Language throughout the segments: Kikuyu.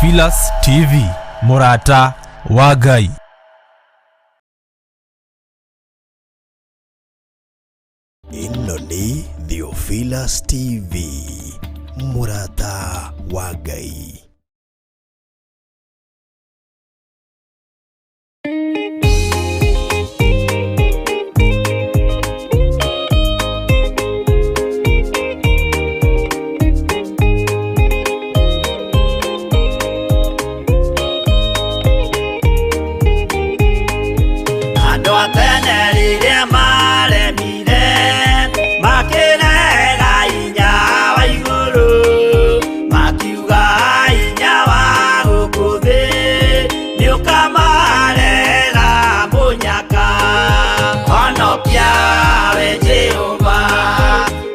Theophilus TV, mũrata wa Ngai. Ĩno nĩ Theophilus TV, mũrata wa Ngai. Andũ a tene rĩrĩa maremire makĩrega hinya wa igũrũ, makiuga hinya wa gũkũ thĩ nĩũkamarehera mũnyaka. Honokia we Jehova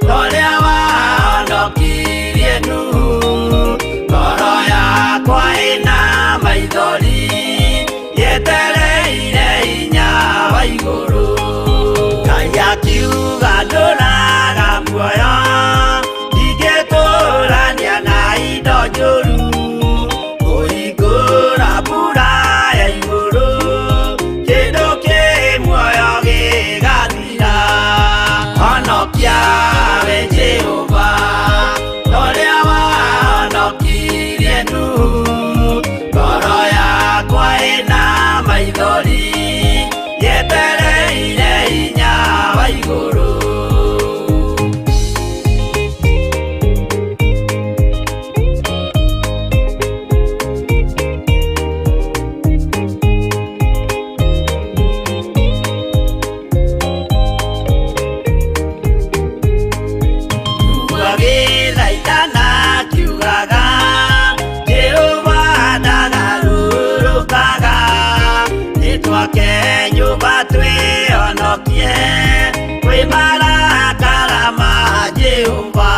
ta ũrĩa wahonokirie Nuhu, ngoro yakwa ĩna maithori yetereire hinya wa igũrũ. Ngai akiuga ndũraga muoyo, ndingĩtũrania na indo njũru, kũhingũra mbura ya igũrũ, kĩndũ kĩ muoyo gĩgathira. Honokia we Jehova ta ũrĩa wahonokirie Nuhu, ngoro yakwa ĩna maithori yetereire hinya wa igũrũ. Agĩthaithana akiugaga, Jehova ndagarũrũkaga, nĩtwake nyũmba twĩhonokie kwĩ marakara ma Jehova.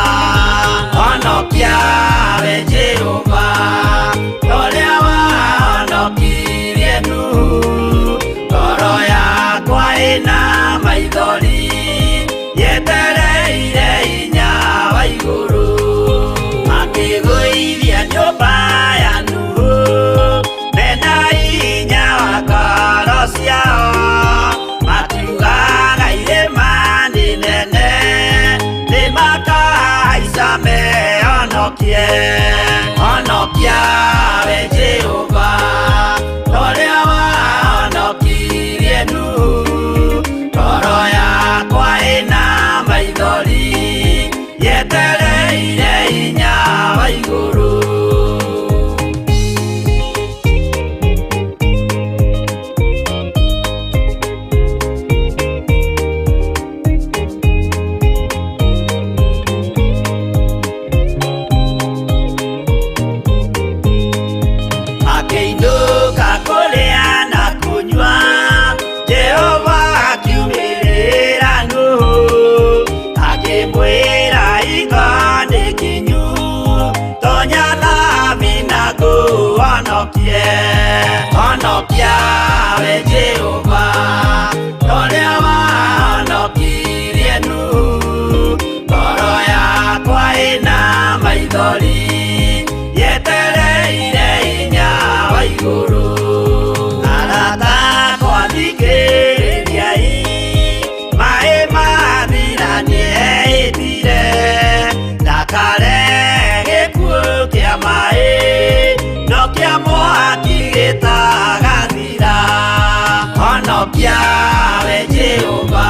Honokia we Jehova ta ũrĩa wahonokirie Nuhu, ngoro yakwa ĩna maithori yetereire hinya wa igũrũ. Makĩgũithia nyũmba ya Nuhu mena hinya wa ngoro ciao, makiugaga irĩma nĩ nene nĩmakahaica mehonokie. Honokia we Jehova ta ũrĩa wahonokirie Nuhu, ngoro yakwa ĩna maithori yetereire hinya wa igũrũ. Akĩinũka kũrĩa na kũnyua, Jehova akiumĩrĩra Nuhu, akĩmwĩra hingo nĩ kinyu, tonya thabina ngũhonokie. Honokia we Jehova ta ũrĩa wahonokirie Nuhu, ngoro yakwa ĩna maithori yetereire hinya wa igũrũ. Arata akwa thikĩrĩriai, maĩ mathira nĩehĩtire, ndakare gĩkuũ kĩa maĩ no kĩa mwaki gĩtagathira. Honokia we Jehova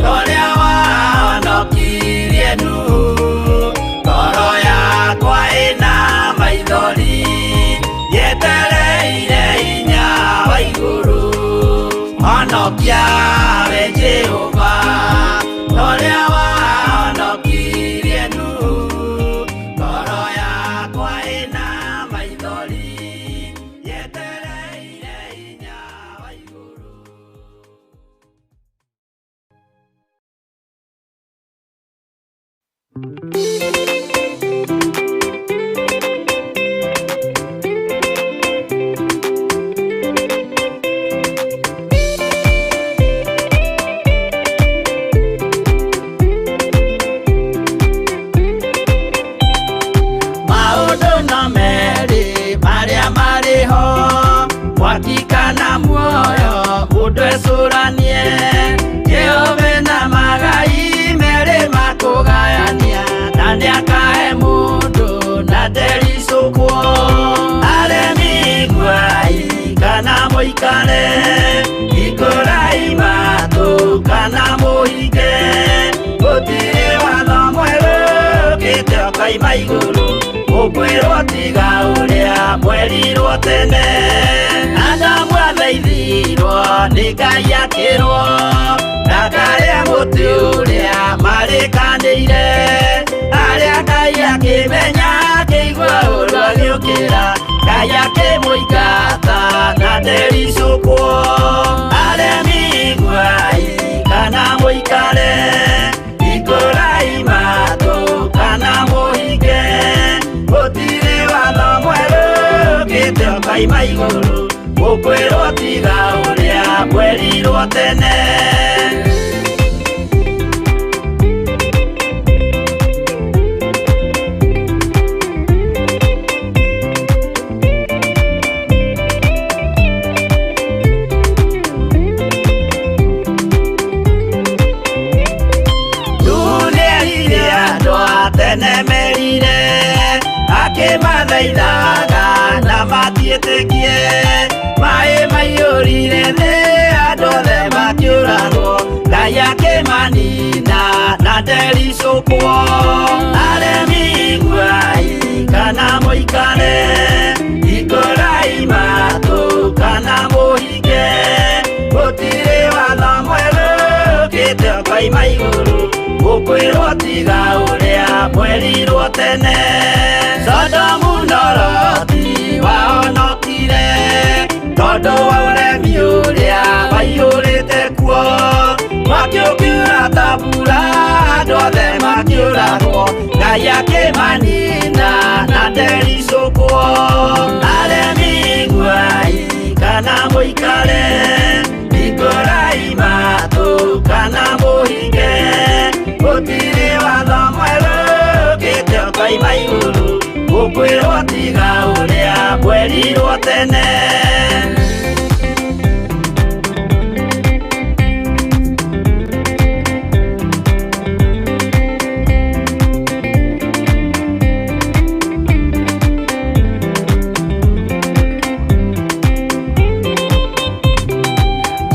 ta ũrĩa wahonokirie Nuhu, ngoro yakwa ĩna maithori yetereire hinya wa igũrũ. Honokia we Jehova ta ũrĩa wahonokirie Nuhu, ngoro yakwa ĩna maithori yetereire hinya wa igũrũ. mũikare, hingũrai matũ kana mũhinge. Gũtirĩ watho mwerũ ũkĩte ũkoima igũrũ, ũkwĩrwo tiga ũrĩa mwerirwo tene. Adamu athaithirwo nĩ Ngai akĩrwo ndakarĩe mũtĩ ũrĩa marĩkanĩire. Arĩa Ngai akĩmenya akĩigua ũru agĩũkĩra, Ngai akĩmũingata na ndericũkwo. Aremi iguai kana mũikare, hingũrai matũ kana mũhinge. Gũtirĩ watho mwerũ ũkĩte ũkoima igũrũ, ũkwĩrwo tiga ũrĩa mwerirwo tene. Nĩerire andũ a tene merire, akĩmathaithaga na matiĩtĩkie. Maĩ maiyũrire thĩ andũ othe makĩũragwo, Ngai akĩmanina na ndericũkwo. Aremi iguai kana mũikare, hingũrai matũ kana mũhinge. Gũtirĩ watho mwerũ ũkĩte ũkoima igũrũ, ũkwĩrwo tiga ũrĩa mwerirwo tene. Sodomu na Loti wahonokire tondũ wa ũremi ũrĩa waiyũrĩte kuo. Mwaki ũkiura ta mbura andũ othe makĩũragwo, Ngai akĩmanina na ndericũkwo. Aremi iguai kana mũikare, hingũrai matũ kana mũhinge. Gũtirĩ watho mwerũ ũkĩte ũkoima igũrũ, ũkwĩrwo tiga ũrĩa mwerirwo tene.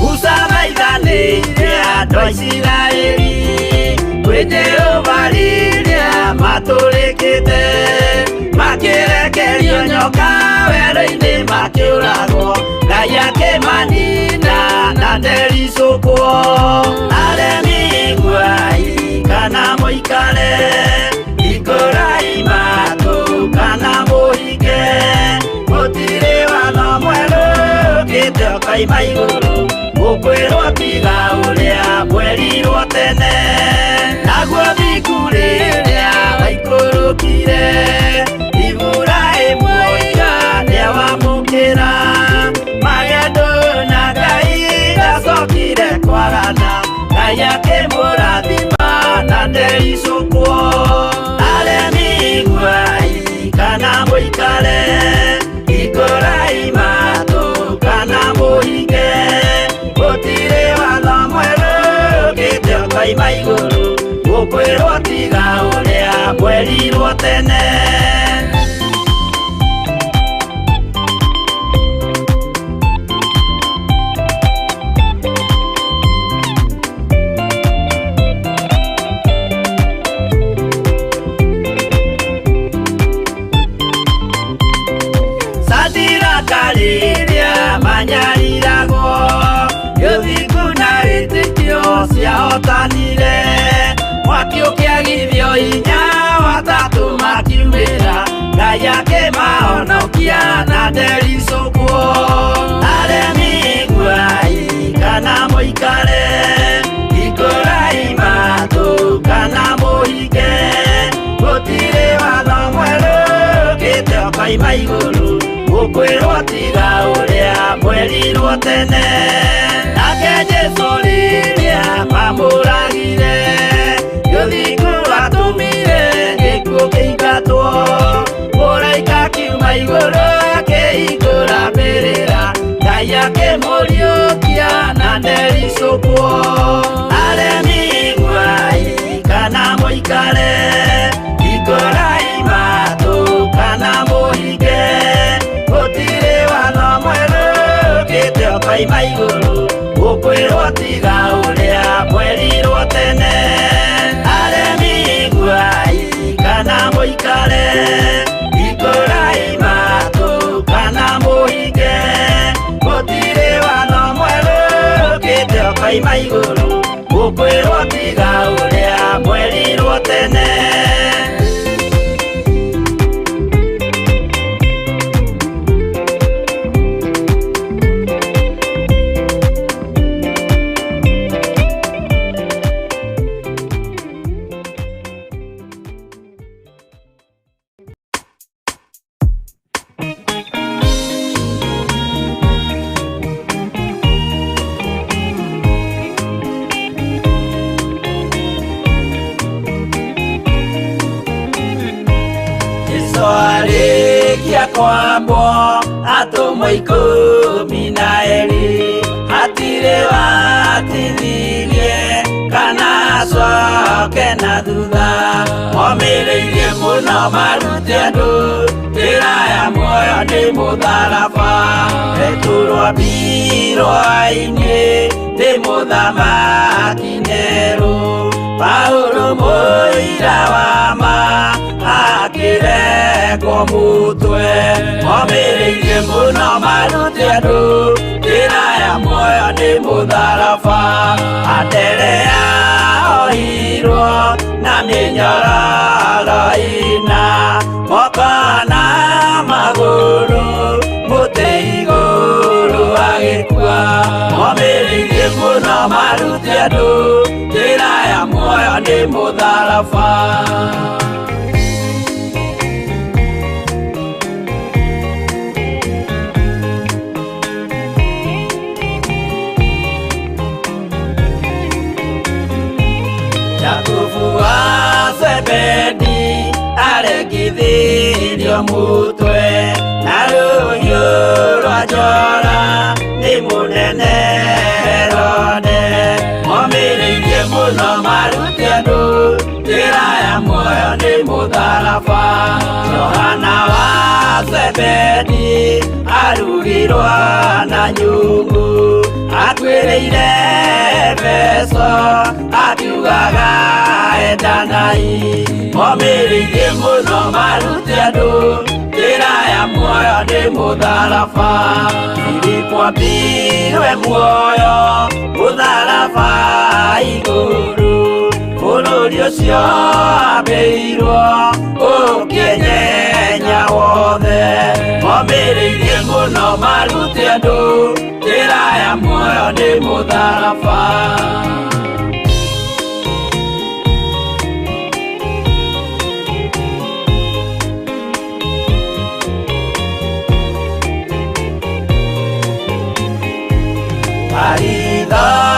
Musa thaithanĩire andũ a Isiraeli kwĩ Jehova rĩrĩa matũrĩkĩte, makĩrekerio nyoka werũ-inĩ makĩũragwo, Ngai akĩmanina na ndericũkwo. Aremi iguai kana mũikare, hingũrai matũ kana mũhinge. Gũtirĩ watho mwerũ ũkĩte ũkoima igũrũ, ũkwĩrwo tiga ũrĩa mwerirwo tene. Naguo thingu rĩrĩa waikũrũkire, Iburahĩmu oiga nĩawamũkĩra. Magendo na Ngai ndacokire kwagana, Ngai akĩmũrathima na ndericũkwo. Aremi iguai kana mũikare, hingũrai matũ kana mũhinge. Gũtirĩ watho mwerũ ũkĩte ũkoima igũrũ, ũkwĩrwo tiga ũrĩa mwerirwo tene. Sadiraka rĩrĩa manyariragwo, gĩthingu na wĩtĩkio ciahotanire. Mwaki ũkĩagithio hinya watatũ makiumĩra, Ngai akĩmahonokia na ndericũkwo. Aremi iguai kana mũikare, hingũrai matũ kana mũhinge. Gũtirĩ watho mwerũ ũkĩte ũkoima igũrũ, ũkwĩrwo tiga ũrĩa mwerirwo tene. Nake Jesũ rĩrĩa mamũragire, gĩthingu atũmire gĩkuũ kĩingatwo. Mũraika akiuma igũrũ akĩhingũra mbĩrĩra, Ngai akĩmũriũkia na ndericũkwo. Aremi iguai kana mũikare, hingũrai matũ kana mũhinge. Gũtirĩ watho mwerũ ũkĩte Ũkoima igũrũ ũkwĩrwo tiga ũrĩa mwerirwo tene. Aremi iguai kana mũikare, hingũrai matũ kana mũhinge, gũtirĩ watho mwerũ ũkĩte ũkoima igũrũ ũkwĩrwo tiga ũrĩa mwerirwo tene. Jesũ arĩkia kwambwo atũmwo 12 hatirĩ watithirie kana acoke na thutha. Momĩrĩirie mũno marute andũ njĩra ya muoyo nĩ mũtharaba. Petero ambirwo ainĩ nĩ mũthamaki Nero, Paulo mũira wa ma akĩrengwo mũtwe. Momĩrĩirie mũno marute andũ njĩra ya muoyo nĩ mũtharaba. Anderea ohirwo na mĩnyororo ĩna, moko na magũrũ mũtĩ igũrũ agĩkua. Momĩrĩirie mũno marute andũ njĩra ya muoyo nĩ mũtharaba. Jakubu wa Zebedi aregithirio mũtwe na rũhiũ rwa njora nĩ mũnene Herode. Momĩrĩirie mũno marute andũ njĩra ya muoyo nĩ mũtharaba. Johana wa Zebedi arugirwo na nyũngũ, akuĩrĩire Efeso akiugaga endanai. Momĩrĩirie mũno marute andũ njĩra ya muoyo nĩ mũtharaba. Filipo ambirwe muoyo mũtharaba igũrũ, bũrũri ũcio ambĩirwo ũkĩnyenya wothe. Momĩrĩirie mũno marute andũ njĩra ya muoyo nĩ mũtharaba.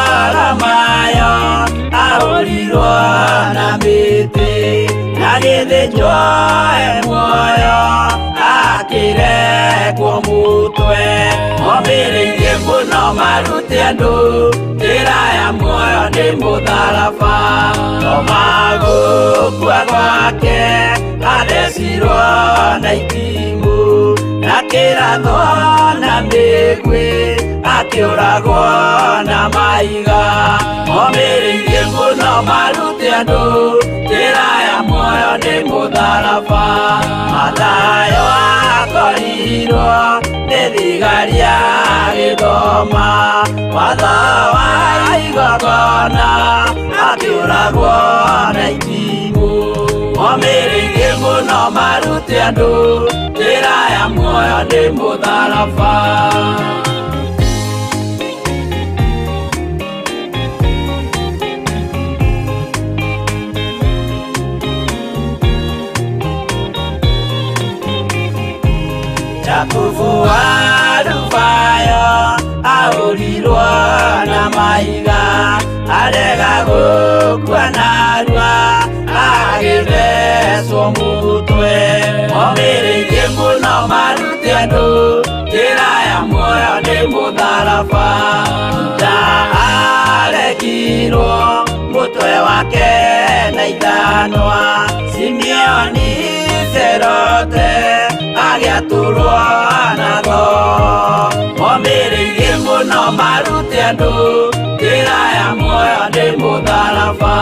Baritholomayo ahũrirwo na mĩtĩ, agĩthĩnjwo e muoyo akĩrengwo mũtwe. Momĩrĩirie mũno marute andũ njĩra ya muoyo nĩ mũtharaba. Toma gũkua gwake athecirwo na itimũ, akĩrathwo na mĩguĩ akĩũragwo na mahiga. Momĩrĩirie mũno marute andũ njĩra ya muoyo nĩ mũtharaba. Mathayo akorirwo nĩ thigari agĩthoma watho wa igongona, akĩũragwo na itimũ. Momĩrĩirie mũno marute andũ njĩra ya muoyo nĩ mũtharaba. Jakubu wa Alufayo ahũrirwo na mahiga, arega gũkua narua agĩthecwo mũtwe. Momĩrĩirie mũno marute andũ njĩra ya muoyo nĩ mũtharaba. Juda aregirwo mũtwe wake na ithanwa, Simeoni Zerote agĩatũrwo na thoo. Momĩrĩirie mũno marute andũ njĩra ya muoyo nĩ mũtharaba.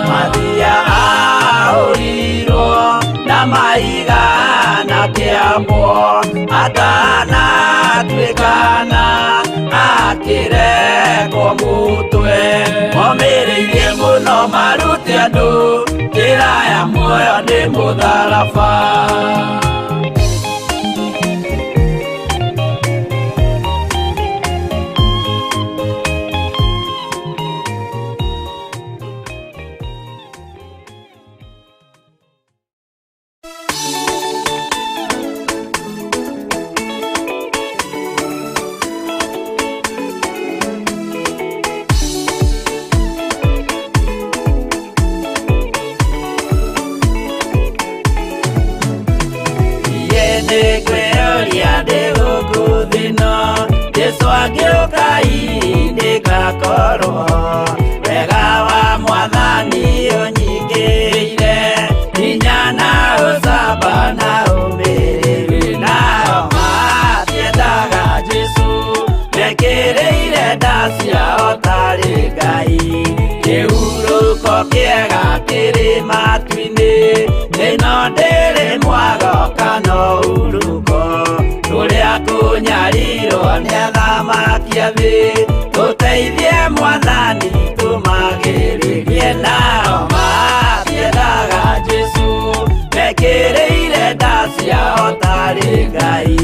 Mathia ahũrirwo na mahiga na kĩambo, atanatuĩkana akĩrekwo mũtwe. Momĩrĩirie mũno marute andũ njĩra ya muoyo nĩ mũtharaba. Jesu agĩũka nĩngakorwo wega wa mwathani ũnyingĩrĩire, hinya na ũcamba na ũmĩrĩru. Nao matiendaga Jesu mekĩrĩire nda ciao tarĩ Ngai. Kĩhurũko kĩega kĩrĩ matu-inĩ, ĩno ndĩrĩ mwago kana ũhurũko. Tũrĩa kũnyarirwo nĩ athamaki a thĩ, tũteithie mwathani tũmagĩrĩrie. Nao matiendaga Jesu mekĩrĩire nda ciao tarĩ Ngai.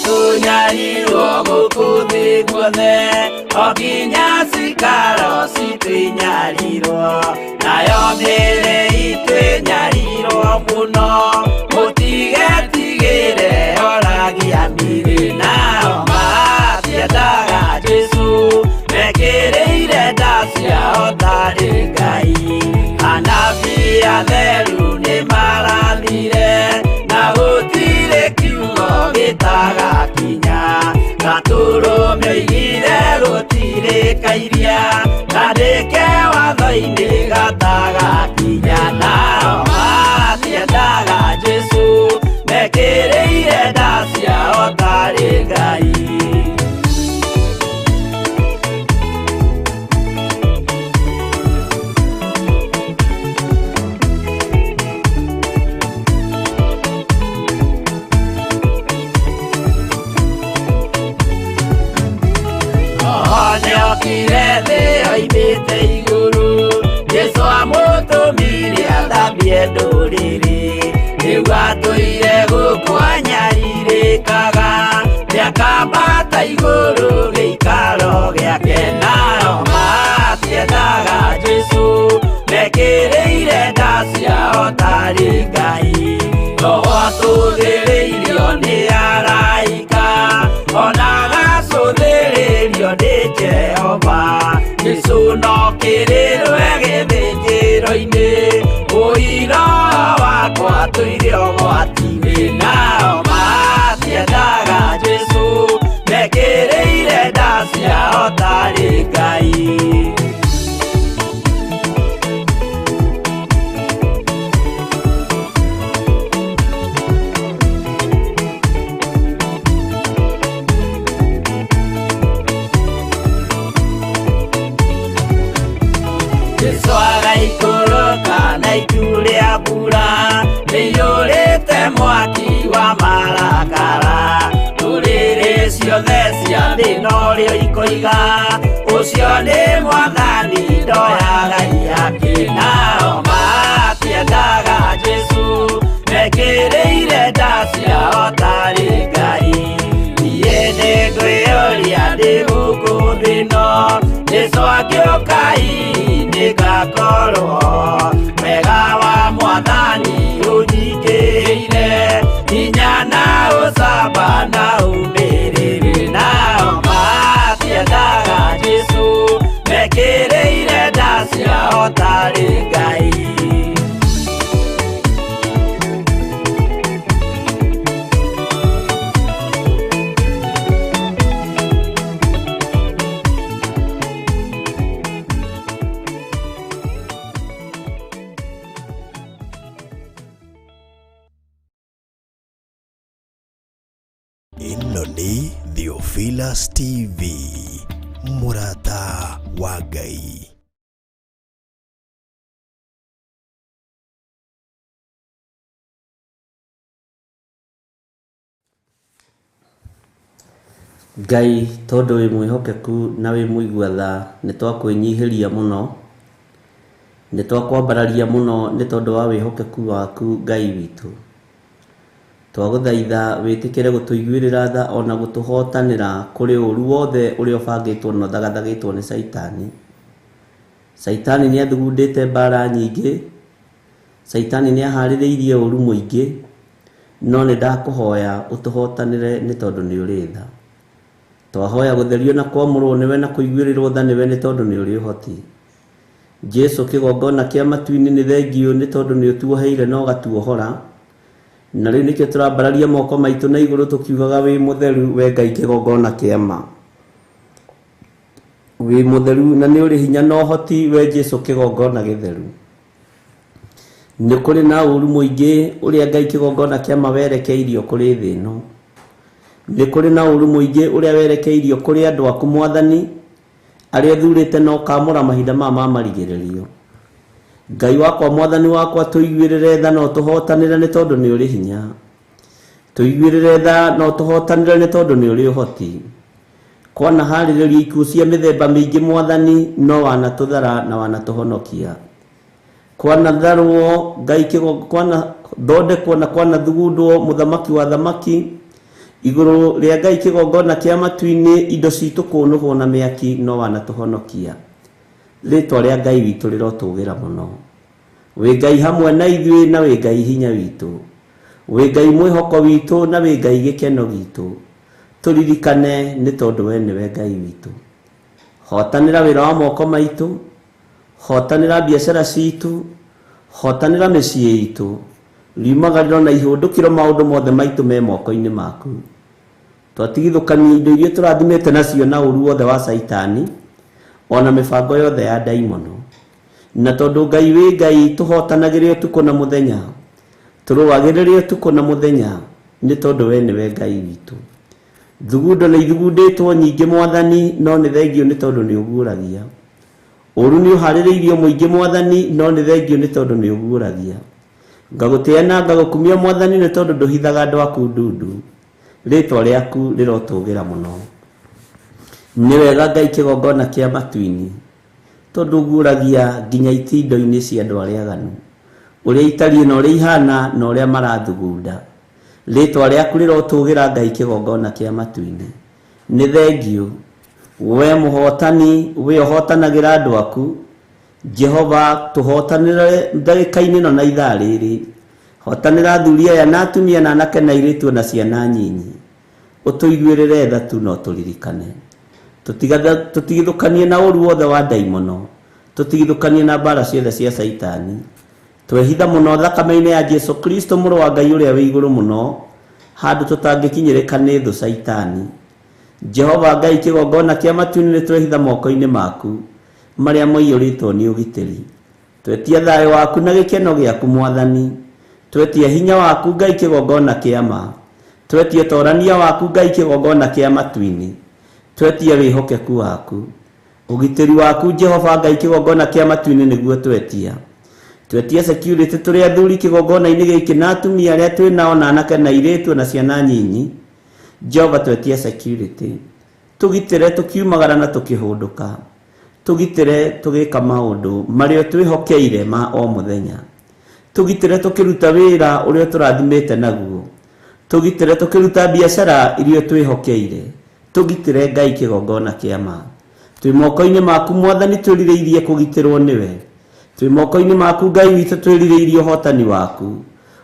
Tũnyarirwo gũkũ thĩ guothe, o nginya cikaro citũ inyarirwo, nayo mĩĩrĩ itũ ĩnyarirwo mũno. Mũtigetigĩre oragia mĩĩrĩ. Nao matiendaga Jesu mekĩrĩire nda ciao tarĩ Ngai. Anabii atheru nĩmarathire, na gũtirĩ kiugo gĩtagakinya. Gatũrũme oigire gũtirĩ kairia, kandĩke watho-inĩ gatagakinya. Nao matiendaga Jesu mekĩrĩire nda ciao tarĩ Ngai. Nĩokire thĩ oimĩte igũrũ, Jesu amũtũmire athambie ndũrĩrĩ. Rĩu atũire gũkũ anyarirĩkaga, nĩakambata igũrũ gĩikaro gĩake. Nao matiendaga Jesu mekĩrĩire nda ciao tarĩ Ngai. Roho atũthĩrĩirio nĩ araika, ona agacũthĩrĩrio nĩ Jehova. Jesu no kĩrĩrwe gĩthĩnjĩro-inĩ, ũira wakwa tũire ũgwati-inĩ. Nao matiendaga Jesu mekĩrĩire nda ciao tarĩ Ngai. Jesu agaikũrũka na itu rĩa mbura rĩiyũrĩte mwaki wa marakara. Ndũrĩrĩ ciothe cia thĩ norĩo ikoiga, ũcio nĩ mwathani ndoyaga ihaki. Nao matiendaga Jesu mekĩrĩire nda ciao tarĩ Ngai. Niĩ nĩngwĩyũria ndĩ gũkũ thĩ ĩno, Jesu agĩũka nĩngakorwo wega wa mwathani ũnyingĩrĩire, hinya na ũcamba na ũmĩrĩru. Nao matiendaga Jesu mekĩrĩire nda ciao Ĩno nĩ Theophilus TV, mũrata wa Ngai. Ngai tondũ wĩ mwĩhokeku na wĩ mũigua tha, nĩ twakwĩnyihĩria mũno, nĩ twakwambararia mũno nĩ tondũ wa wĩhokeku waku Ngai witũ. Twagũthaitha wĩtĩkĩre gũtũiguĩrĩra tha ona gũtũhotanĩra kũrĩ ũru wothe ũrĩa ũbangĩtwo na ũthagathagĩtwo nĩ Caitani. Caitani nĩ athugundĩte mbara nyingĩ, Caitani nĩ aharĩrĩirie ũru mũingĩ, no nĩ ndakũhoya ũtũhotanĩre nĩ tondũ nĩ ũrĩ tha. Twahoya gũtherio na kwamũrwo nĩwe na kũiguĩrĩrwo tha nĩwe nĩ tondũ nĩ ũrĩ ũhoti. Jesu kĩgongona kĩa matu-inĩ nĩ thengiũ nĩ tondũ nĩ ũtuoheire na ũgatuohora. Na rĩu nĩkĩo tũrambararia moko maitũ na igũrũ tũkiugaga wĩ mũtheru we Ngai kĩgongona kĩa ma. Wĩ mũtheru na nĩ ũrĩ hinya na ũhoti we Jesu kĩgongona gĩtheru. Nĩ kũrĩ na ũru mũingĩ ũrĩa Ngai kĩgongona kĩa ma werekeirio kũrĩ thĩ ĩno. Nĩ kũrĩ na ũru mũingĩ ũrĩa werekeirio kũrĩ andũ aku Mwathani, arĩa ũthurĩte na ũkaamũra mahinda maya ma marigĩrĩrio. Ngai wakwa Mwathani wakwa, tũiguĩrĩre tha na ũtũhotanĩre nĩ tondũ nĩ ũrĩ hinya. Tũiguĩrĩre tha na ũtũhotanĩre nĩ tondũ nĩ ũrĩ ũhoti. Kwanaharĩrĩrio ikuũ cia mĩthemba mĩingĩ Mwathani, no wanatũthara na wanatũhonokia. Kwanatharwo Ngai kwanathondekwo na kwanathugundwo mũthamaki wa thamaki igũrũ rĩa Ngai kĩgongona kĩa matu-inĩ, indo citũ kũnũhwo na mĩaki, no wanatũhonokia. Rĩtwa rĩa Ngai witũ rĩrotũgĩra mũno. Wĩ Ngai hamwe na ithuĩ na wĩ Ngai hinya witũ. Wĩ Ngai mwĩhoko witũ na wĩ Ngai gĩkeno gitũ. Tũririkane nĩ tondũ we nĩwe Ngai witũ. Hotanĩra wĩra wa moko maitũ, hotanĩra biacara citũ, hotanĩra mĩciĩ itũ. Riumagarĩro na ihũndũkĩro maũndũ mothe maitũ me moko-inĩ maku. Twatigithũkania indo iria tũrathimĩte nacio na ũru wothe wa Caitani, ona mĩbango yothe ya ndaimono. Na tondũ Ngai wĩ Ngai tũhotanagĩre ũtukũ na mũthenya, tũrũagĩrĩre ũtukũ na mũthenya, nĩ tondũ we nĩwe Ngai witũ. Thugundo nĩ ithugundĩtwo nyingĩ Mwathani, no nĩ thengiũ nĩ tondũ nĩ ũguũragia. Ũru nĩ ũharĩrĩirio mũingĩ Mwathani, no nĩ thengiũ nĩ tondũ nĩ ũguũragia. Ngagũtĩa na ngagũkumia Mwathani nĩ tondũ ndũhithaga andũ aku ndundu. Rĩtwa rĩaku rĩrotũgĩra mũno. Nĩ wega Ngai kĩgongona kĩa matu-inĩ, tondũ ũguũragia nginya itindo-inĩ cia andũ arĩa aganu, ũrĩa itariĩ na ũrĩa ihana na ũrĩa marathugunda. Rĩtwa rĩaku rĩrotũgĩra Ngai kĩgongona kĩa matu-inĩ. Nĩ thengiũ we mũhotani, we ũhotanagĩra andũ aku. Jehova tũhotanĩre ndagĩka-inĩ ĩno na ithaa rĩrĩ. Hotanĩra athuri aya na atumia na anake na airĩtu na ciana nyinyi. Ũtũiguĩrĩre tha tu no tũririkane. Tũtigithũkanie na ũru wothe wa ndaimono, tũtigithũkanie na mbara ciothe cia Caitani. Twehitha mũno thakame-inĩ ya Jesu Kristo mũrũ wa Ngai ũrĩa wĩ igũrũ mũno, handũ tũtangĩkinyĩrĩka nĩ thũ Caitani. Jehova Ngai kĩgongona kĩa matu-inĩ nĩ twehitha moko-inĩ maku marĩa maiyũrĩtwo nĩ ũgitĩri. Twetia thayũ waku na gĩkeno gĩaku Mwathani. Twetia hinya waku Ngai kĩgongona kĩa ma. Twetia torania waku Ngai kĩgongona kĩa matu-inĩ. Twetia wĩhokeku waku. Ũgitĩri waku Jehova Ngai kĩgongona kĩa matu-inĩ nĩguo twetia. Twetia security tũrĩ athuri kĩgongona-inĩ gĩkĩ na atumia arĩa twĩ nao na anake na airĩtu na ciana nyinyi. Jehova twetia security. Tũgitĩre tũkiumagara na tũkĩhũndũka. Tũgitĩre tũgĩka maũndũ marĩa twĩhokeire ma o mũthenya. Tũgitĩre tũkĩruta wĩra ũrĩa tũrathimĩte naguo. Tũgitĩre tũkĩruta biacara iria twĩhokeire. Tũgitĩre Ngai kĩgongona kĩa ma. Twĩ moko-inĩ maku Mwathani twĩrirĩirie kũgitĩrwo nĩwe. Twĩ moko-inĩ maku Ngai witũ twĩrirĩirie ũhotani waku.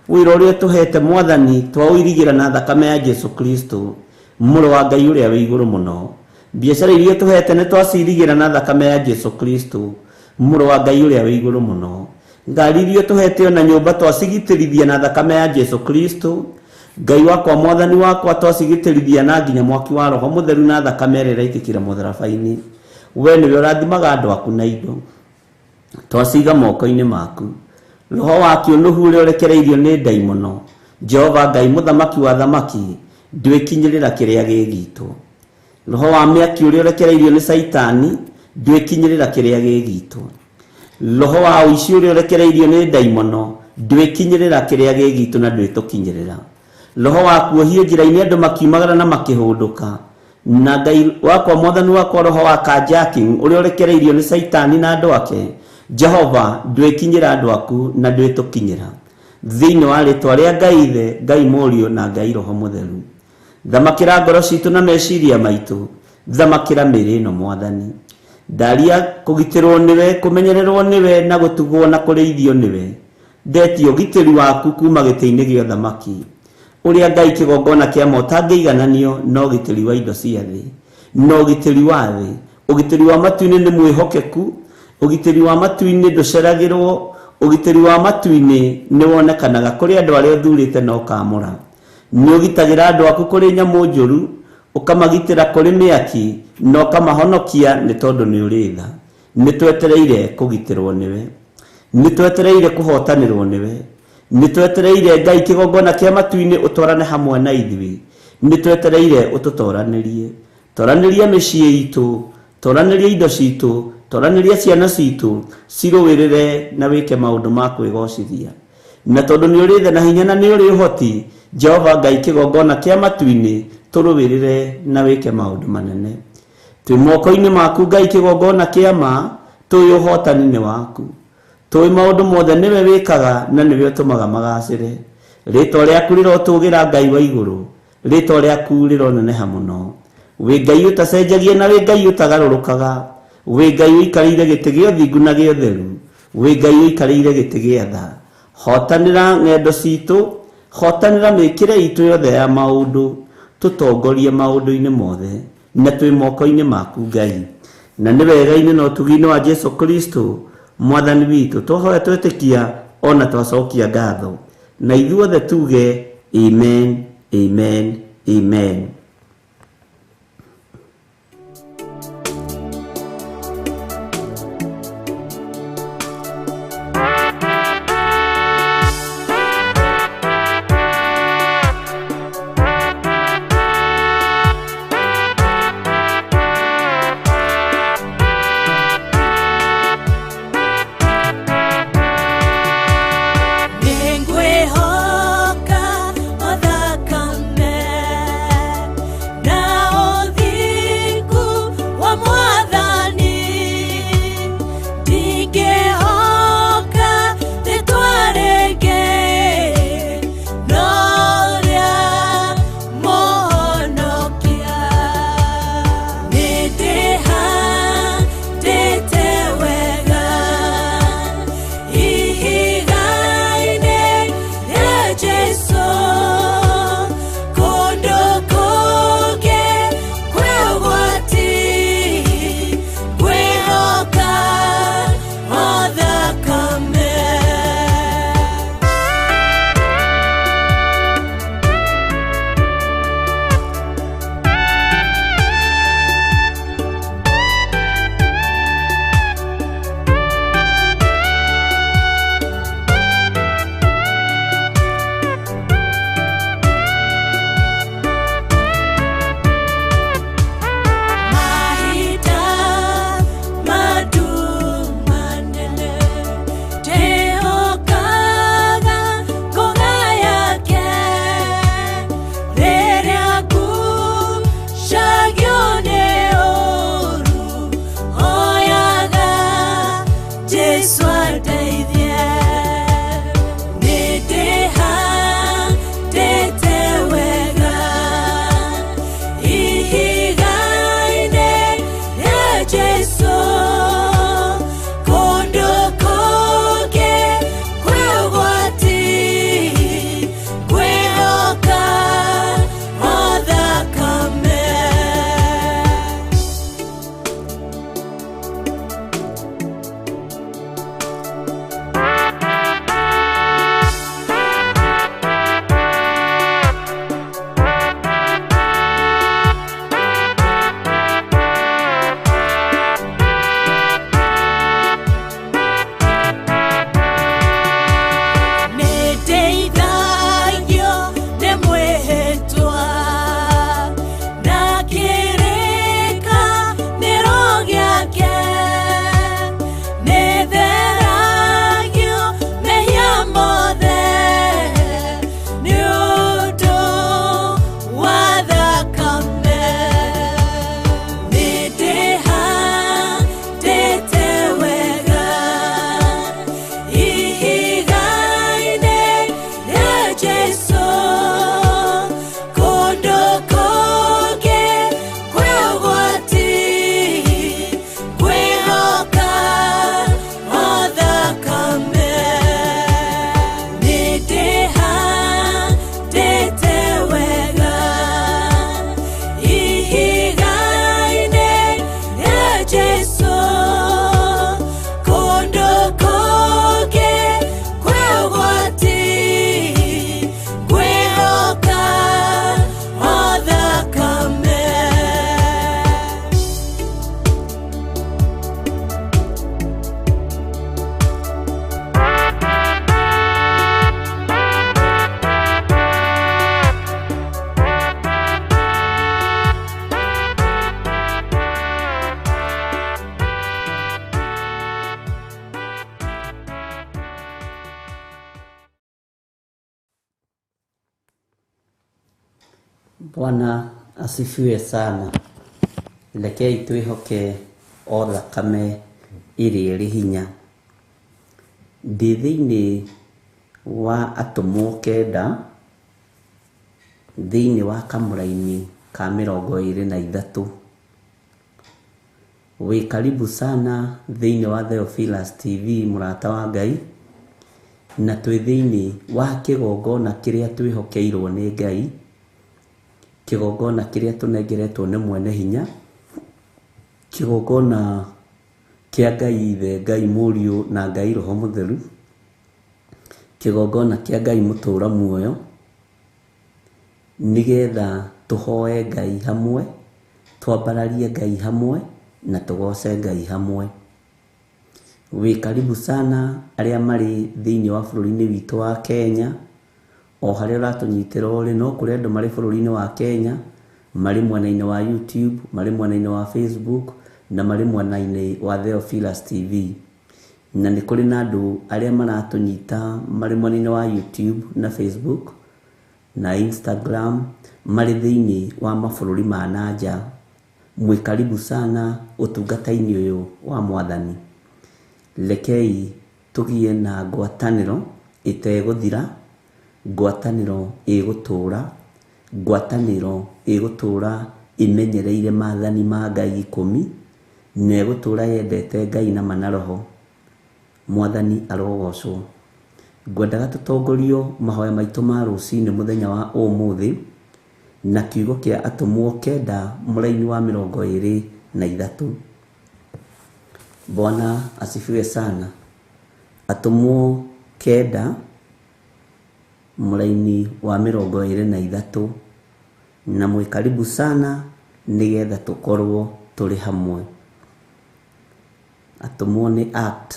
Wĩra ũrĩa ũtũhete Mwathani twaũirigĩra na thakame ya Jesu Kristo mũrũ wa Ngai ũrĩa wĩ igũrũ mũno. Biacara iria ũtũhete nĩ twacirigĩra na thakame ya Jesu Kristo mũrũ wa Ngai ũrĩa wĩ igũrũ mũno. Ngari iria ũtũhete ona nyũmba twacigitĩrithia na thakame ya Jesu Kristo. Ngai wakwa Mwathani wakwa twacigitĩrithia na nginya mwaki wa Roho Mũtheru na thakame ĩrĩa ĩraitĩkĩra mũtharaba-inĩ. We nĩwe ũrathimaga andũ aku na indo. Twaciga moko-inĩ maku. Roho wa kĩũnũhu ũrĩa ũrekereirio nĩ ndaimono. Jehova Ngai mũthamaki wa thamaki, Ndwĩkinyĩrĩra kĩrĩa gĩ gitũ. Roho wa mĩaki ũrĩa ũrekereirio nĩ Caitani ndwĩkinyĩrĩra kĩrĩa gĩ gitũ. Roho wa ũici ũrĩa ũrekereirio nĩ ndaimono ndwĩkinyĩrĩra kĩrĩa gĩ gitũ na ndwĩtũkinyĩrĩra. Roho wa kuohio njĩra-inĩ andũ makiumagara na makĩhũndũka. Na Ngai wakwa mwathani wakwa roho wa carjacking ũrĩa ũrekereirio nĩ Caitani na andũ ake, Jehova ndwĩkinyĩra andũ aku na ndwĩtũkinyĩra. Thĩinĩ wa rĩtwa rĩa Ngai Ithe, Ngai Mũriũ na Ngai Roho Mũtheru. Thamakĩra ngoro citũ na meciria maitũ, thamakĩra mĩĩrĩ ĩno mwathani. Ndaria kũgitĩrwo nĩwe, kũmenyererwo nĩwe na gũtugwo na kũrĩithio nĩwe. Ndetia ũgitĩri waku kuma gĩtĩ-inĩ gĩa ũthamaki. Ũrĩa Ngai kĩgongona kĩa ma ũtangĩigananio na ũgitĩri wa indo cia thĩ, na ũgitĩri wa thĩ. Ũgitĩri wa matu-inĩ nĩ mwĩhokeku, ũgitĩri wa matu-inĩ ndũceragĩrwo, ũgitĩri wa matu-inĩ nĩ wonekanaga kũrĩ andũ arĩa ũthurĩte na ũkaamũra. Nĩ ũgitagĩra andũ aku kũrĩ nyamũ njũru, ũkamagitĩra kũrĩ mĩaki na ũkamahonokia nĩ tondũ nĩ ũrĩ tha. Nĩ twetereire kũgitĩrwo nĩwe. Nĩ twetereire kũhotanĩrwo nĩwe. Nĩ twetereire Ngai kĩgongona kĩa matu-inĩ ũtwarane hamwe na ithuĩ. Nĩ twetereire ũtũtoranĩrie. Toranĩria mĩciĩ itũ, toranĩria indo citũ, toranĩria ciana citũ, cirũĩrĩre na wĩke maũndũ ma kwĩgocithia. Na tondũ nĩ ũrĩ tha na hinya na nĩ ũrĩ ũhoti, Jehova Ngai kĩgongona kĩa matu-inĩ tũrũĩrĩre na wĩke maũndũ manene. Twĩ moko-inĩ maku Ngai kĩgongona kĩa ma, tũĩ ũhotani nĩ waku. Tũĩ maũndũ mothe nĩwe wĩkaga na nĩwe ũtũmaga magacĩre. Rĩtwa rĩaku rĩrotũgĩra Ngai wa igũrũ, rĩtwa rĩaku rĩroneneha mũno. Wĩ Ngai ũtacenjagia na wĩ Ngai ũtagarũrũkaga, wĩ Ngai ũikarĩire gĩtĩ gĩa ũthingu na gĩa ũtheru, wĩ Ngai ũikarĩire gĩtĩ gĩa tha. Hotanĩra ng'endo citũ, hotanĩra mĩkĩre itũ yothe ya maũndũ, tũtongorie maũndũ-inĩ mothe, na twĩ moko-inĩ maku Ngai. Na nĩ wega-inĩ na ũtugi-inĩ wa Jesu Kristo mwathani witũ, twahoya twetĩkia ona twacokia ngatho. Na ithuothe tuge amen, amen, amen. Nĩngwĩhoka othakame na ũthingu wa Mwathani, ndingĩhoka rĩtwa rĩngĩ no rĩa Mũhonokia. Nĩndĩhandĩte wega ihiga-inĩ rĩa Jesũ, kũndũ kũngĩ kwĩ ũgwati, ngwĩhoka o thakame. Mahinda manene ndĩhokaga ngũga yake, rĩrĩa ngucagio nĩ ũũru, hoyaga Jesũ andeithie. Nĩndĩhandĩte wega ihiga-inĩ rĩa Jesũ, kũndũ kũngĩ kwĩ ũgwati, ngwĩhoka o thakame. Bwana asifiwe sana. Rekei twĩhoke o thakame ĩrĩa ĩrĩ hinya. Ndĩ thĩinĩ wa atũmwo 9 thĩinĩ wa kamũraini ka 23. Wĩ karibu sana thĩinĩ wa Theophilus TV mũrata wa Ngai, na twĩ thĩinĩ wa kĩgongona kĩrĩa twĩhokeirwo nĩ Ngai, kĩgongona kĩrĩa tũnengeretwo nĩ mwene hinya, kĩgongona kĩa Ngai Ithe, Ngai Mũriũ na Ngai Roho Mũtheru, kĩgongona kĩa Ngai mũtũra muoyo, nĩgetha tũhoe Ngai hamwe, twambararie Ngai hamwe na tũgoce Ngai hamwe. Wĩ karibu sana arĩa marĩ thĩinĩ wa bũrũri-inĩ witũ wa Kenya, o harĩa ũratũnyitĩra ũrĩ, no kũrĩ andũ marĩ bũrũri-inĩ wa Kenya, marĩ mwena-inĩ wa YouTube, marĩ mwena-inĩ wa Facebook na marĩ mwena-inĩ wa Theophilus TV. Na nĩ kũrĩ na andũ arĩa maratũnyita marĩ mwena-inĩ wa YouTube na Facebook na Instagram, marĩ thĩinĩ wa mabũrũri ma na nja. Mwĩ karibu sana ũtungata-inĩ ũyũ wa Mwathani. Rekei tũgĩe na ngwatanĩro ĩtegũthira, ngwatanĩro ĩgũtũra, ngwatanĩro ĩgũtũra ĩmenyereire maathani ma Ngai 10, na ĩgũtũra yendete Ngai na ma na roho. Mwathani arogocwo. Ngwendaga tũtongorio mahoya maitũ ma rũcinĩ mũthenya wa ũmũthĩ na kiugo kĩa atũmwo 9 mũraini wa 23. Bwana asifiwe sana. Atũmwo 9 mũraini wa 23, na mwĩ karibu sana nĩgetha tũkorwo tũrĩ hamwe. Atũmwo nĩ Act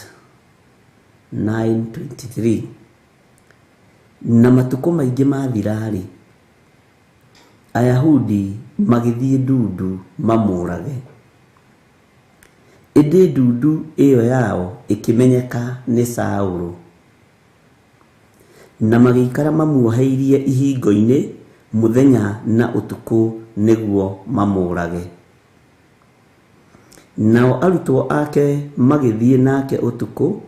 9:23. Na matukũ maingĩ mathira-rĩ, Ayahudi magĩthiĩ ndundu mamũrage. Ĩndĩ ndundu ĩyo yao ĩkĩmenyeka nĩ Saũlũ, na magĩikara mamuoheirie ihingo-inĩ mũthenya na ũtukũ nĩguo mamũrage. Nao arutwo ake magĩthiĩ nake ũtukũ,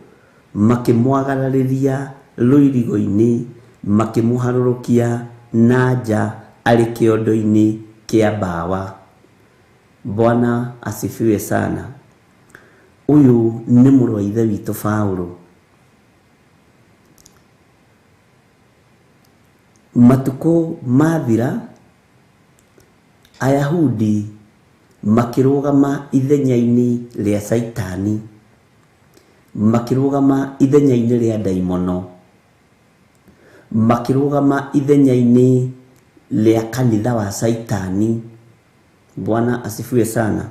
makĩmwagararĩria rũirigo-inĩ, makĩmũharũrũkia na nja arĩ kĩondo-inĩ kĩa mbawa. Bwana asifiwe sana. Ũyũ nĩ mũrũ wa ithe witũ Paũlũ. Matukũ mathira, Ayahudi makĩrũgama ithenya-inĩ rĩa Caitani, makĩrũgama ithenya-inĩ rĩa ndaimono, makĩrũgama ithenya-inĩ rĩa kanitha wa Caitani. Bwana asifiwe sana.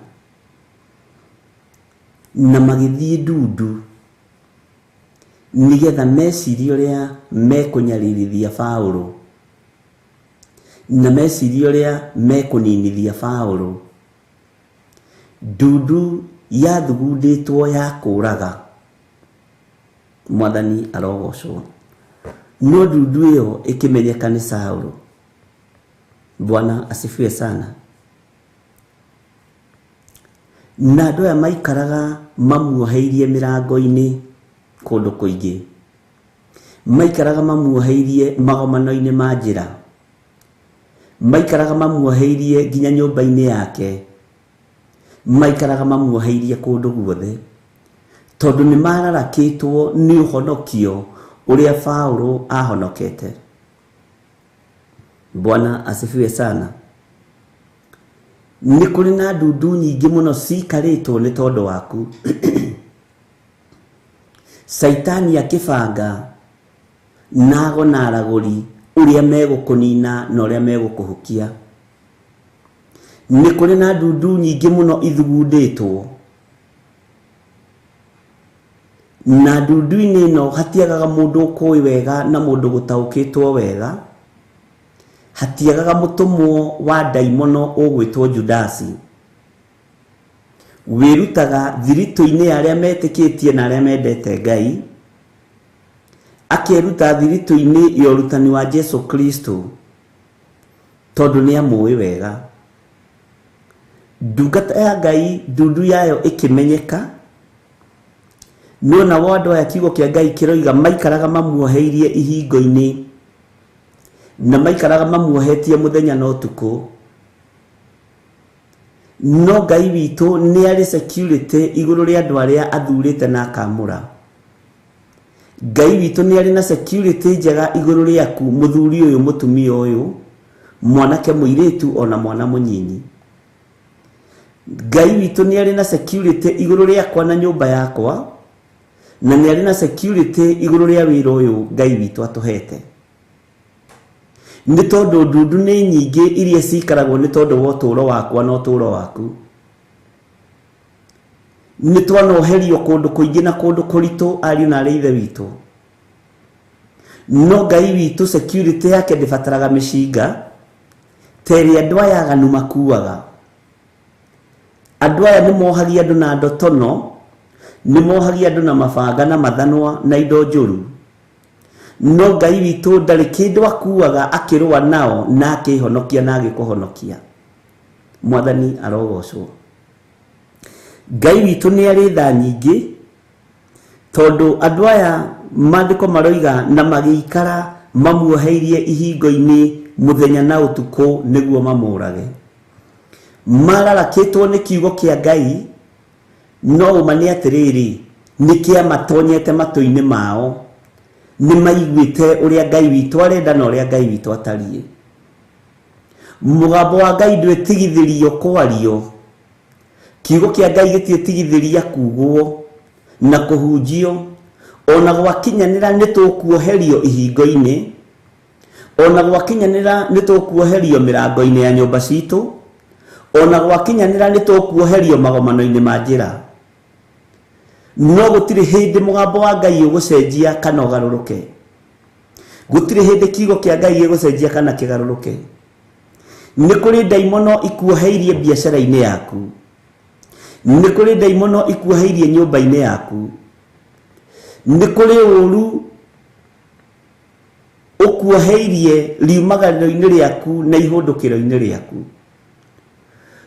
Na magĩthiĩ ndundu nĩgetha mecirie ũrĩa mekũnyaririthia Paũlũ, na mecirie ũrĩa mekũninithia Paũlũ. Ndundu yathugundĩtwo ya kũraga. Mwathani arogocwo. No ndundu ĩyo ĩkĩmenyeka nĩ Saũlũ. Bwana asifiwe sana. Na andũ aya maikaraga mamuoheirie mĩrango-inĩ kũndũ kũingĩ, maikaraga mamuoheirie magomano-inĩ ma njĩra, maikaraga mamuoheirie nginya nyũmba-inĩ yake, maikaraga mamuoheirie kũndũ guothe, tondũ nĩ mararakĩtwo nĩ ũhonokio ũrĩa Paũlũ ahonokete. Bwana asifiwe sana. Nĩ kũrĩ na ndundu nyingĩ mũno cikarĩtwo nĩ tondũ waku. Caitani akĩbanga nago na aragũri ũrĩa megũkũnina na ũrĩa megũkũhukia. Nĩ kũrĩ na ndundu nyingĩ mũno ithugundĩtwo, na ndundu-inĩ ĩno hatiagaga mũndũ ũkũĩ wega na mũndũ gũtaũkĩtwo wega, hatiagaga mũtũmwo wa ndaimono ũgwĩtwo Judasi, wĩrutaga thiritũ-inĩ ya arĩa metĩkĩtie na arĩa mendete Ngai, akeruta thiritũ-inĩ ya ũrutani wa Jesu Kristo, Tondũ nĩ amũĩ wega. Ndungata ya Ngai ndundu yayo ĩkĩmenyeka. No nao andũ aya kiugo kĩa Ngai kĩroiga maikaraga mamuoheirie ihingo-inĩ na maikaraga mamuohetie mũthenya na ũtukũ. No Ngai witũ nĩ arĩ security igũrũ rĩa andũ arĩa athurĩte na akamũra. Ngai witũ nĩ arĩ na security njega igũrũ rĩaku mũthuri ũyũ, mũtumia ũyũ, mwanake mũirĩtu ona mwana mũnyinyi. Ngai witũ nĩ arĩ na security igũrũ rĩakwa na nyũmba yakwa, na nĩ arĩ na security igũrũ rĩa wĩra ũyũ Ngai witũ atũhete. Nĩ tondũ ndundu nĩ nyingĩ iria cikaragwo nĩ tondũ wa ũtũũro wakwa na ũtũũro waku. Nĩ twanoherio kũndũ kũingĩ na kũndũ kũritũ ariũ na arĩ ithe witũ. No Ngai witũ security yake ndĩbataraga mĩcinga ta ĩrĩa andũ aya aganu makuaga. Andũ aya nĩ mohagia andũ na ndotono, nĩ mohagia andũ na mabanga na mathanwa na indo njũru. No Ngai witũ ndarĩ kĩndũ akuaga akĩrũa nao na akĩhonokia na agĩkũhonokia. Mwathani arogocwo. Ngai witũ nĩ arĩ tha nyingĩ tondũ andũ aya maandĩko maroiga na magĩikara mamuoheirie ihingo-inĩ mũthenya na ũtukũ nĩguo mamũrage. Mararakĩtwo nĩ kiugo kĩa Ngai, no ũma nĩ atĩrĩrĩ, nĩ kĩamatonyete matũ-inĩ mao. Nĩ maiguĩte ũrĩa Ngai witũ arenda na ũrĩa Ngai witũ atariĩ. Mũgambo wa Ngai ndwĩtigithĩrio kwario. Kiugo kĩa Ngai gĩtiĩtigithĩria kugwo na kũhunjio. Ona gwakinyanĩra nĩ tũkuoherio ihingo-inĩ, ona gwakinyanĩra nĩ tũkuoherio mĩrango-inĩ ya nyũmba citũ, ona gwakinyanĩra nĩ tũkuoherio magomano-inĩ ma njĩra. No gũtirĩ hĩndĩ mũgambo wa Ngai ũgũcenjia kana ũgarũrũke. Gũtirĩ hĩndĩ kiugo kĩa Ngai gĩgũcenjia kana kĩgarũrũke. Nĩ kũrĩ ndaimono ikuoheirie biacara-inĩ yaku. Nĩ kũrĩ ndaimono ikuoheirie nyũmba-inĩ yaku. Nĩ kũrĩ ũũru ũkuoheirie riumagarĩro-inĩ rĩaku na ihũndũkĩro-inĩ rĩaku.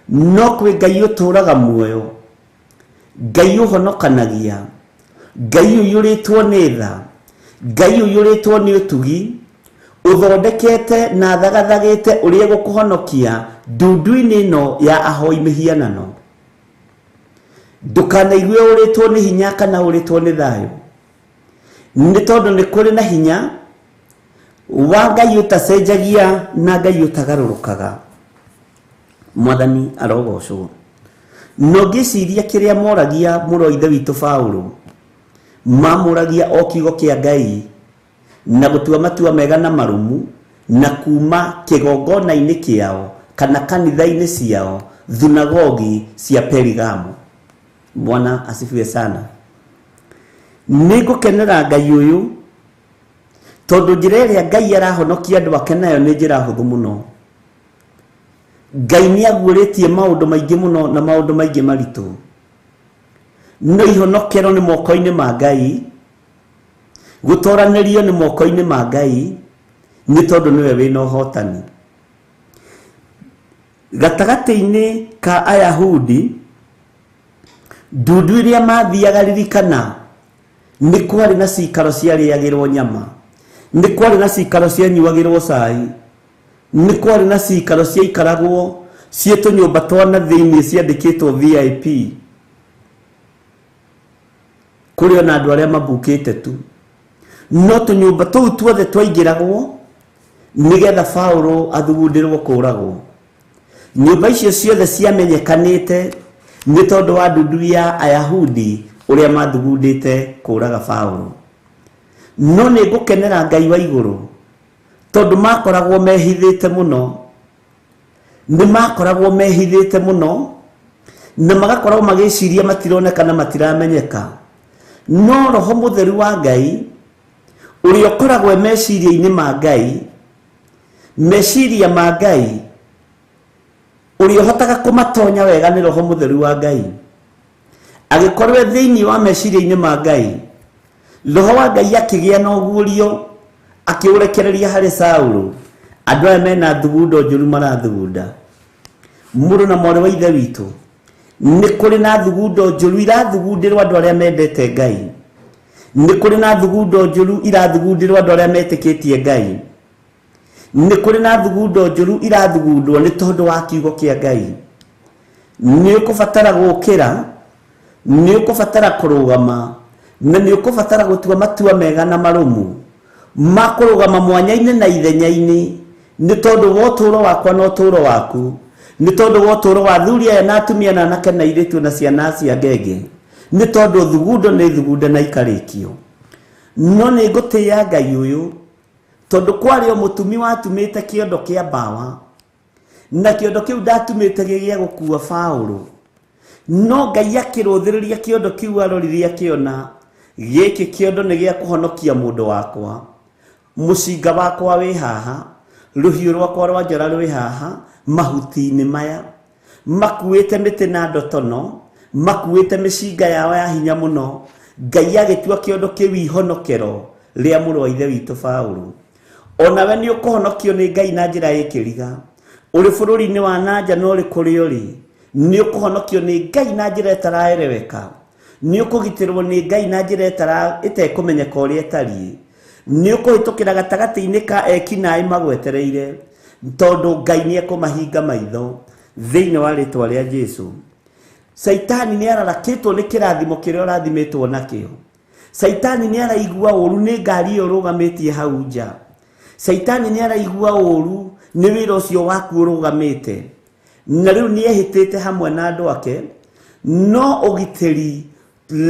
No kwĩ Ngai ũtũũraga muoyo, Ngai ũhonokanagia, Ngai ũiyũrĩtwo nĩ tha, Ngai ũiyũrĩtwo nĩ ũtugi, ũthondekete na thagathagĩte ũrĩa gũkũhonokia ndundu-inĩ ĩno ya ahoi mĩhianano. Ndũkanaigue ũrĩtwo nĩ hinya kana ũrĩtwo nĩ thayũ, nĩ tondũ nĩ kũrĩ na hinya wa Ngai ũtacenjagia na Ngai ũtagarũrũkaga. Mwathani arogocwo. No ngĩciria kĩrĩa moragia mũrũ wa ithe witũ Paũlũ, mamũragia o kiugo kĩa Ngai na gũtua matua mega na marũmu na kuma kĩgongona-inĩ kĩao kana kanitha-inĩ ciao thunagogi cia Perigamo. Bwana asifiwe sana. Nĩ ngũkenera Ngai ũyũ tondũ njĩra ĩrĩa Ngai arahonokia andũ ake nayo nĩ njĩra hũthũ mũno. Ngai nĩ aguũrĩtie maũndũ maingĩ mũno na maũndũ maingĩ maritũ. No ihonokero nĩ moko-inĩ ma Ngai, gũtoranĩrio nĩ moko-inĩ ma Ngai, nĩ tondũ nĩwe wĩna ũhotani. Gatagatĩ-inĩ ka Ayahudi, ndundu iria mathiaga ririkana, nĩ kwarĩ na cikaro ciarĩagĩrwo nyama, nĩ kwarĩ na cikaro cianyuagĩrwo cai, nĩ kwarĩ na cikaro ciaikaragwo ciĩ tũnyũmba twa na thĩinĩ ciandĩkĩtwo VIP. Kũrĩ ona andũ arĩa mabukĩte tu. No tũnyũmba tũu tuothe twaingĩragwo nĩgetha Paũlũ athugundĩrwo kũragwo. Nyũmba icio ciothe ciamenyekanĩte nĩ tondũ wa ndundu ya Ayahudi ũrĩa mathugundĩte kũraga Paũlũ. No nĩ ngũkenera Ngai wa igũrũ tondũ makoragwo mehithĩte mũno. Nĩ makoragwo mehithĩte mũno na magakorwo magĩciria matironeka na matiramenyeka. No Roho Mũtheru wa Ngai ũrĩa ũkoragwo meciria-inĩ ma Ngai, meciria ma Ngai ũrĩa ũhotaga kũmatonya wega nĩ Roho Mũtheru wa Ngai. Agĩkorwo thĩinĩ wa meciria-inĩ ma Ngai, Roho wa Ngai akĩgĩa na ũguũrio, akĩũrekereria harĩ Saũlũ, Andũ aya mena thugundo njũru marathugunda. Mũrũ na mwarĩ wa ithe witũ, nĩ kũrĩ na thugundo njũru irathugundĩrwo andũ arĩa mendete Ngai. Nĩ kũrĩ na thugundo njũru irathugundĩrwo andũ arĩa metĩkĩtie Ngai. Nĩ kũrĩ na thugundo njũru irathugundwo nĩ tondũ wa kiugo kĩa Ngai. Nĩ ũkũbatara gũkĩra, nĩ ũkũbatara kũrũgama, na nĩ ũkũbatara gũtua matua mega na marũmu ma kũrũgama mwanya-inĩ na ithenya-inĩ, nĩ tondũ wa ũtũũro wakwa na ũtũũro waku, nĩ tondũ wa ũtũũro wa athuri aya na atumia na anake na airĩtu na ciana cia ngenge, nĩ tondũ thugundo nĩ thugunde na ikarĩkio. No nĩ ngũtĩĩa Ngai ũyũ tondũ kwarĩ o mũtumi watumĩte kĩondo kĩa mbawa, na kĩondo kĩu ndatumĩte gĩ gĩa gũkua Paũlũ. No Ngai akĩrũthĩrĩria kĩondo kĩu arorire akĩona gĩkĩ kĩondo nĩ gĩa kũhonokia mũndũ wakwa. Mũcinga wakwa wĩ haha, rũhiũ rwakwa rwa njora rwĩ haha, mahuti-inĩ maya makuĩte mĩtĩ na ndotono, makuĩte mĩcinga yao ya hinya mũno. Ngai agĩtua kĩondo kĩu ihonokero rĩa mũrũ wa ithe witũ Paũlũ. Onawe nĩ ũkũhonokio nĩ Ngai na njĩra ĩkĩriga. Ũrĩ bũrũri-inĩ wa nanja na ũrĩ kũrĩa ũrĩ, nĩ ũkũhonokio nĩ Ngai na njĩra ĩtaraereweka. Nĩ ũkũgitĩrwo nĩ Ngai na njĩra ĩtekũmenyeka ũrĩa ĩtariĩ. Nĩ ũkũhĩtũkĩra gatagatĩ-inĩ ka eki naĩ magwetereire, tondũ Ngai nĩ ekũmahinga maitho thĩinĩ wa rĩtwa rĩa Jesũ. Caitani nĩ ararakĩtwo nĩ kĩrathimo kĩrĩa ũrathimĩtwo nakĩo. Caitani nĩ araigua ũru nĩ ngari ĩyo ũrũgamĩtie hau nja. Caitani nĩ araigua ũru nĩ wĩra ũcio waku ũrũgamĩte. Na rĩu nĩ ehĩtĩte hamwe na andũ ake. No ũgitĩri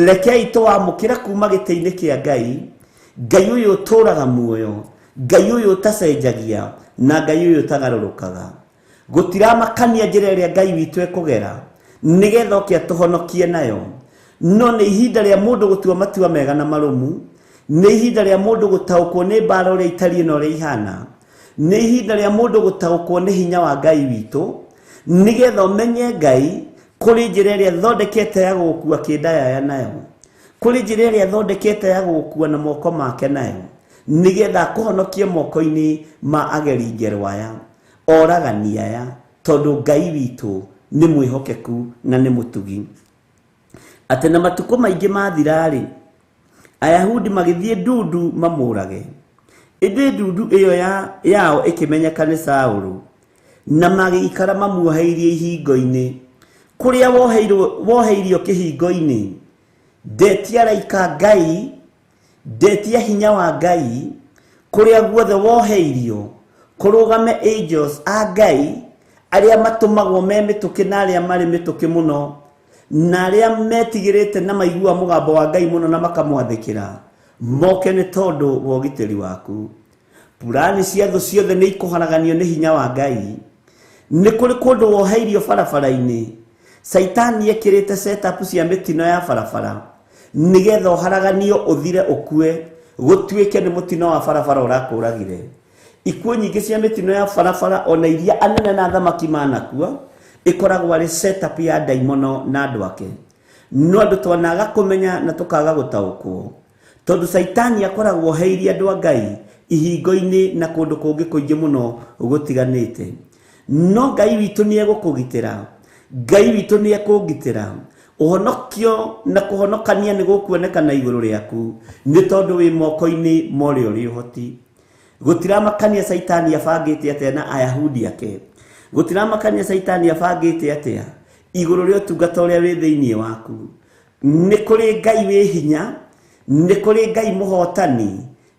rekei tũwamũkĩre kuma gĩtĩ-inĩ kĩa Ngai. Ngai ũyũ ũtũũraga muoyo, Ngai ũyũ ũtacenjagia, na Ngai ũyũ ũtagarũrũkaga. Gũtiramakania njĩra ĩrĩa Ngai witũ ekũgera nĩgetha oke atũhonokie nayo. No nĩ ihinda rĩa mũndũ gũtua matua mega na marũmu, nĩ ihinda rĩa mũndũ gũtaũkwo nĩ mbara ũrĩa itariĩ na ũrĩa ihana, nĩ ihinda rĩa mũndũ gũtaũkwo nĩ hinya wa Ngai witũ, nĩgetha ũmenye Ngai kũrĩ njĩra ĩrĩa athondekete ya gũgũkua kĩndayaya nayo, kũrĩ njĩra ĩrĩa athondekete ya gũgũkua na moko make nayo, nĩgetha akũhonokie moko-inĩ ma ageri ngerwa aya, oragani aya, tondũ Ngai witũ nĩ mwĩhokeku na nĩ mũtugi. Atĩ na matukũ maingĩ mathira-rĩ, Ayahudi magĩthiĩ ndundu mamũrage. Ĩndĩ ndundu ĩyo yao ĩkĩmenyeka nĩ Saũlũ, na magĩikara mamuoheirie ihingo-inĩ. Kũrĩa woheirio kĩhingo-inĩ, ndetia araika Ngai, ndetia hinya wa Ngai, kũrĩa guothe woheirio, kũrũgame angels a Ngai, arĩa matũmagwo me mĩtũkĩ na arĩa marĩ mĩtũkĩ mũno, na arĩa metigĩrĩte na maigua mũgambo wa Ngai mũno na makamwathĩkĩra, moke nĩ tondũ wa ũgitĩri waku. Purani cia thũ ciothe nĩ ikũharaganio nĩ hinya wa Ngai. Nĩ kũrĩ kũndũ woheirio barabara-inĩ, Caitani ekĩrĩte setup cia mĩtino ya barabara nĩgetha ũharaganio ũthire ũkue, gũtuĩke nĩ mũtino wa barabara ũrakũragire. Ikuũ nyingĩ cia mĩtino ya barabara ona iria anene na athamaki manakua, ĩkoragwo arĩ setup ya ndaimono na andũ ake. No andũ twanaga kũmenya na tũkaga gũtaũkwo, tondũ Caitani akoragwo oheirie andũ a Ngai ihingo-inĩ na kũndũ kũngĩ kũingĩ mũno gũtiganĩte. No Ngai witũ nĩ egũkũgitĩra, Ngai witũ nĩ ekũngitĩra. Ũhonokio na kũhonokania nĩ gũkuonekana igũrũ rĩaku, nĩ tondũ wĩ moko-inĩ ma ũrĩa ũrĩ ũhoti. Gũtiramakania Caitani abangĩte atĩa na Ayahudi ake. Gũtiramakania Caitani abangĩte atĩa igũrũ rĩa ũtungata ũrĩa wĩ thĩinĩ waku. Nĩ kũrĩ Ngai wĩ hinya, nĩ kũrĩ Ngai mũhotani,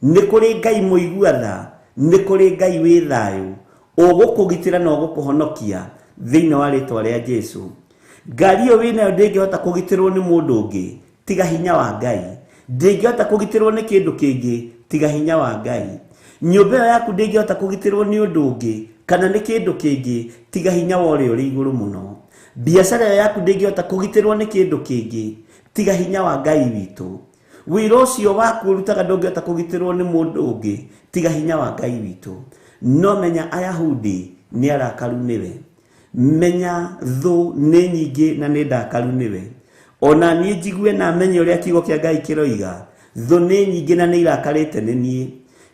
nĩ kũrĩ Ngai mũigua tha, nĩ kũrĩ Ngai wĩ thayũ, ũgũkũgitĩra na ũgũkũhonokia thĩinĩ wa rĩtwa rĩa Jesũ. Ngari ĩyo wĩnayo ndĩngĩhota kũgitĩrwo nĩ mũndũ ũngĩ tiga hinya wa Ngai. Ndĩngĩhota kũgitĩrwo nĩ kĩndũ kĩngĩ tiga hinya wa Ngai. Nyũmba ĩyo yaku ndĩngĩhota kũgitĩrwo nĩ ũndũ ũngĩ kana nĩ kĩndũ kĩngĩ tiga hinya wa ũrĩa ũrĩ igũrũ mũno. Biacara ĩyo yaku ndĩngĩhota kũgitĩrwo nĩ kĩndũ kĩngĩ tiga hinya wa Ngai witũ. Wĩra ũcio waku ũrutaga ndũngĩhota kũgitĩrwo nĩ mũndũ ũngĩ tiga hinya wa Ngai witũ. No menya Ayahudi nĩ arakaru nĩwe. Menya thũ nĩ nyingĩ na nĩ ndakaru nĩwe. Ona niĩ njigue na menye ũrĩa kiugo kĩa Ngai kĩroiga, thũ nĩ nyingĩ na nĩ irakarĩte nĩ niĩ.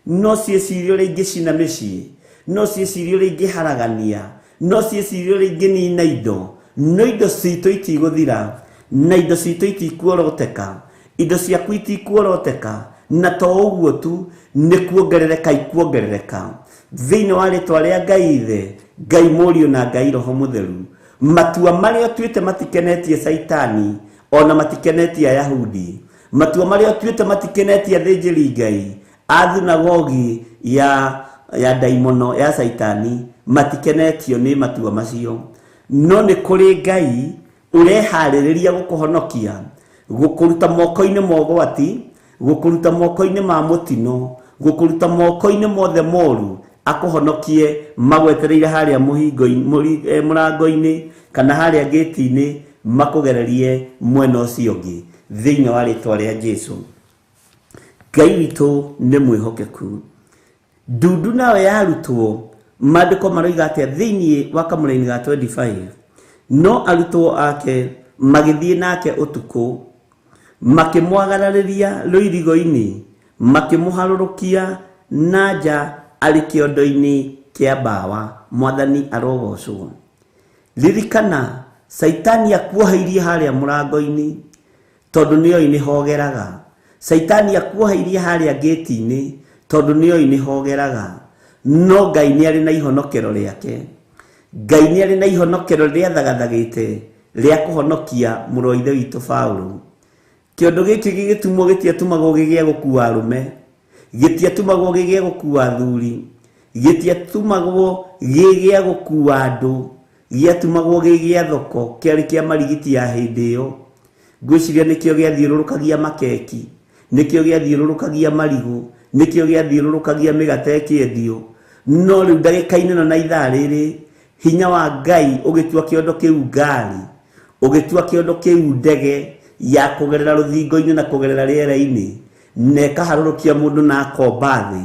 No ciĩcirie ũrĩa ingĩcina mĩciĩ, no ciĩcirie ũrĩa ingĩharagania, no ciĩcirie ũrĩa ingĩnina indo, no indo citũ itigũthira na indo citũ itikuoroteka, indo ciaku itikuoroteka, na to ũguo tu nĩ kuongerereka ikuongerereka thĩinĩ wa rĩtwa rĩa Ngai Ithe, Ngai Mũriũ na Ngai Roho Mũtheru. Matua marĩa ũtuĩte matikenetie Caitani ona matikenetie Ayahudi, matua marĩa ũtuĩte matikenetie athĩnjĩri Ngai a thunagogi ya ndaimono ya Caitani, matikenetio nĩ matua macio. No nĩ kũrĩ Ngai ũreharĩrĩria gũkũhonokia, gũkũruta moko-inĩ ma ũgwati, gũkũruta moko-inĩ ma mũtino, gũkũruta moko-inĩ mothe moru, akũhonokie magwetereire harĩa mũhingo-inĩ, mũrango-inĩ kana harĩa gate-inĩ, makũgererie mwena ũcio ũngĩ thĩinĩ wa rĩtwa rĩa Jesu. Ngai witũ nĩ mwĩhokeku. Ndundu nayo yarutwo, maandĩko maroiga atĩa thĩinĩ wa kamũraini ga 25? No arutwo ake magĩthiĩ nake ũtukũ, makĩmwagararĩria rũirigo-inĩ, makĩmũharũrũkia na nja arĩ kĩondo-inĩ kĩa mbawa. Mwathani arogocwo. Ririkana Caitani akuoheirie harĩa mũrango-inĩ tondũ nĩoĩ nĩ hogeraga. Caitani akuoheirie harĩa gate-inĩ tondũ nĩoĩ nĩ hogeraga. No Ngai nĩ arĩ na ihonokero rĩake. Ngai nĩ arĩ na ihonokero rĩrĩa thagathagĩte rĩa kũhonokia mũrũ wa ithe witũ Paũlũ. Kĩondo gĩkĩ gĩgĩtumwo gĩtiatumagwo gĩgĩa gũkua arũme, gĩtiatumagwo gĩgĩa gũkua athuri, gĩtiatumagwo gĩgĩa gũkua andũ, gĩatumagwo gĩgĩa thoko, kĩarĩ kĩa marigiti ya hĩndĩ ĩyo. Ngwĩciria nĩkĩo gĩathiũrũrũkagia makeki, nĩkĩo gĩathiũrũrũkagia marigũ, nĩkĩo gĩathiũrũrũkagia mĩgate ĩkĩendio. No rĩu ndagĩka-inĩ ĩno na ithaa rĩrĩ, hinya wa Ngai ũgĩtua kĩondo kĩu ngari, ũgĩtua kĩondo kĩu ndege ya kũgerera rũthingo-inĩ na kũgerera rĩera-inĩ, na ĩkaharũrũkia mũndũ na akomba thĩ,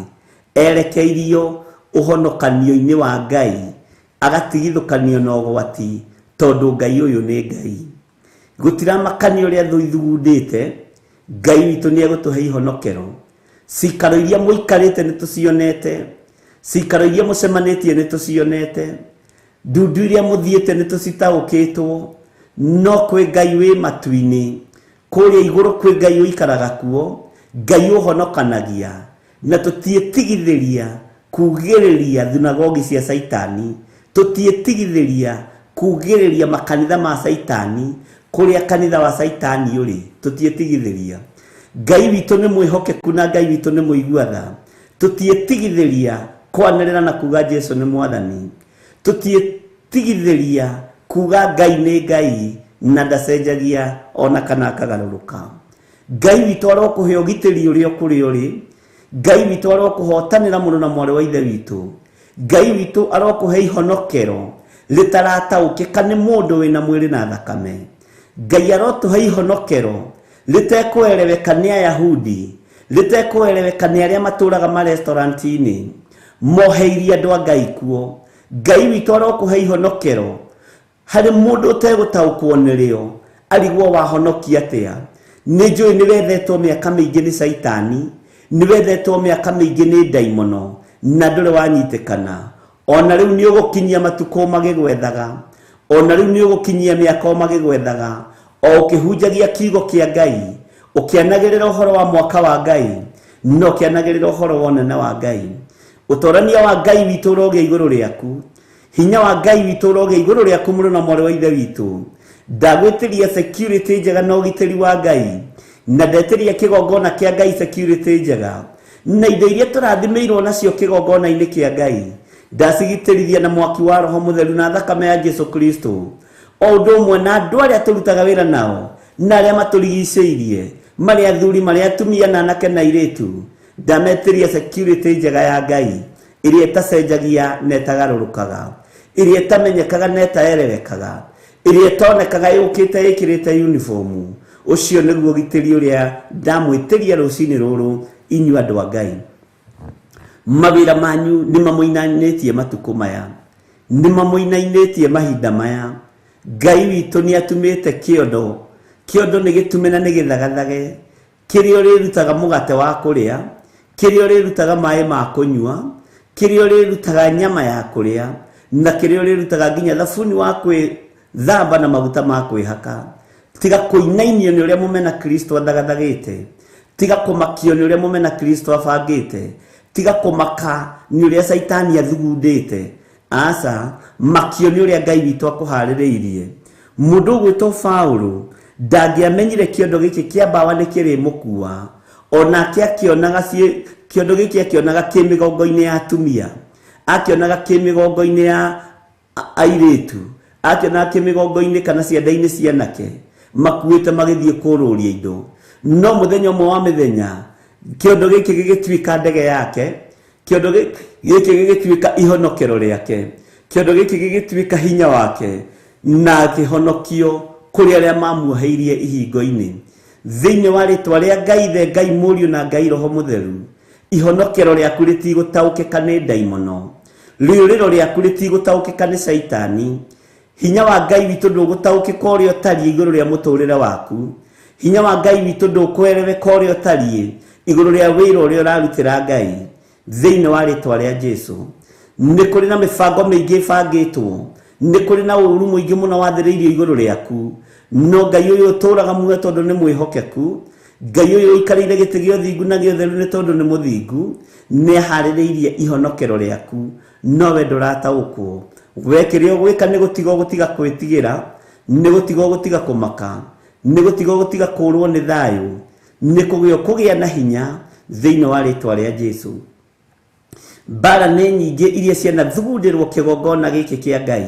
erekeirio ũhonokanio-inĩ wa Ngai, agatigithũkanio na ũgwati, tondũ Ngai ũyũ nĩ Ngai. Gũtiramakanio ũrĩa thũ ithugundĩte, Ngai witũ nĩ egũtũhe ihonokero. Cikaro iria mũikarĩte nĩ tũcionete, cikaro iria mũcemanĩtie nĩ tũcionete, ndundu iria mũthiĩte nĩ tũcitaũkĩtwo. No kwĩ Ngai wĩ matu-inĩ, kũrĩa igũrũ kwĩ Ngai ũikaraga kuo, Ngai ũhonokanagia, na tũtiĩtigithĩria kugĩrĩria thunagogi cia Caitani, tũtiĩtigithĩria kugĩrĩria makanitha ma Caitani, kũrĩa kanitha wa Caitani ũrĩ, tũtiĩtigithĩria. Ngai witũ nĩ mwĩhokeku na Ngai witũ nĩ mũigua tha. Tũtiĩtigithĩria kwanĩrĩra na kuga Jesu nĩ mwathani. Tũtiĩtigithĩria kuga Ngai nĩ Ngai na ndacenjagia ona kana akagarũrũka. Ngai witũ arokũhe ũgitĩri ũrĩa ũkũrĩ ũrĩ. Ngai witũ arokũhotanĩra mũno na mwarĩ wa ithe witũ. Ngai witũ arokũhe ihonokero rĩtarataũkĩka nĩ mũndũ wĩna mwĩrĩ na thakame. Ngai arotũhe ihonokero rĩtekũereweka nĩ Ayahudi, rĩtekũereweka nĩ arĩa matũraga ma-restaurant-inĩ, moheirie andũ a Ngai kuo. Ngai witũ arokũhe ihonokero harĩ mũndũ ũtegũtaũkwo nĩrĩo, arigwo wahonokia atĩa. Nĩ njũĩ nĩ wethetwo mĩaka mĩingĩ nĩ Caitani, nĩ wethetwo mĩaka mĩingĩ nĩ ndaimono, na ndũrĩ wanyitĩkana. Ona rĩu nĩ ũgũkinyia matukũ magĩgwethaga, ona rĩu nĩ ũgũkinyia mĩaka magĩgwethaga, o ũkĩhunjagia kiugo kĩa Ngai, ũkĩanagĩrĩra ũhoro wa mwaka wa Ngai, na ũkĩanagĩrĩra ũhoro wa ũnene wa Ngai. Ũtorania wa Ngai witũ ũrogĩa igũrũ rĩaku, hinya wa Ngai witũ ũrogĩa igũrũ rĩaku mũrũ na mwarĩ wa ithe witũ. Ndagwĩtĩria security njega na ũgitĩri wa Ngai, na ndetĩria kĩgongona kĩa Ngai security njega, na indo iria tũrathimĩirwo nacio kĩgongona-inĩ kĩa Ngai, ndacigitĩrithia na mwaki wa Roho Mũtheru na thakame ya Jesu Kristo. O ũndũ ũmwe na andũ arĩa tũrutaga wĩra nao, na arĩa matũrigicĩirie, marĩ athuri, marĩ atumia, na anake na airĩtu, ndametĩria security njega ya Ngai, ĩrĩa ĩtacenjagia na ĩtagarũrũkaga, ĩrĩa ĩtamenyekaga na ĩtaererekaga, ĩrĩa ĩtonekaga yũkĩte ĩkĩrĩte uniform. Ũcio nĩguo ũgitĩri ũrĩa ndamwĩtĩria rũcinĩ rũrũ inyuĩ andũ a Ngai. Mawĩra manyu nĩ mamũinainĩtie matukũ maya, nĩ mamũinainĩtie mahinda maya. Ngai witũ nĩ atumĩte kĩondo, kĩondo nĩ gĩtume na nĩ gĩthagathage, kĩrĩa ũrĩrutaga mũgate wa kũrĩa, kĩrĩa ũrĩrutaga maĩ ma kũnyua, Kĩrĩa ũrĩrutaga nyama ya kũrĩa na kĩrĩa ũrĩrutaga nginya thabuni wa kwĩthamba na maguta ma kwĩhaka. Tiga kũinainio nĩ ũrĩa mũmena Kristo athagathagĩte. Tiga kũmakio nĩ ũrĩa mũmena Kristo abangĩte. Tiga kũmaka nĩ ũrĩa Caitani athugundĩte. Aca, makio nĩ ũrĩa Ngai witũ akũharĩrĩirie. Mũndũ ũgwĩtwo Paũlũ ndangĩamenyire kĩondo gĩkĩ kĩa mbawa nĩ kĩrĩmũkua. Onake akĩonaga kĩondo gĩkĩ akĩonaga kĩ mĩgongo-inĩ ya atumia, akĩonaga kĩ mĩgongo-inĩ ya airĩtu, akĩonaga kĩ mĩgongo-inĩ kana cianda-inĩ cia anake makuĩte magĩthiĩ kũrũria indo. No mũthenya ũmwe wa mĩthenya kĩondo gĩkĩ gĩgĩtuĩka ndege yake, kĩondo gĩkĩ gĩgĩtuĩka ihonokero rĩake, kĩondo gĩkĩ gĩgĩtuĩka hinya wake, na akĩhonokio kũrĩ arĩa mamuoheirie ihingo-inĩ. Thĩinĩ wa rĩtwa rĩa Ngai Ithe, Ngai Mũriũ na Ngai Roho Mũtheru, ihonokero rĩaku rĩtigũtaũkĩka nĩ ndaimono, rĩũrĩro rĩaku rĩtigũtaũkĩka nĩ Caitani. Hinya wa Ngai witũ ndũgũtaũkĩka ũrĩa ũtariĩ igũrũ rĩa mũtũrĩre waku. Hinya wa Ngai witũ ndũkwerereka ũrĩa ũtariĩ igũrũ rĩa wĩra ũrĩa ũrarutĩra Ngai. Thĩinĩ wa rĩtwa rĩa Jesu, nĩ kũrĩ na mĩbango mĩingĩ ĩbangĩtwo, nĩ kũrĩ na ũũru mũingĩ mũno wathĩrĩirio igũrũ rĩaku. No Ngai ũyũ ũtũũraga muoyo tondũ nĩ mwĩhokeku, Ngai ũyũ ũikarĩire gĩtĩ gĩa ũthingu na gĩa ũtheru nĩ tondũ nĩ mũthingu, nĩ aharĩrĩirie ihonokero rĩaku, nowe ndũrataũkwo. We kĩrĩa ũgwĩka nĩ gũtiga ũgũtiga kwĩtigĩra, nĩ gũtiga ũgũtiga kũmaka, nĩ gũtiga ũgũtiga kũũrwo nĩ thayũ, nĩ kũgĩa ũkũgĩa na hinya thĩinĩ wa rĩtwa rĩa Jesu. Mbara nĩ nyingĩ iria cianathugundĩrwo kĩgongona gĩkĩ kĩa Ngai.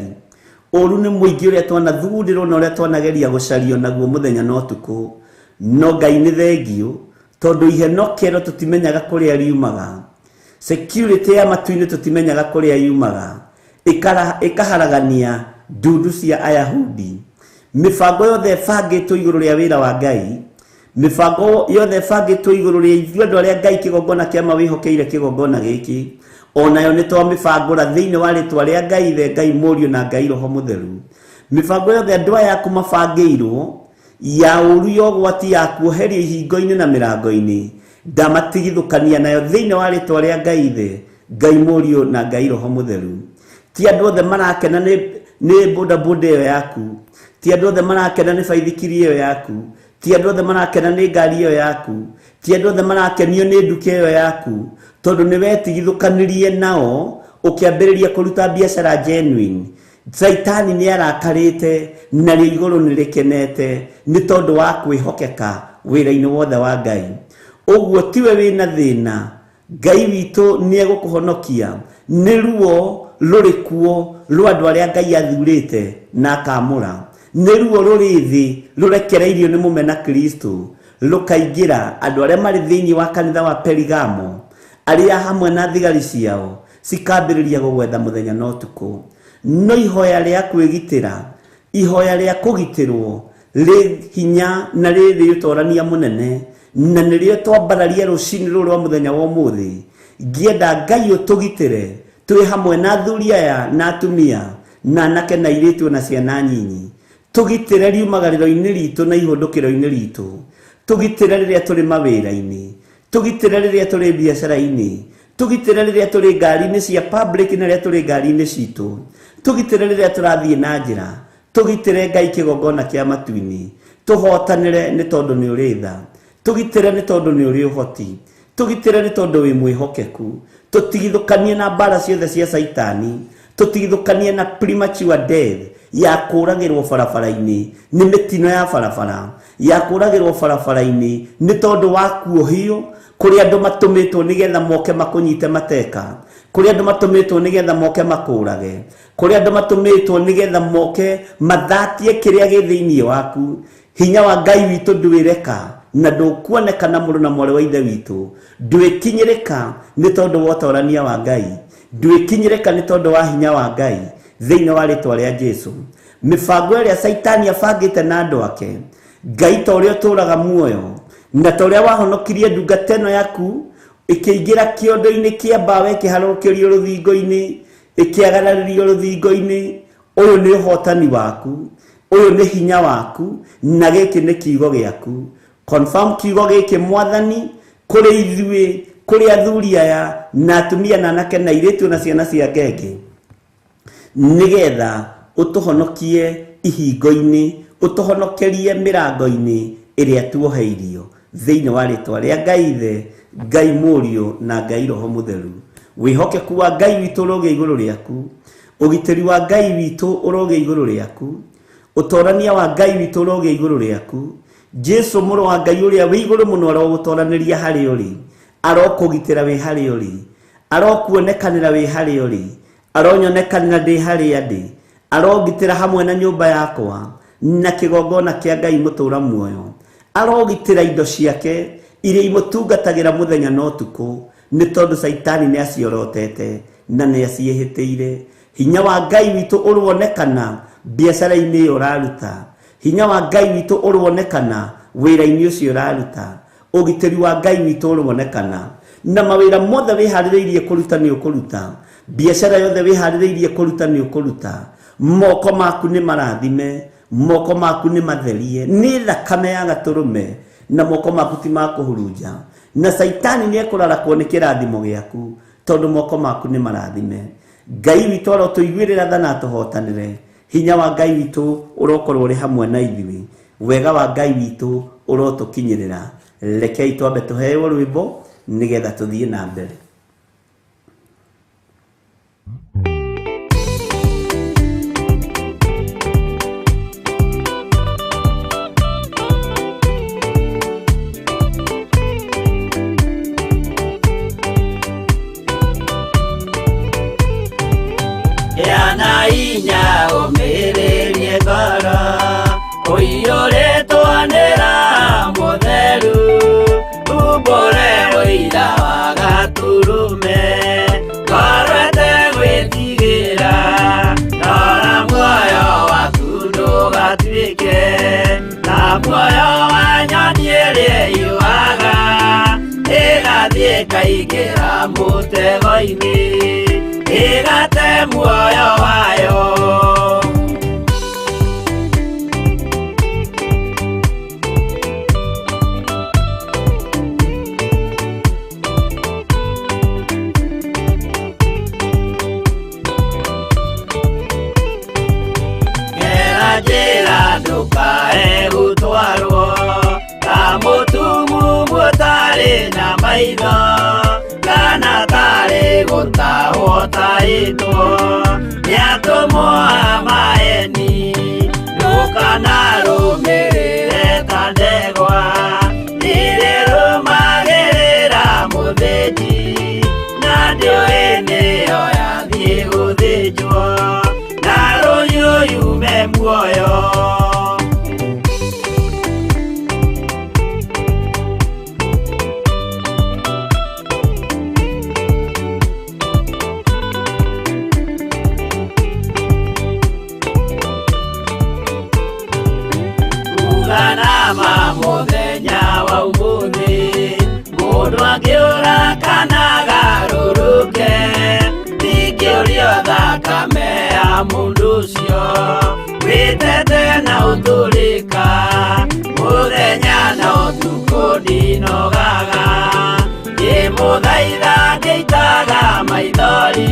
Ũũru nĩ mũingĩ ũrĩa twanathugundĩrwo na ũrĩa twanageria gũcario naguo mũthenya na ũtukũ. No Ngai nĩ thengiũ, tondũ ihenokero tũtimenyaga kũrĩa riumaga. Security ya matu-inĩ tũtimenyaga kũrĩa yumaga. Ĩkaharagania ndundu cia Ayahudi. Mĩbango yothe ĩbangĩtwo igũrũ rĩa wĩra wa Ngai, mĩbango yothe ĩbangĩtwo igũrũ rĩa ithuĩ andũ arĩa Ngai kĩgongona kĩa ma wĩhokeire kĩgongona gĩkĩ, onayo nĩ twamĩbangũra thĩinĩ wa rĩtwa rĩa Ngai Ithe, Ngai Mũriũ na Ngai Roho Mũtheru. Mĩbango yothe andũ aya aku mabangĩirwo ya ũũru ya ũgwati ya kuoherio ihingo-inĩ na mĩrango-inĩ, ndamatigithũkania nayo thĩinĩ wa rĩtwa rĩa Ngai Ithe, Ngai Mũriũ na Ngai Roho Mũtheru. Ti andũ othe marakena nĩ bodaboda ĩyo yaku, ti andũ othe marakena nĩ baithikiri ĩyo yaku, ti andũ othe marakena nĩ ngari ĩyo yaku, ti andũ othe marakenio nĩ nduka ĩyo yaku, tondũ nĩ wetigithũkanirie nao ũkĩambĩrĩria kũruta biacara genuine. Caitani nĩ arakarĩte narĩo igũrũ nĩ rĩkenete nĩ tondũ wa kwĩhokeka wĩra-inĩ wothe wa Ngai. Ũguo tiwe wĩna thĩna, Ngai witũ nĩ egũkũhonokia. Nĩ ruo rũrĩ kuo rwa andũ arĩa Ngai athurĩte na akamũra. Nĩ ruo rũrĩ thĩ rũrekereirio nĩ mũmena Kristo rũkaingĩra andũ arĩa marĩ thĩinĩ wa kanitha wa Perigamo, arĩa hamwe na thigari ciao cikambĩrĩria gũgwetha mũthenya na ũtukũ. No ihoya rĩa kwĩgitĩra, ihoya rĩa kũgitĩrwo rĩ hinya na rĩrĩ ũtorania mũnene, na nĩrĩo twambararia rũcinĩ rũrũ rwa mũthenya wa ũmũthĩ. Ngĩenda Ngai ũtũgitĩre twĩ hamwe na athuri aya na atumia na anake na airĩtu na ciana nyinyi. Tũgitĩre riumagarĩro-inĩ ritũ na ihũndũkĩro-inĩ ritũ. Tũgitĩre rĩrĩa tũrĩ mawĩra-inĩ, tũgitĩre rĩrĩa tũrĩ biacara-inĩ, tũgitĩre rĩrĩa tũrĩ ngari-inĩ cia public na rĩrĩa tũrĩ ngari-inĩ citũ, tũgitĩre rĩrĩa tũrathiĩ na njĩra, tũgitĩre Ngai kĩgongona kĩa matu-inĩ, tũhotanĩre nĩ tondũ nĩ ũrĩ tha, tũgitĩre nĩ tondũ nĩ ũrĩ ũhoti, tũgitĩre nĩ tondũ wĩ mwĩhokeku, tũtigithũkanie na mbara ciothe cia Caitani, tũtigithũkanie na premature death ya kũragĩrwo barabara-inĩ nĩ mĩtino ya barabara, ya kũragĩrwo barabara-inĩ nĩ tondũ wa kuohio kũrĩ andũ matũmĩtwo nĩgetha moke makũnyite mateka, kũrĩ andũ matũmĩtwo nĩgetha moke makũrage, kũrĩ andũ matũmĩtwo nĩgetha moke mathatie kĩrĩa gĩ thĩinĩ waku. Hinya wa Ngai witũ ndwĩreka na ndũkuonekana mũrũ na mwarĩ wa Ithe witũ, ndwĩkinyĩrĩka nĩ tondũ wa ũtorania wa Ngai, ndwĩkinyĩrĩka nĩ tondũ wa hinya wa Ngai thĩinĩ wa rĩtwa rĩa Jesu. Mĩbango ĩrĩa Caitani abangĩte na andũ ake, Ngai ta ũrĩa ũtũũraga muoyo na ta ũrĩa wahonokirie ndungata ĩno yaku ĩkĩingĩra kĩondo-inĩ kĩa mbaũ ĩkĩharũrũkĩrio rũthingo-inĩ, ĩkĩagararĩrio rũthingo-inĩ, ũyũ nĩ ũhotani waku, ũyũ nĩ hinya waku, na gĩkĩ nĩ kiugo gĩaku. Confirm kiugo gĩkĩ Mwathani kũrĩ ithuĩ, Kũrĩ athuri aya na atumia na anake na airĩtu na ciana cia ngenge, nĩgetha ũtũhonokie ihingo-inĩ, ũtũhonokerie mĩrango-inĩ ĩrĩa tuoheirio, thĩinĩ wa rĩtwa rĩa Ngai Ithe, Ngai Mũriũ na Ngai Roho Mũtheru. Wĩhokeku wa Ngai witũ ũrogĩa igũrũ rĩaku, ũgitĩri wa Ngai witũ ũrogĩa igũrũ rĩaku, ũtorania wa Ngai witũ ũrogĩa igũrũ rĩaku. Jesu mũrũ wa Ngai ũrĩa wĩ igũrũ mũno arogũtoranĩria harĩa ũrĩ, arokũgitĩra wĩ harĩa ũrĩ, arokuonekanĩra wĩ harĩa ũrĩ, aronyonekanĩra ndĩ harĩa ndĩ, arongitĩra hamwe na nyũmba yakwa na kĩgongona kĩa Ngai mũtũũra muoyo, arogitĩra indo ciake iria imũtungatagĩra mũthenya na ũtukũ, nĩ tondũ Caitani nĩ aciorotete na nĩ aciĩhĩtĩire. Hinya wa Ngai witũ ũronekana biacara-inĩ ĩyo ũraruta, hinya wa Ngai witũ ũronekana wĩra-inĩ ũcio ũraruta, ũgitĩri wa Ngai witũ ũronekana na mawĩra mothe wĩharĩrĩirie kũruta nĩ ũkũruta, biacara yothe wĩharĩrĩirie kũruta nĩ ũkũruta. Moko maku nĩ marathime, moko maku nĩ matherie nĩ thakame ya gatũrũme, na moko maku ti ma kũhurunja, na Caitani nĩ ekũrarakwo nĩ kĩrathimo gĩaku, tondũ moko maku nĩ marathime. Ngai witũ arotũiguĩrĩra tha na atũhotanĩre. Hinya wa Ngai witũ ũrokorwo ũrĩ hamwe na ithuĩ, wega wa Ngai witũ ũrotũkinyĩrĩra. Rekei twambe tũheo rwĩmbo nĩgetha tũthiĩ na mbere. Yana inya ũmĩrĩrie ngoro, ũiyũrĩtwo nĩ Roho Mũtheru, umbũre ũira wa Gatũrũme, ngoro ĩtegwĩtigĩra, rora muoyo waku ndũgatuĩke ta muoyo wa nyoni ĩrĩa ĩũaga, ĩgathiĩ ĩkaingĩra mũtego-inĩ, ĩgate muoyo wayo. Gera njĩra ndũkae gũtwarwo ta mũtumumu ũtarĩ na maitho, kana tarĩ gũtahwo tahĩtwo nĩ atũmwo a maeni. Ndũkanarũmĩrĩre ta ndegwa ĩrĩa ĩrũmagĩrĩra mũthĩnji, na ndĩũĩ nĩyo yathiĩ gũthĩnjwo, na rũhiũ yume muoyo. Uganama mũthenya wa ũmũthĩ, mũndũ angĩũra kana agarũrũke, ndingĩũrio thakame ya mũndũ ũcio wĩtete na ũtũrĩka, mũthenya na ũtukũ ndinogaga, ngĩmũthaitha ngĩitaga maithori,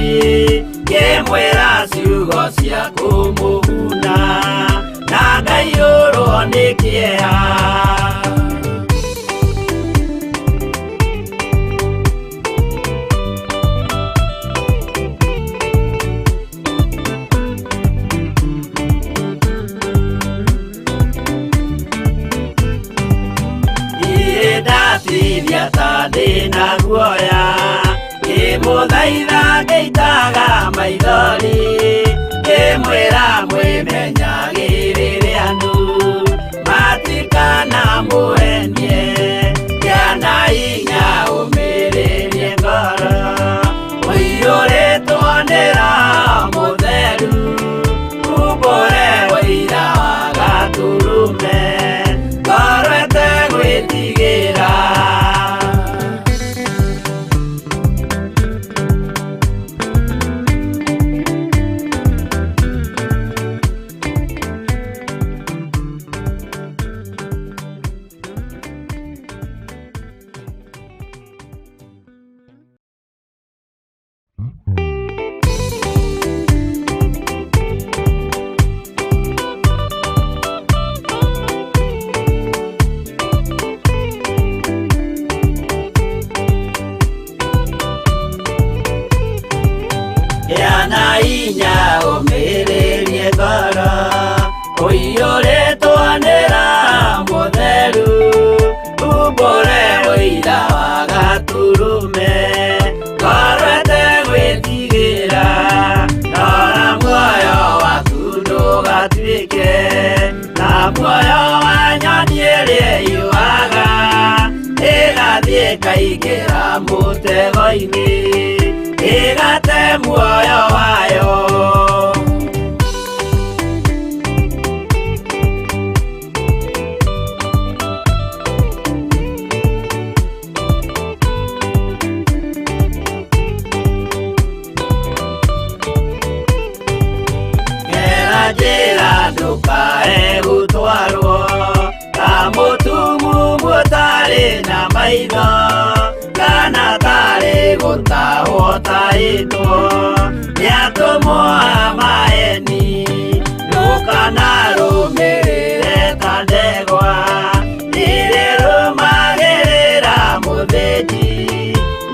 ngĩmwĩra ciugo cia kũmũguna, na ngaiyũrwo nĩ kĩeha. Niĩ ndatithia ta ndĩna guoya, ngĩmũthaitha ngĩitaga maithori, ngĩmwĩra mwĩmenyagĩrĩre andũ matikanamũhenie, kĩana hinya ũmĩrĩrie ngoro, ũiyũrĩtwo nĩ Roho Mũtheru, umbũre ũira wa Gatũrũme, ngoro ĩtegwĩtigĩra. Ĩkaingĩra mũtego-inĩ ĩgate muoyo wayo. Gera njĩra ndũkae gũtwarwo ta mũtumumu ũtarĩ na maitho kana tarĩ gũtahwo tahĩtwo nĩ atũmwo a maeni. Ndũkanarũmĩrĩre ta ndegwa ĩrĩrũmagĩrĩra mũthĩnji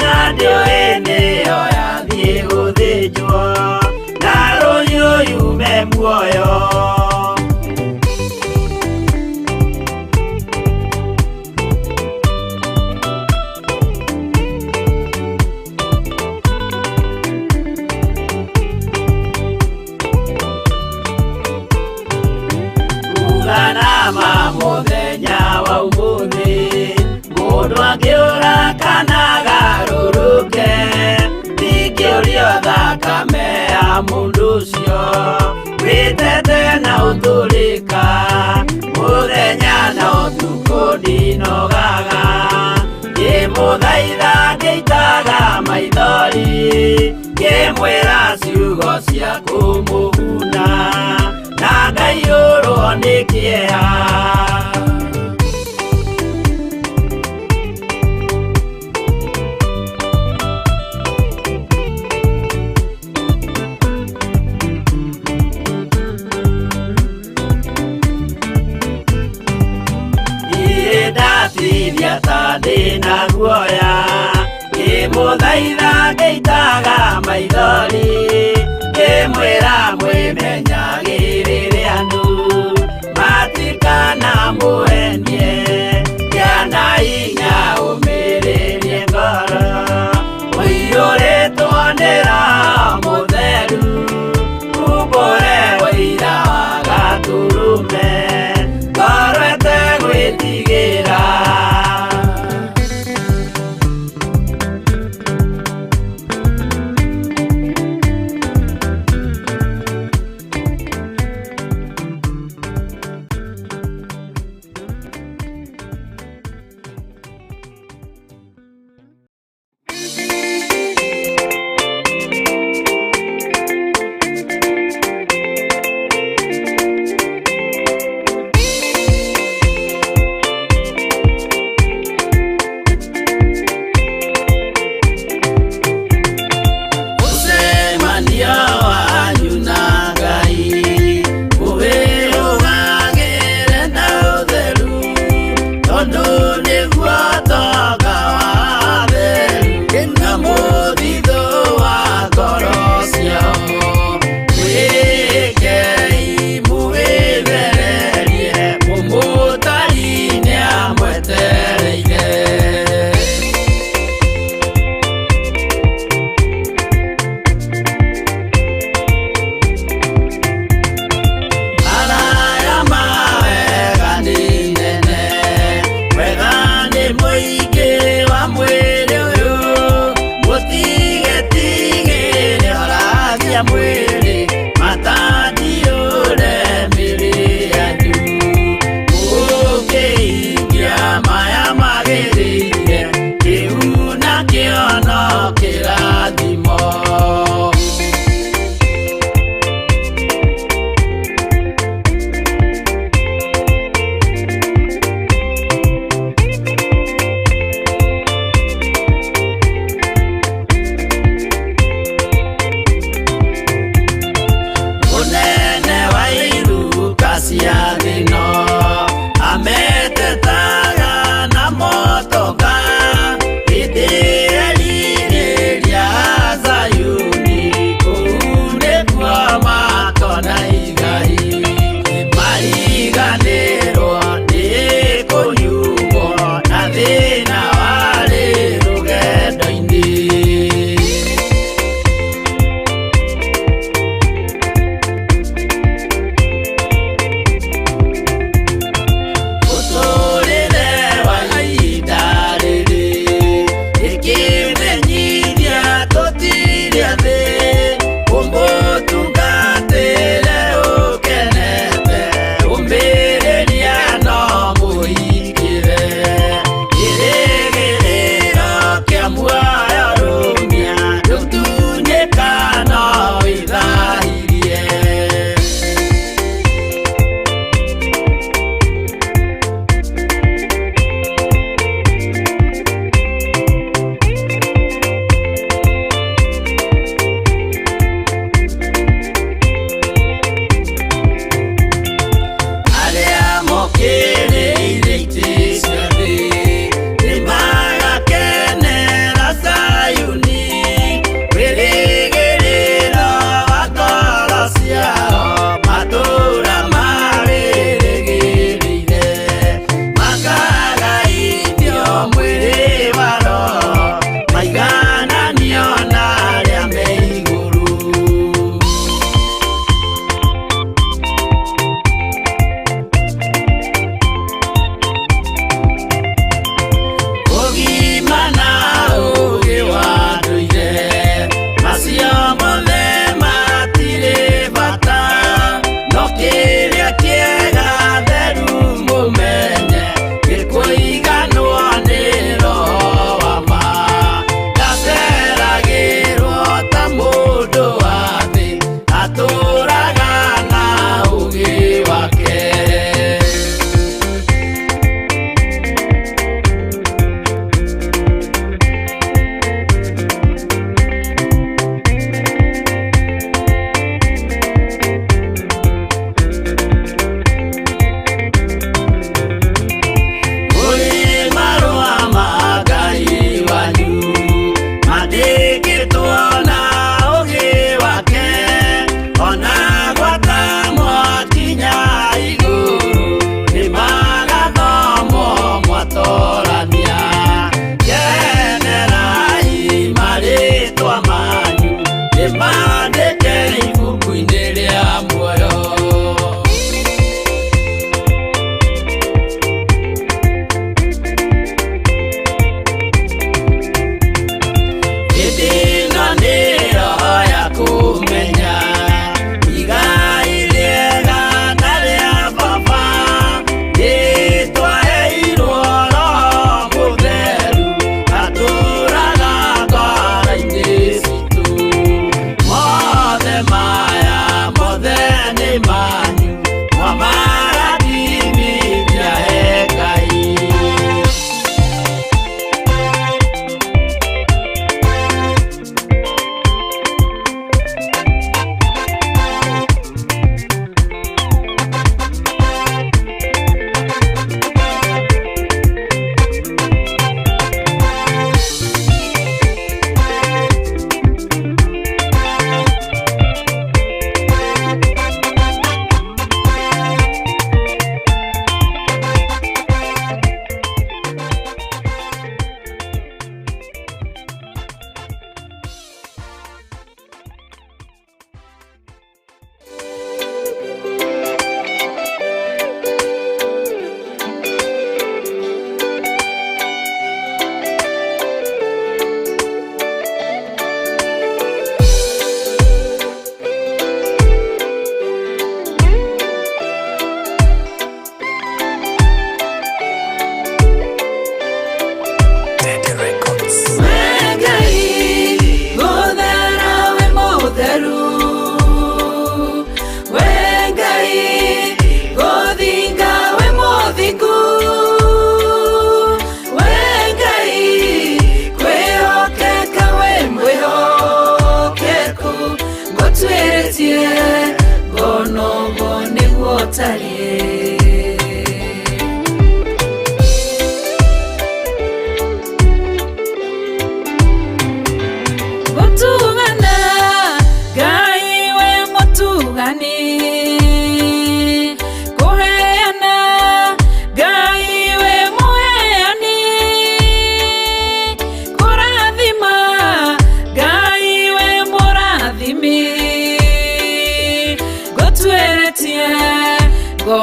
na ndĩũĩ nĩyo yathiĩ gũthĩnjwo na rũhiũ yume muoyo. Uganama mũthenya wa ũmũthĩ mũndũ angĩũra kana agarũrũke ndingĩũrio thakame ya mũndũ ũcio wĩtete na ũtũrĩka mũthenya na ũtukũ ndinogaga ngĩmũthaitha ngĩitaga maithori ngĩmwĩra ciugo cia kũmũguna na ngaiyũrwo nĩ kĩeha. Niĩ ndatithia ta ndĩna guoya ngĩmũthaitha ngĩitaga maithori ngĩmwĩra mwĩmenyagĩrĩre andũ matikana mũhenie kĩana hinya ũmĩrĩrie ngoro ũiyũrĩtwo nĩ Roho Mũtheru umbũre ũira wa Gatũrũme ngoro ĩtegwĩtigĩra. Mũcemanio wanyu na Ngai mũwĩrũgagĩre na ũtheru tondũ nĩguo ũtonga wa atheru na mũthithũ wa ngoro ciao. Mwĩĩkei mũwĩthererie mũmũtari nĩamwetereire. Maraya ma wega nĩ nene, wega nĩ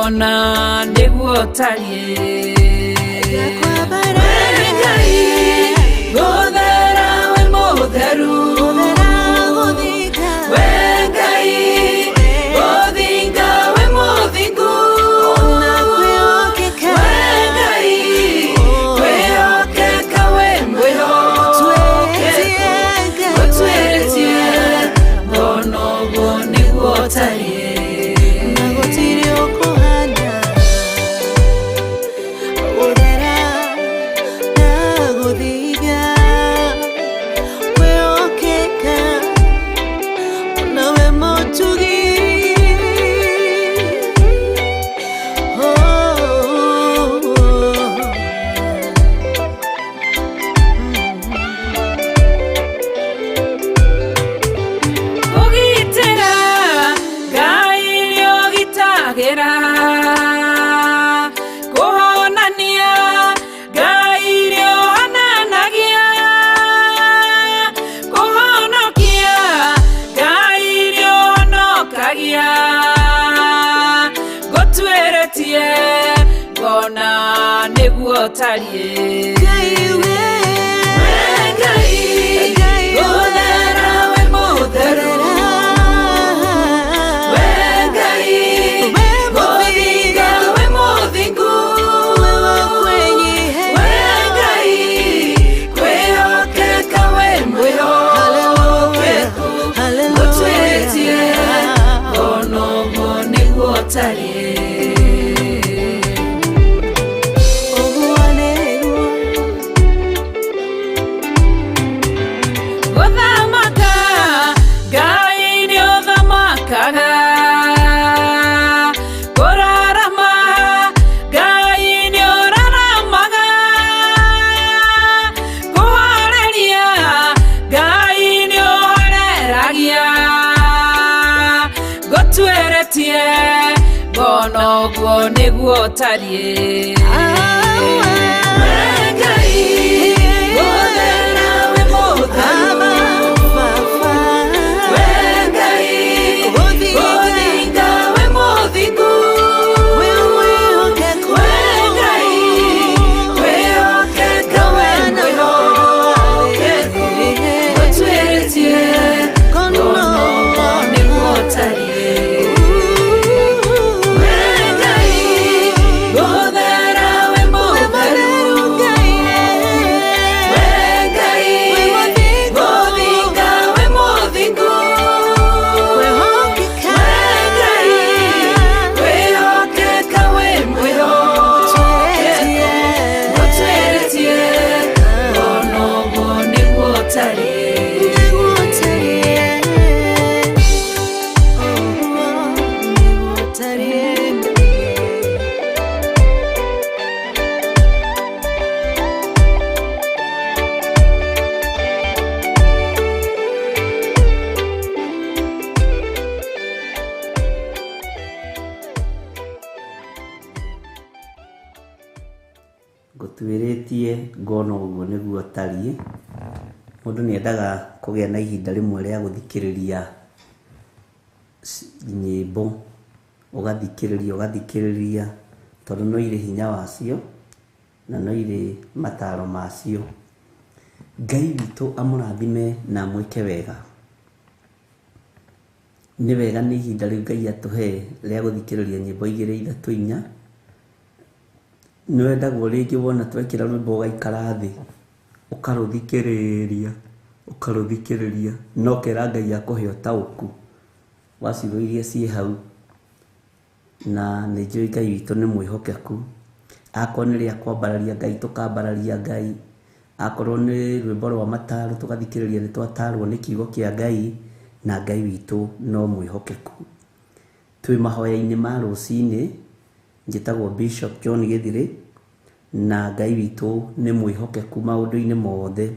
Ngona nĩguo tariĩ. We Ngai gũthera we mũtheru. We Ngai gũthinga we mũthingu. We Ngai kwĩhokeka we mwĩhokeku. Gũtuĩrĩtie ngona ũguo nĩguo tariĩ. Kũgitĩra Ngai nĩũgitagĩra. Kũhonania Ngai nĩũhonanagia. Kũhonokia Ngai nĩũhonokagia. Ngũtuĩrĩtie ngona nĩguo tariĩ. We Ngai gũthera we mũtheru. We Ngai gũthinga we mũthingu. We Ngai kwĩhokeka we mwĩhokeku. Ngũtuĩrĩtie ngona ũguo nĩguo tariĩ. Gũthamaka Ngai nĩũthamakaga. Kũrarama Ngai nĩũraramaga. Kũhoreria Ngai nĩũhoreragia. Ngũtuĩrĩtie ngona ũguo nĩguo tariĩ. We Ngai gũthera we mũtheru. We Ngai gũthinga we mũthingu. We Ngai kwĩhokeka we mwĩhokeku. Ngũtuĩrĩtie ngona ũguo nĩguo tariĩ. We Ngai gũthera we mũtheru. We Ngai gũthinga we mũthingu. We Ngai kwĩhokeka we mwĩhokeku. Ngũtuĩrĩtie ngona ũguo nĩguo tariĩ. Ngũtuĩrĩtie ngona ũguo nĩguo tariĩ. Mũndũ nĩendaga kũgĩa na ihinda rĩmwe rĩa gũthikĩrĩria nyĩmbo, ũgathikĩrĩria ũgathikĩrĩria, tondũ no irĩ hinya wacio na no irĩ mataro macio. Ngai witũ amũrathime na amwĩke wega. Nĩ wega nĩ ihinda rĩu Ngai atũhe rĩa gũthikĩrĩria nyĩmbo igĩrĩ ithatũ inya. Nĩwendagwo rĩngĩ wona twekĩra rwĩmbo ũgaikara thĩ ũkarũthikĩrĩria ũkarũthikĩrĩria na ũkera Ngai akũhe ũtaũku wa ciugo iria ciĩ hau. Na nĩ njũĩ Ngai witũ nĩ mwĩhokeku. Akorwo nĩ rĩa kwambararia Ngai tũkambararia Ngai, akorwo nĩ rwĩmbo rwa mataro tũgathikĩrĩria nĩ twatarwo nĩ kiugo kĩa Ngai, na Ngai witũ no mwĩhokeku. Twĩ mahoya-inĩ ma rũcinĩ, njĩtagwo Bishop John Gĩthirĩ, na Ngai witũ nĩ mwĩhokeku maũndũ-inĩ mothe.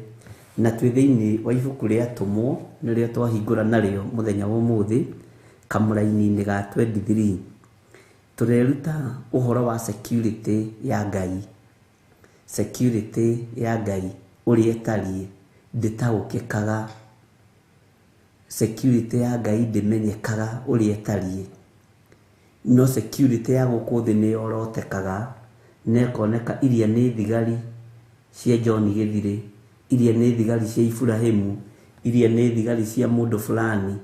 Na twĩ thĩinĩ wa ibuku rĩa Atũmwo, nĩrĩo twahingũra narĩo mũthenya wa ũmũthĩ, kamũraini-inĩ ga 23. Tũreruta ũhoro wa security ya Ngai. Security ya Ngai ũrĩa ĩtariĩ ndĩtaũkĩkaga. Security ya Ngai ndĩmenyekaga ũrĩa ĩtariĩ. No security ya gũkũ thĩ nĩ yorotekaga na ĩkoneka iria nĩ thigari cia John Gĩthirĩ, iria nĩ thigari cia Iburahĩmu, iria nĩ thigari cia mũndũ fulani.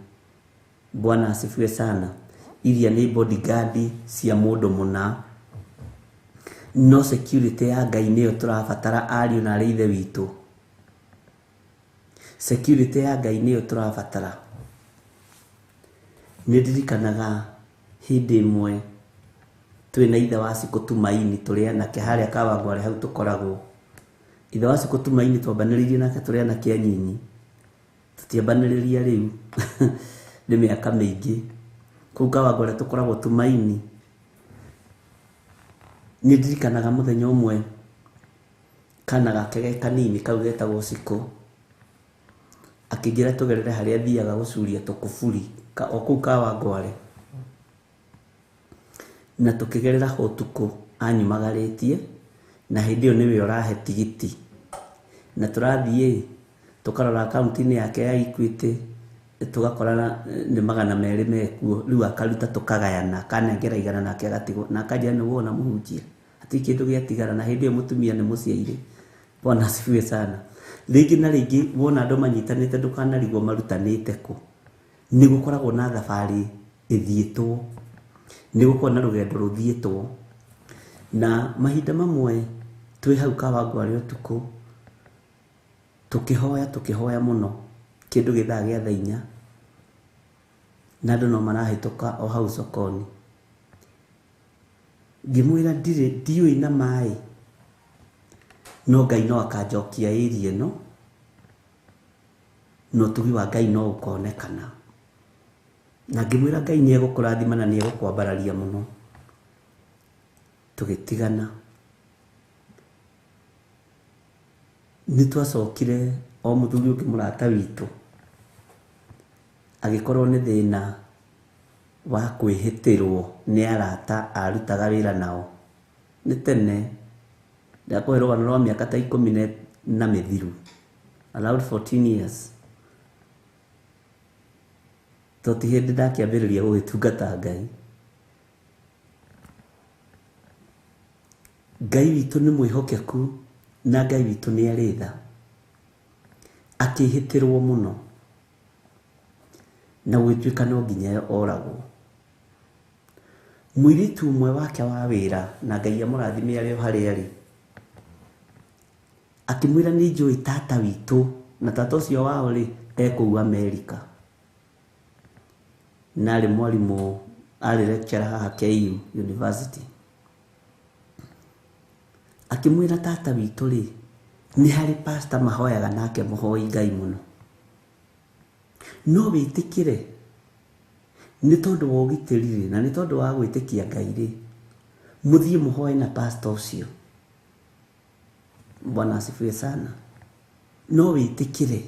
Bwana asifiwe sana. Iria nĩ bodyguard cia mũndũ mũna. No security ya Ngai nĩyo tũrabatara ariũ na arĩ ithe witũ. Security ya Ngai nĩyo tũrabatara. Nĩ ndirikanaga hĩndĩ ĩmwe twĩna ithe wa Cikũ Tumaini tũrĩ anake harĩa Kawangware hau tũkoragwo. Ithe wa Cikũ Tumaini twambanĩrĩirie nake tũrĩ anake anyinyi. Tũtiambanĩrĩria rĩu nĩ mĩaka mĩingĩ. Kũu Kawangware tũkoragwo Tumaini. Nĩ ndirikanaga mũthenya ũmwe kana gake ge kanini kau getagwo Cikũ akĩnjĩra tũgerere harĩa athiaga gũcuria tũkuburi o kũu Kawangware. Na tũkĩgerera ho ũtukũ anyumagarĩtie na hĩndĩ ĩyo nĩwe ũrahe tigiti. Na tũrathiĩ tũkarora akaunti-inĩ yake ya Equity tũgakora nĩ 200 mekuo. Rĩu akaruta tũkagayana, akanengera 100 nake agatigwo. Na akanjĩra nĩ wona mũhunjia hatirĩ kĩndũ gĩatigara. Na hĩndĩ ĩyo mũtumia nĩ mũciaire. Bwana asifiwe sana. Rĩngĩ na rĩngĩ wona andũ manyitanĩte ndũkanarigwo marutanĩte kũ. Nĩ gũkoragwo na thabarĩ ĩthiĩtwo, nĩ gũkoragwo na rũgendo rũthiĩtwo. Na mahinda mamwe twĩ hau Kawangware ũtukũ tũkĩhoya mũno kĩndũ gĩthaa gĩa thaa inya na andũ no marahĩtũka o hau sokoni. Ngĩmwĩra ndiũĩ na maĩ no Ngai no akanjokia area ĩno na ũtugi wa Ngai no ũkonekana. Na ngĩmwĩra Ngai nĩ egũkũrathima na nĩ egũkwambararia mũno. Tũgĩtigana. Nĩ twacokire o mũthuri ũngĩ mũrata witũ agĩkorwo nĩ thĩna wa kwĩhĩtĩrwo nĩ arata arutaga wĩra nao. Nĩ tene ndakũhe rũgano rwa mĩaka ta 10 na mĩthiru, around 14 years. To ti hĩndĩ ndakĩambĩrĩria gũgĩtungata Ngai. Ngai witũ nĩ mwĩhokeku na Ngai witũ nĩ arĩ tha. Akĩhĩtĩrwo mũno na gũgĩtuĩka no nginya oragwo. Mũirĩtu ũmwe wake wa wĩra na Ngai amũrathime arĩ o harĩa arĩ akĩmwĩra nĩ njũĩ tata witũ na tata ũcio wao rĩ e kũu Amerika. Na arĩ mwarimũ, arĩ lecturer haha KU University. Akĩmwĩra tata witũ rĩ nĩ harĩ pastor mahoyaga nake mũhoi Ngai mũno. No wĩtĩkĩre nĩ tondũ wa ũgitĩri rĩ na nĩ tondũ wa gwĩtĩkia Ngai rĩ mũthiĩ mũhoe na pastor ũcio. Bwana asifiwe sana. No wĩtĩkĩre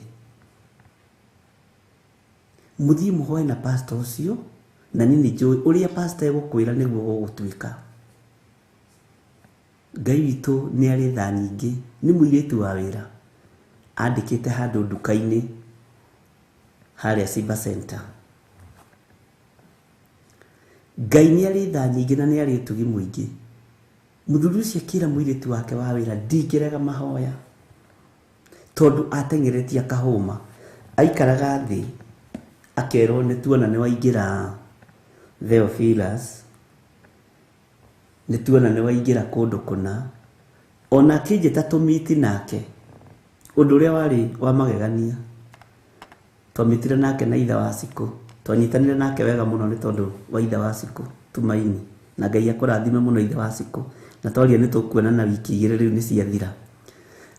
mũthiĩ mũhoe na pastor ũcio na niĩ nĩ njũĩ ũrĩa pastor egũkwĩra nĩguo gũgũtuĩka. Ngai witũ nĩ arĩ tha nyingĩ. Nĩ mũirĩtu wa wĩra andĩkĩte handũ nduka-inĩ harĩa Simba Center. Ngai nĩ arĩ tha nyingĩ na nĩ arĩ ũtugi mũingĩ. Mũthuri ũcio akĩra mũirĩtu wake wa wĩra ndingĩrega mahoya tondũ ateng'eretie akahũma. Aikaraga thĩ akerwo nĩ tuona nĩ waingĩra Theophilus, nĩ tuona nĩ waingĩra kũndũ kũna. Ona akĩnjĩta tũmiti nake, ũndũ ũrĩa warĩ wa magegania. Twamitire nake na ithe wa Cikũ, twanyitanire nake wega mũno nĩ tondũ wa ithe wa Cikũ Tumaini. Na Ngai akũrathime mũno ithe wa Cikũ. Na twaria nĩ tũkuonana wiki 2 rĩu nĩ ciathira.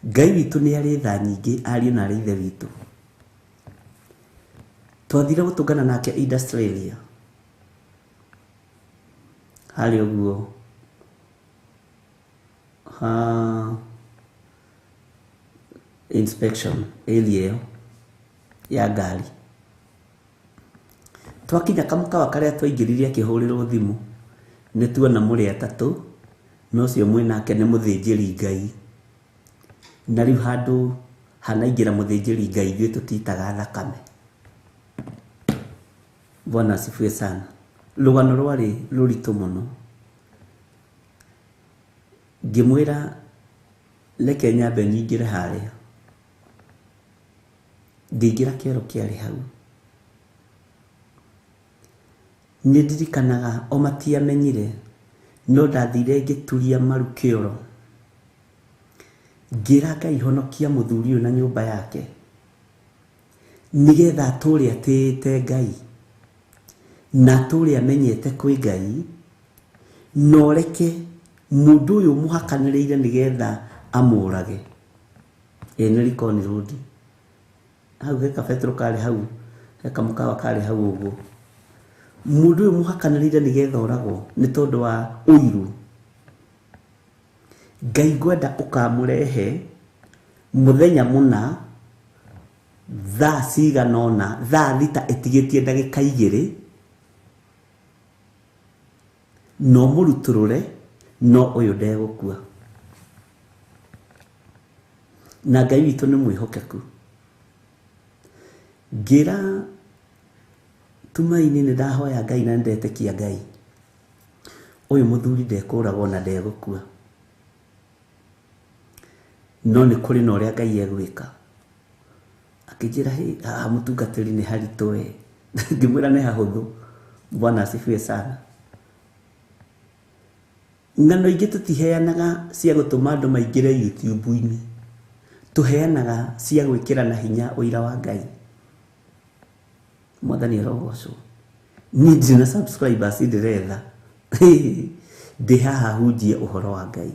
Ngai witũ nĩ arĩ tha nyingĩ ariũ na arĩ ithe witũ. Twathire gũtũngana nake Australia harĩa ũguo ha inspection area ĩyo ya ngari. Twakinya kamũkawa karĩa twaingĩrire akĩhũrĩrwo thimũ nĩ tuona mũrĩ atatũ na ũcio mwĩ nake nĩ mũthĩnjĩri Ngai. Na rĩu handũ hanaingĩra mũthĩnjĩri Ngai ithuĩ tũtitaga thakame. Bwana asifiwe sana. Rũgano rwarĩ rũritũ mũno. Ngĩmwĩra reke nyambe nyingĩre harĩa. Ngĩingĩra kĩoro kĩarĩ hau. Nĩ ndirikanaga o matiamenyire, no ndathire ngĩturia maru kĩoro. Ngĩra Ngai honokia mũthuri ũyũ na nyũmba yake, nĩgetha atũre atĩĩte Ngai, na atũre amenyete kwĩ Ngai, na ũreke mũndũ ũyũ mũhakanĩrĩire nĩgetha amũrage. Ĩĩ nĩ Likoni Road. Hau he kabetũrũ karĩ hau, he kamũkawa karĩ hau ũguo. Mũndũ ũyũ mũhakanĩrĩire nĩgetha oragwo nĩ tondũ wa ũiru. Ngai ngwenda ũkamũrehe mũthenya mũna thaa cigana ũna, thaa thita ĩtigĩtie ndagĩka igĩrĩ, no mũrutũrũre, no ũyũ ndegũkua. Na Ngai witũ nĩ mwĩhokeku. Ngĩra Tumaini nĩ ndahoya Ngai na nĩndetĩkia Ngai, ũyũ mũthuri ndekũragwo na ndegũkua, no nĩ kũrĩ na ũrĩa Ngai egwĩka. Akĩnjĩra hĩ, haha mũtungatĩri nĩ haritũ we. Ngĩmwĩra nĩ hahũthũ. Bwana asifiwe sana. Ng'ano ingĩ tũtiheanaga cia gũtũma andũ maingĩre YouTube-inĩ, tũheanaga cia gwĩkĩra na hinya ũira wa Ngai. Mwathani arogocwo. Niĩ ndirĩ na subscribers ndĩretha. Ndĩ haha hunjie ũhoro wa Ngai.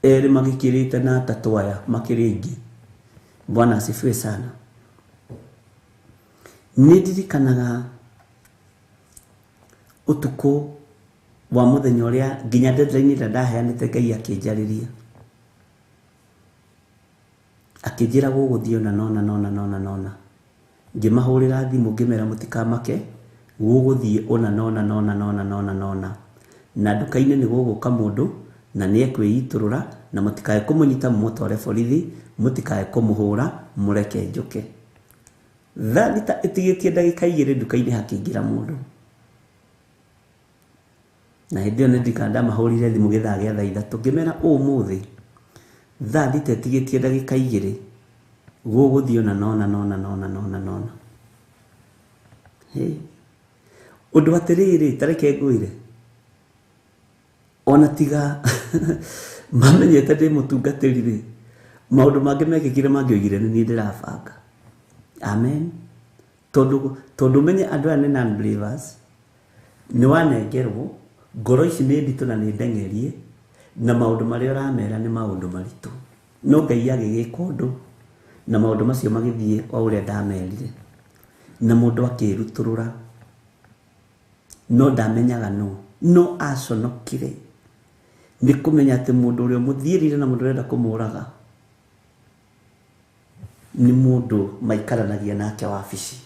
Erĩ magĩkĩrĩte na atatũ aya makĩrĩ aingĩ. Bwana asifiwe sana. Nĩ ndirikanaga ũtukũ wa mũthenya ũrĩa nginya deadline ĩrĩa ndaheanĩte Ngai akĩnjarĩria. Akĩnjĩra gũgũthiĩ ũna na ũna na ũna na ũna na ũna. Ngĩmahũrĩra thimũ ngĩmera mũtikamake, gũgũthiĩ ũna na ũna na ũna na ũna na ũna na ũna. Na nduka-inĩ nĩ gũgũka mũndũ na nĩ ekwĩitũrũra, na mũtikae kũmũnyita mũmũtware borithi, mũtikae kũmũhũra, mũreke njũke. Thaa thita ĩtigĩtie ndagĩka igĩrĩ nduka-inĩ hakĩingĩra mũndũ. Na hĩndĩ ĩyo nĩ ndirikana ndamahũrire thimũ gĩthaa gĩa thaa ithatũ, ngĩmera ũmũthĩ thaa thita ĩtigĩtie ndagĩka igĩrĩ gũgũthiĩ ũna na ũna na ũna na ũna na ũna na ũna. Ũndũ atĩrĩrĩ, ta reke ngwĩre, ona tiga mamenyete ndĩ mũtungatĩri rĩ, maũndũ mangĩ mekĩkire mangĩoigire nĩ niĩ ndĩrabanga. Amen. Tondũ menye andũ aya nĩ non-believers, nĩ wanengerwo, ngoro ici nĩ nditũ na nĩ ndeng'erie, na maũndũ marĩa ũramera nĩ maũndũ maritũ. No Ngai agĩgĩka ũndũ, na maũndũ macio magĩthiĩ o ũrĩa ndamerire. Na mũndũ akĩrutũrũra, no ndamenyaga no, no aconokire nĩ kũmenya atĩ mũndũ ũrĩa ũmũthiĩrire na mũndũ ũrenda kũmũraga nĩ mũndũ maikaranagia nake wabici.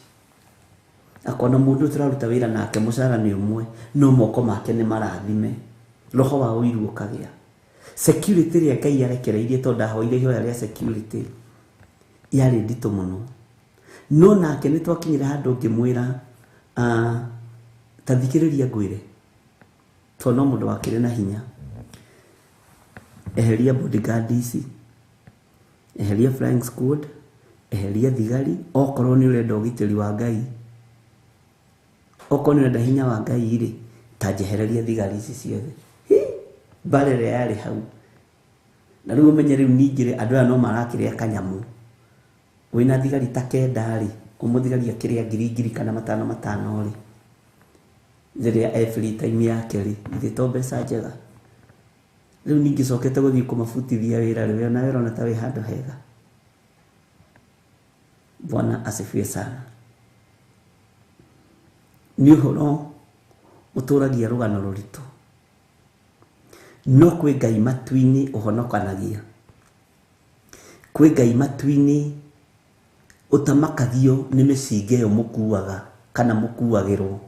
Akona mũndũ tũraruta wĩra nake mũcara nĩ ũmwe, no moko make nĩ marathime. Roho wa ũiru ũkagĩa. Security ĩrĩa Ngai arekereirie tondũ ndahoire ihoya rĩa security yarĩ nditũ mũno. No nake nĩ twakinyire handũ ngĩmwĩra, ta thikĩrĩria ngwĩre, tondũ no mũndũ wakĩrĩ na hinya. Eheria bodyguard ici, eheria flying squad, eheria thigari, okorwo nĩ ũrenda ũgitĩri wa Ngai, okorwo nĩ ũrenda hinya wa Ngai rĩ, ta njehereria thigari ici ciothe. Mbara ĩrĩa yarĩ hau. Na rĩu ũmenye rĩu ningĩ rĩ, andũ aya no marakĩrĩa kanyamũ. Wĩna thigari ta kenda rĩ, ũmũthigari akĩrĩa ngiri ngiri kana matano matano rĩ, rĩrĩa e free time yake rĩ, githĩ to mbeca njega. Rĩu ningĩ cokete gũthiĩ kũmabutithia wĩra rĩ, we onawe ũrona ta wĩ handũ hega. Bwana asifiwe sana. Nĩ ũhoro ũtũragia rũgano rũritũ. No kwĩ Ngai matu-inĩ ũhonokanagia. Kwĩ Ngai matu-inĩ ũtamakagio nĩ mĩcinga ĩyo mũkuaga kana mũkuagĩrwo.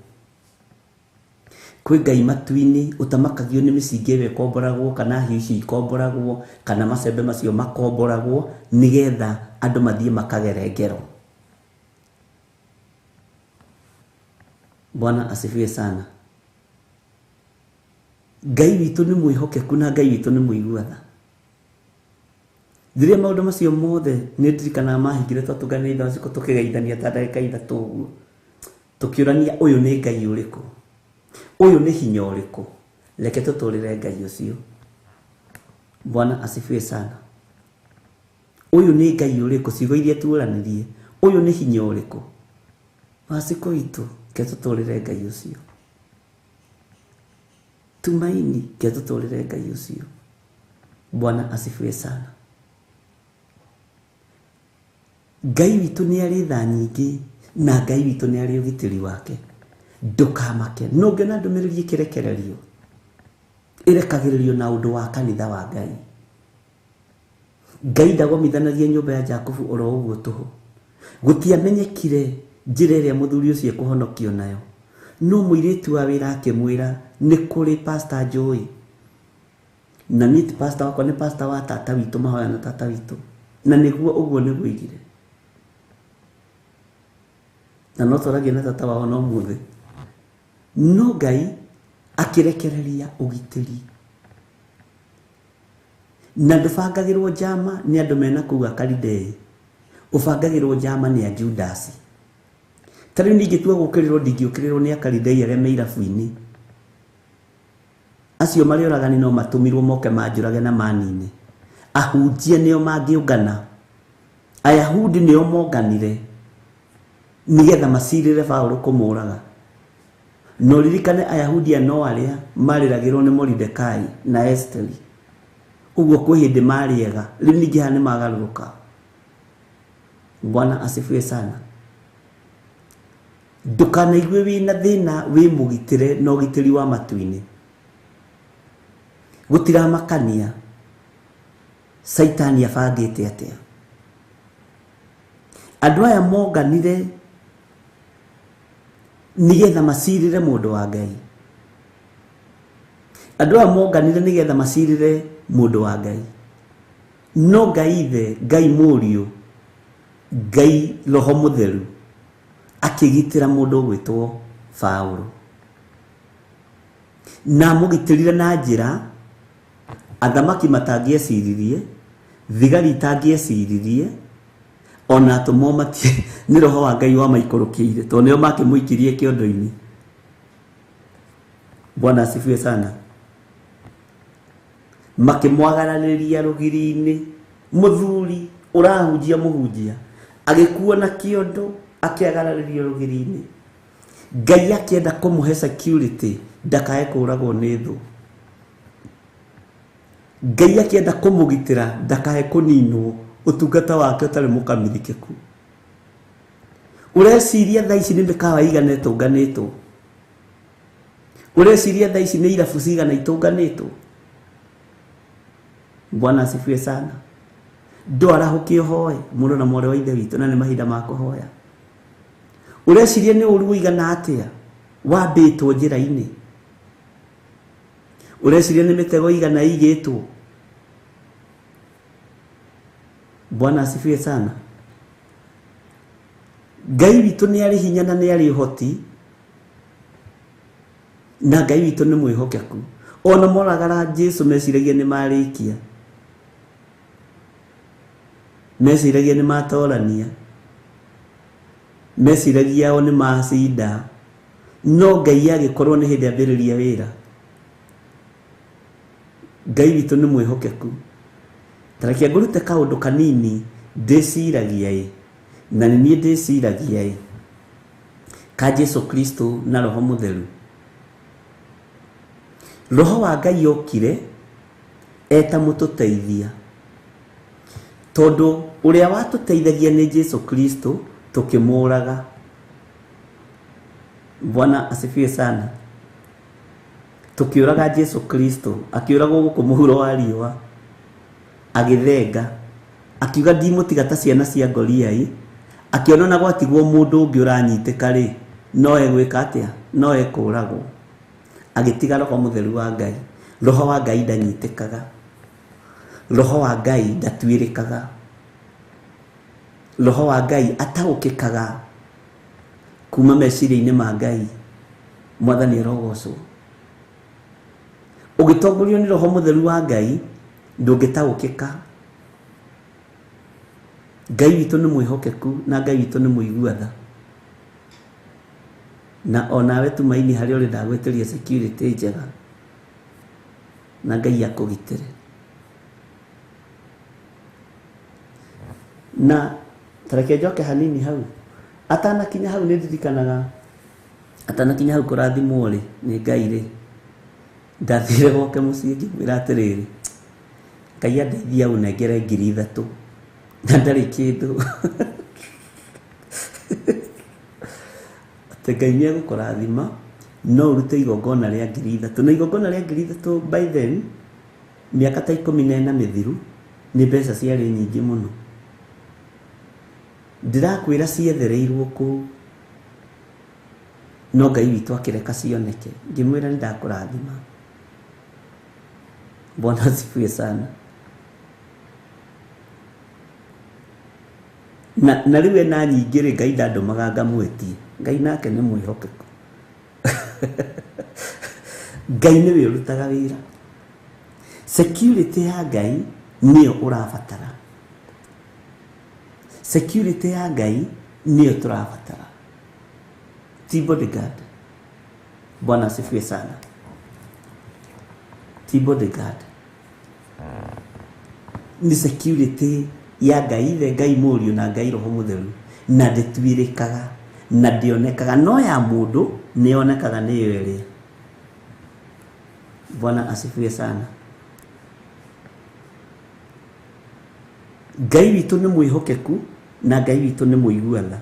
Kwĩ Ngai matu-inĩ ũtamakagio nĩ mĩcinga ĩyo ĩkomboragwo kana hiũ icio ikomboragwo kana macembe macio makomboragwo nĩgetha andũ mathiĩ makagere ngero. Bwana asifiwe sana. Ngai witũ nĩ mwĩhokeku na Ngai witũ nĩ mũigua tha. Rĩrĩa maũndũ macio mothe nĩ ndirikanaga mahingire twatũnganĩire ithaa cikũ tũkĩgeithania ta ndagĩka ithatũ ũguo, tũkĩũrania ũyũ nĩ Ngai ũrĩkũ, ũyũ nĩ hinya ũrĩkũ, reke tũtũrĩre Ngai ũcio. Bwana asifiwe sana. Ũyũ nĩ Ngai ũrĩkũ, ciugo iria tuoranirie, ũyũ nĩ hinya ũrĩkũ, Wacikũ witũ, reke tũtũrĩre Ngai ũcio. Tumaini, reke tũtũrĩre Ngai ũcio. Bwana asifiwe sana. Ngai witũ nĩ arĩ tha nyingĩ na Ngai witũ nĩ arĩ ũgitĩri wake. Ndũkamake. No ũngĩona ndũmĩrĩri ĩkĩrekererio, ĩrekagĩrĩrio na ũndũ wa kanitha wa Ngai. Ngai ndagomithanagia nyũmba ya Jakubu oro ũguo tũhũ. Gũtiamenyekire njĩra ĩrĩa mũthuri ũcio ekũhonokio nayo. No mũirĩtu wa wĩra akĩmwĩra nĩ kũrĩ pastor njũĩ. Na niĩ ti pastor wakwa, nĩ pastor wa tata witũ, mahoya na tata witũ. Na nĩguo ũguo nĩguo oigire. Na no twaragia na tata wao no mũthĩ. No Ngai akĩrekereria ũgitĩri. Na ndũbangagĩrwo njama nĩ andũ mena kũu Akalidei. Ũbangagĩrwo njama nĩ a Judasi. Ta rĩu ningĩtua gũũkĩrĩrwo, ndingĩũkĩrĩrwo nĩ Akalidei arĩa me irabu-inĩ. Acio marĩ oragani no matũmirwo moke manjũrage na manine. Ahunjia nĩo mangĩũngana. Ayahudi nĩo monganire nĩgetha macirĩre Paũlũ kũmũraga. No ririkane Ayahudi aya no arĩa marĩragĩrwo nĩ Moridekai na Esteri. Ũguo kwĩ hĩndĩ marĩ ega, rĩu ningĩ haha nĩ magarũrũka. Bwana asifiwe sana. Ndũkanaigue wĩna thĩna wĩ mũgitĩre na ũgitĩri wa matu-inĩ. Gũtiramakania Saitani abangĩte atĩa. Andũ aya monganire nĩgetha macirĩre mũndũ wa Ngai. Andũ aya monganire nĩgetha macirĩre mũndũ wa Ngai. No Ngai Ithe, Ngai Mũriũ, Ngai Roho Mũtheru akĩgitĩra mũndũ ũgwĩtwo Paũlũ. Na amũgitĩrire na njĩra athamaki matangĩeciririe, thigari itangĩeciririe, ona atũmwo matie nĩ Roho wa Ngai wamaikũrũkĩire, tondũ nĩo makĩmũikirie kĩondo-inĩ. Bwana asifiwe sana. Makĩmwagararĩria rũgiri-inĩ. Mũthuri ũrahunjia mũhunjia agĩkuo na kĩondo akĩagararĩrio rũgiri-inĩ. Ngai akĩenda kũmũhe security ndakae kũragwo nĩ thũ. Ngai akĩenda kũmũgitĩra ndakae kũninwo ũtungata wake ũtarĩ mũkamilikeku. Ũreciria thaa ici nĩ mĩkawa igana ĩtũnganĩtwo? Ũreciria thaa ici nĩ irabu cigana itũnganĩtwo? Bwana asifiwe sana. Ndwarahũke ũhoe mũrũ na mwarĩ wa Ithe witũ, na nĩ mahinda ma kũhoya. Ũreciria nĩ ũru ũigana atĩa wambĩtwo njĩra-inĩ? Ũreciria nĩ mĩtego igana ĩigĩtwo? Bwana asifiwe sana. Ngai witũ nĩ arĩ hinya na nĩ arĩ ũhoti, na Ngai witũ nĩ mwĩhokeku. Ona moragara Jesu meciragia nĩ marĩkia, meciragia nĩ matorania, meciragia o nĩ macinda, no Ngai agĩkorwo nĩ hĩndĩ ambĩrĩria wĩra. Ngai witũ nĩ mwĩhokeku. Ta reke ngũrute kaũndũ kanini ndĩciragia ĩ, na nĩ niĩ ndĩciragia ĩ, ka Jesu Kristo na Roho Mũtheru. Roho wa Ngai okire eta mũtũteithia, tondũ ũrĩa watũteithagia nĩ Jesu Kristo tũkĩmũraga. Bwana asifiwe sana. Tũkĩũraga Jesu Kristo, akĩũragwo gũkũ mũhuro wa riũa, agĩthenga, akiuga ndimũtiga ta ciana cia Goliai, akĩona ona gwatigwo mũndũ ũngĩ ũranyitĩka rĩ, no egwĩka atĩa? No ekũragwo. Agĩtiga Roho Mũtheru wa Ngai. Roho wa Ngai ndanyitĩkaga. Roho wa Ngai ndatuĩrĩkaga. Roho wa Ngai ataũkĩkaga kuma meciria-inĩ ma Ngai. Mwathani arogocwo. Ũgĩtongorio nĩ Roho Mũtheru wa Ngai ndũngĩtaũkĩka. Ngai witũ nĩ mwĩhokeku na Ngai witũ nĩ mũigua tha. Na onawe Tumaini harĩa ũrĩ ndagwĩtĩria security njega na Ngai akũgitĩre. Na tareke njoke hanini hau, atanakinya hau nĩ ndirikanaga, atanakinya hau kũrathimwo rĩ nĩ Ngai rĩ, ndathire gwake mũciĩ ngĩmwĩra atĩrĩrĩ, Ngai andeithia ũnengere 3,000 na ndarĩ kĩndũ. Atĩ Ngai nĩ egũkũrathima no ũrute igongona rĩa 3,000, na igongona rĩa 3,000 by then mĩaka ta 14 mĩthiru nĩ mbeca ciarĩ nyingĩ mũno. Ndĩrakwĩra ciethereirwo kũu, no Ngai witũ akĩreka cioneke. Ngĩmwĩra nĩ ndakũrathima. Bwana asifiwe sana. Na rĩu ena nyingĩ rĩ, Ngai ndandũmaga ngamwĩtie. Ngai nake nĩ mwĩhokeku. Ngai nĩwe ũrutaga wĩra. Security ya Ngai nĩyo ũrabatara. Security ya Ngai nĩyo tũrabatara, ti bodyguard. Bwana asifiwe sana. Ti bodyguard, nĩ security ya Ngai Ithe, Ngai Mũriũ na Ngai Roho Mũtheru, na ndĩtuĩrĩkaga na ndĩonekaga, no ya mũndũ nĩyonekaga nĩyo ĩrĩa. Bwana asifiwe sana. Ngai witũ nĩ mwĩhokeku na Ngai witũ nĩ mũigua tha.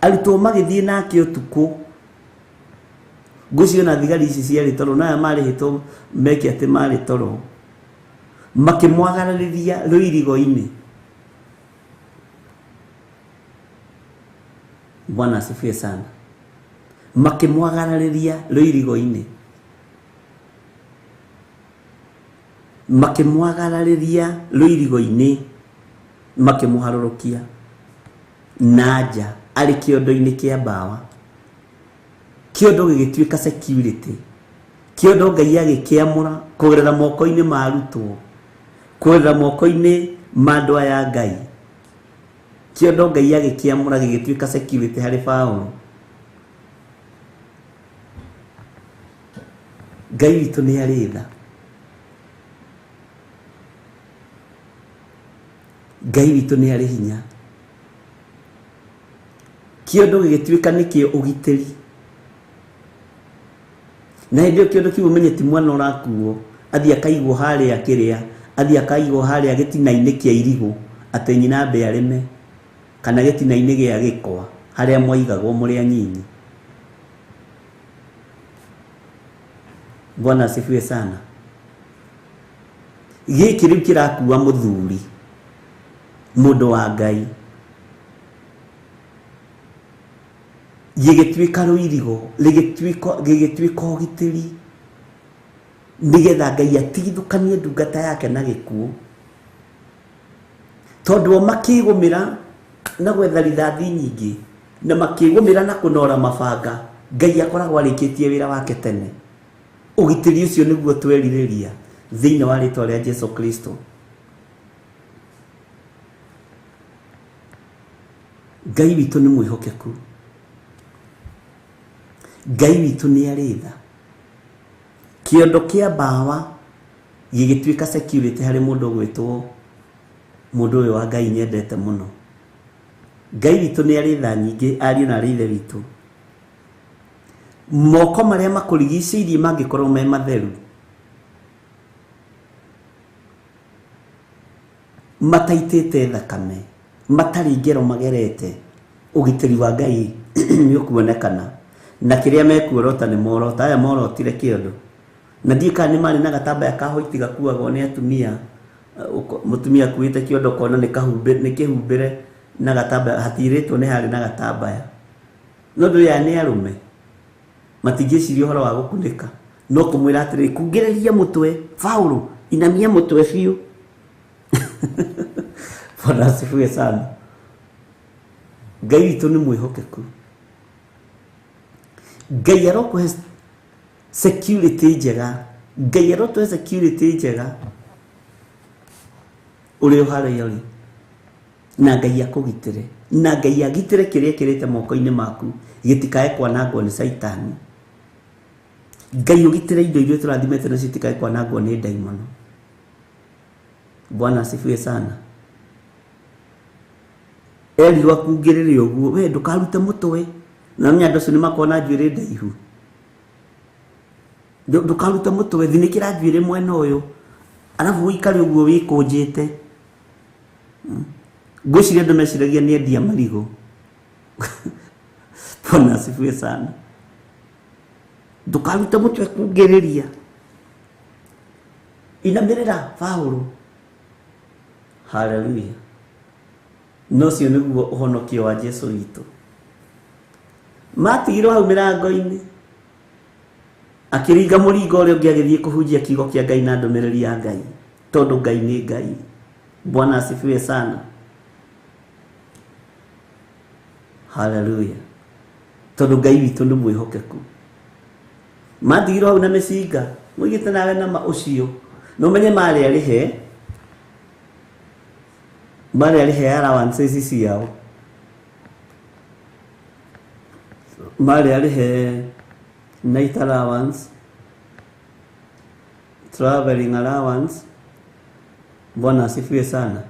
Arutwo magĩthiĩ nake ũtukũ, ngwĩciria ona thigari ici ciarĩ toro, na aya marĩhĩtwo meke atĩ marĩ toro, makĩmwagararĩria rũirigo-inĩ. Bwana asifiwe sana. Makĩmwagararĩria rũirigo-inĩ, makĩmwagararĩria rũirigo-inĩ, makĩmũharũrũkia na nja arĩ kĩondo-inĩ kĩa mbawa. Kĩondo gĩgĩtuĩka security. Kĩondo Ngai agĩkĩamũra kũgerera moko-inĩ ma arutwo, kũgerera moko-inĩ ma andũ aya Ngai. Kĩondo Ngai agĩkĩamũra gĩgĩtuĩka security harĩ Paũlũ. Ngai witũ nĩ arĩ tha. Ngai witũ nĩ arĩ hinya. Kĩondo gĩgĩtuĩka nĩkĩo ũgitĩri. Na hĩndĩ ĩyo kĩondo kĩu ũmenye ti mwana ũrakuo, athiĩ akaigwo harĩa kĩrĩa, athiĩ akaigwo harĩa gĩtina-inĩ kĩa irigũ, atĩ nyina ambe arĩme, kana gĩtina-inĩ gĩa gĩkwa, harĩa mwaigagwo mũrĩ anyinyi. Bwana asifiwe sana. Gĩkĩ rĩu kĩrakua mũthuri, mũndũ wa Ngai, gĩgĩtuĩka rũirigo, gĩgĩtuĩka ũgitĩri, nĩgetha Ngai atigithũkanie ndungata yake na gĩkuũ. Tondũ o makĩgũmĩra na gwetha rithathi nyingĩ, na makĩgũmĩra na kũnora mabanga, Ngai akoragwo arĩkĩtie wĩra wake tene. Ũgitĩri ũcio nĩguo twerirĩria thĩinĩ wa rĩtwa rĩa Jesu Kristo. Ngai witũ nĩ mwĩhokeku. Ngai witũ nĩ arĩ tha. Kĩondo kĩa mbawa gĩgĩtuĩka security harĩ mũndũ ũgwĩtwo mũndũ ũyũ wa Ngai nyendete mũno. Ngai witũ nĩ arĩ tha nyingĩ, ariũ na arĩ ithe witũ. Moko marĩa makũrigicĩirie mangĩkorwo me matheru, mataitĩte thakame, matarĩ ngero magerete, ũgitĩri wa Ngai nĩ ũkuonekana. Na kĩrĩa mekuorota nĩ morota. Aya morotire kĩondo, na ndiũĩ kana nĩ marĩ na gatambaya ka hoiti gakuagwo nĩ atumia. Mũtumia akuĩte kĩondo kona nĩ kĩhumbĩre na gatambaya, hatirĩtwo nĩ harĩ na gatambaya. No ndũĩ aya nĩ arũme, matingĩciria ũhoro wa gũkunĩka, no kũmwĩra atĩrĩrĩ, kungĩrĩria mũtwe Paũlũ, inamia mũtwe biũ. Bwana asifiwe sana. Ngai witũ nĩ mwĩhokeku. Ngai arokũhe security njega. Ngai arotũhe security njega ũrĩ o harĩa ũrĩ. Na Ngai akũgitĩre. Na Ngai agitĩre kĩrĩa kĩrĩte moko-inĩ maku gĩtikae kwanangwo nĩ Caitani. Ngai ũgitĩre indo iria tũrathimĩte nacio itikae kwanangwo nĩ ndaimono. Bwana asifiwe sana. Erirwo akungĩrĩre ũguo, we ndũkarute mũtwe. Na menya andũ acio nĩ makoragwo na njuĩrĩ ndaihu. Ndũkarute mũtwe, thinĩkĩra njuĩrĩ mwena ũyũ. Arabu ũikare ũguo wĩkũnjĩte. Ngwĩciria andũ meciragia nĩ endia marigũ. Bwana asifiwe sana. Ndũkarute mũtwe kungĩrĩria. Inamĩrĩra Paũlũ. Hallelujah. No ũcio nĩguo ũhonokio wa Jesu witũ. Matigirwo hau mĩrango-inĩ. Akĩringa mũringo ũrĩa ũngĩ agĩthiĩ kũhunjia kiugo kĩa Ngai na ndũmĩrĩri ya Ngai. Tondũ Ngai nĩ Ngai. Bwana asifiwe sana. Hallelujah. Tondũ Ngai witũ nĩ mwĩhokeku. Matigirwo hau na mĩcinga. Mũigĩte nawe nama ũcio. Na ũmenye marĩ arĩhe. Marĩ arĩhe allowances ciao. Marĩ arĩhe night allowance, traveling allowance. Bwana asifiwe sana.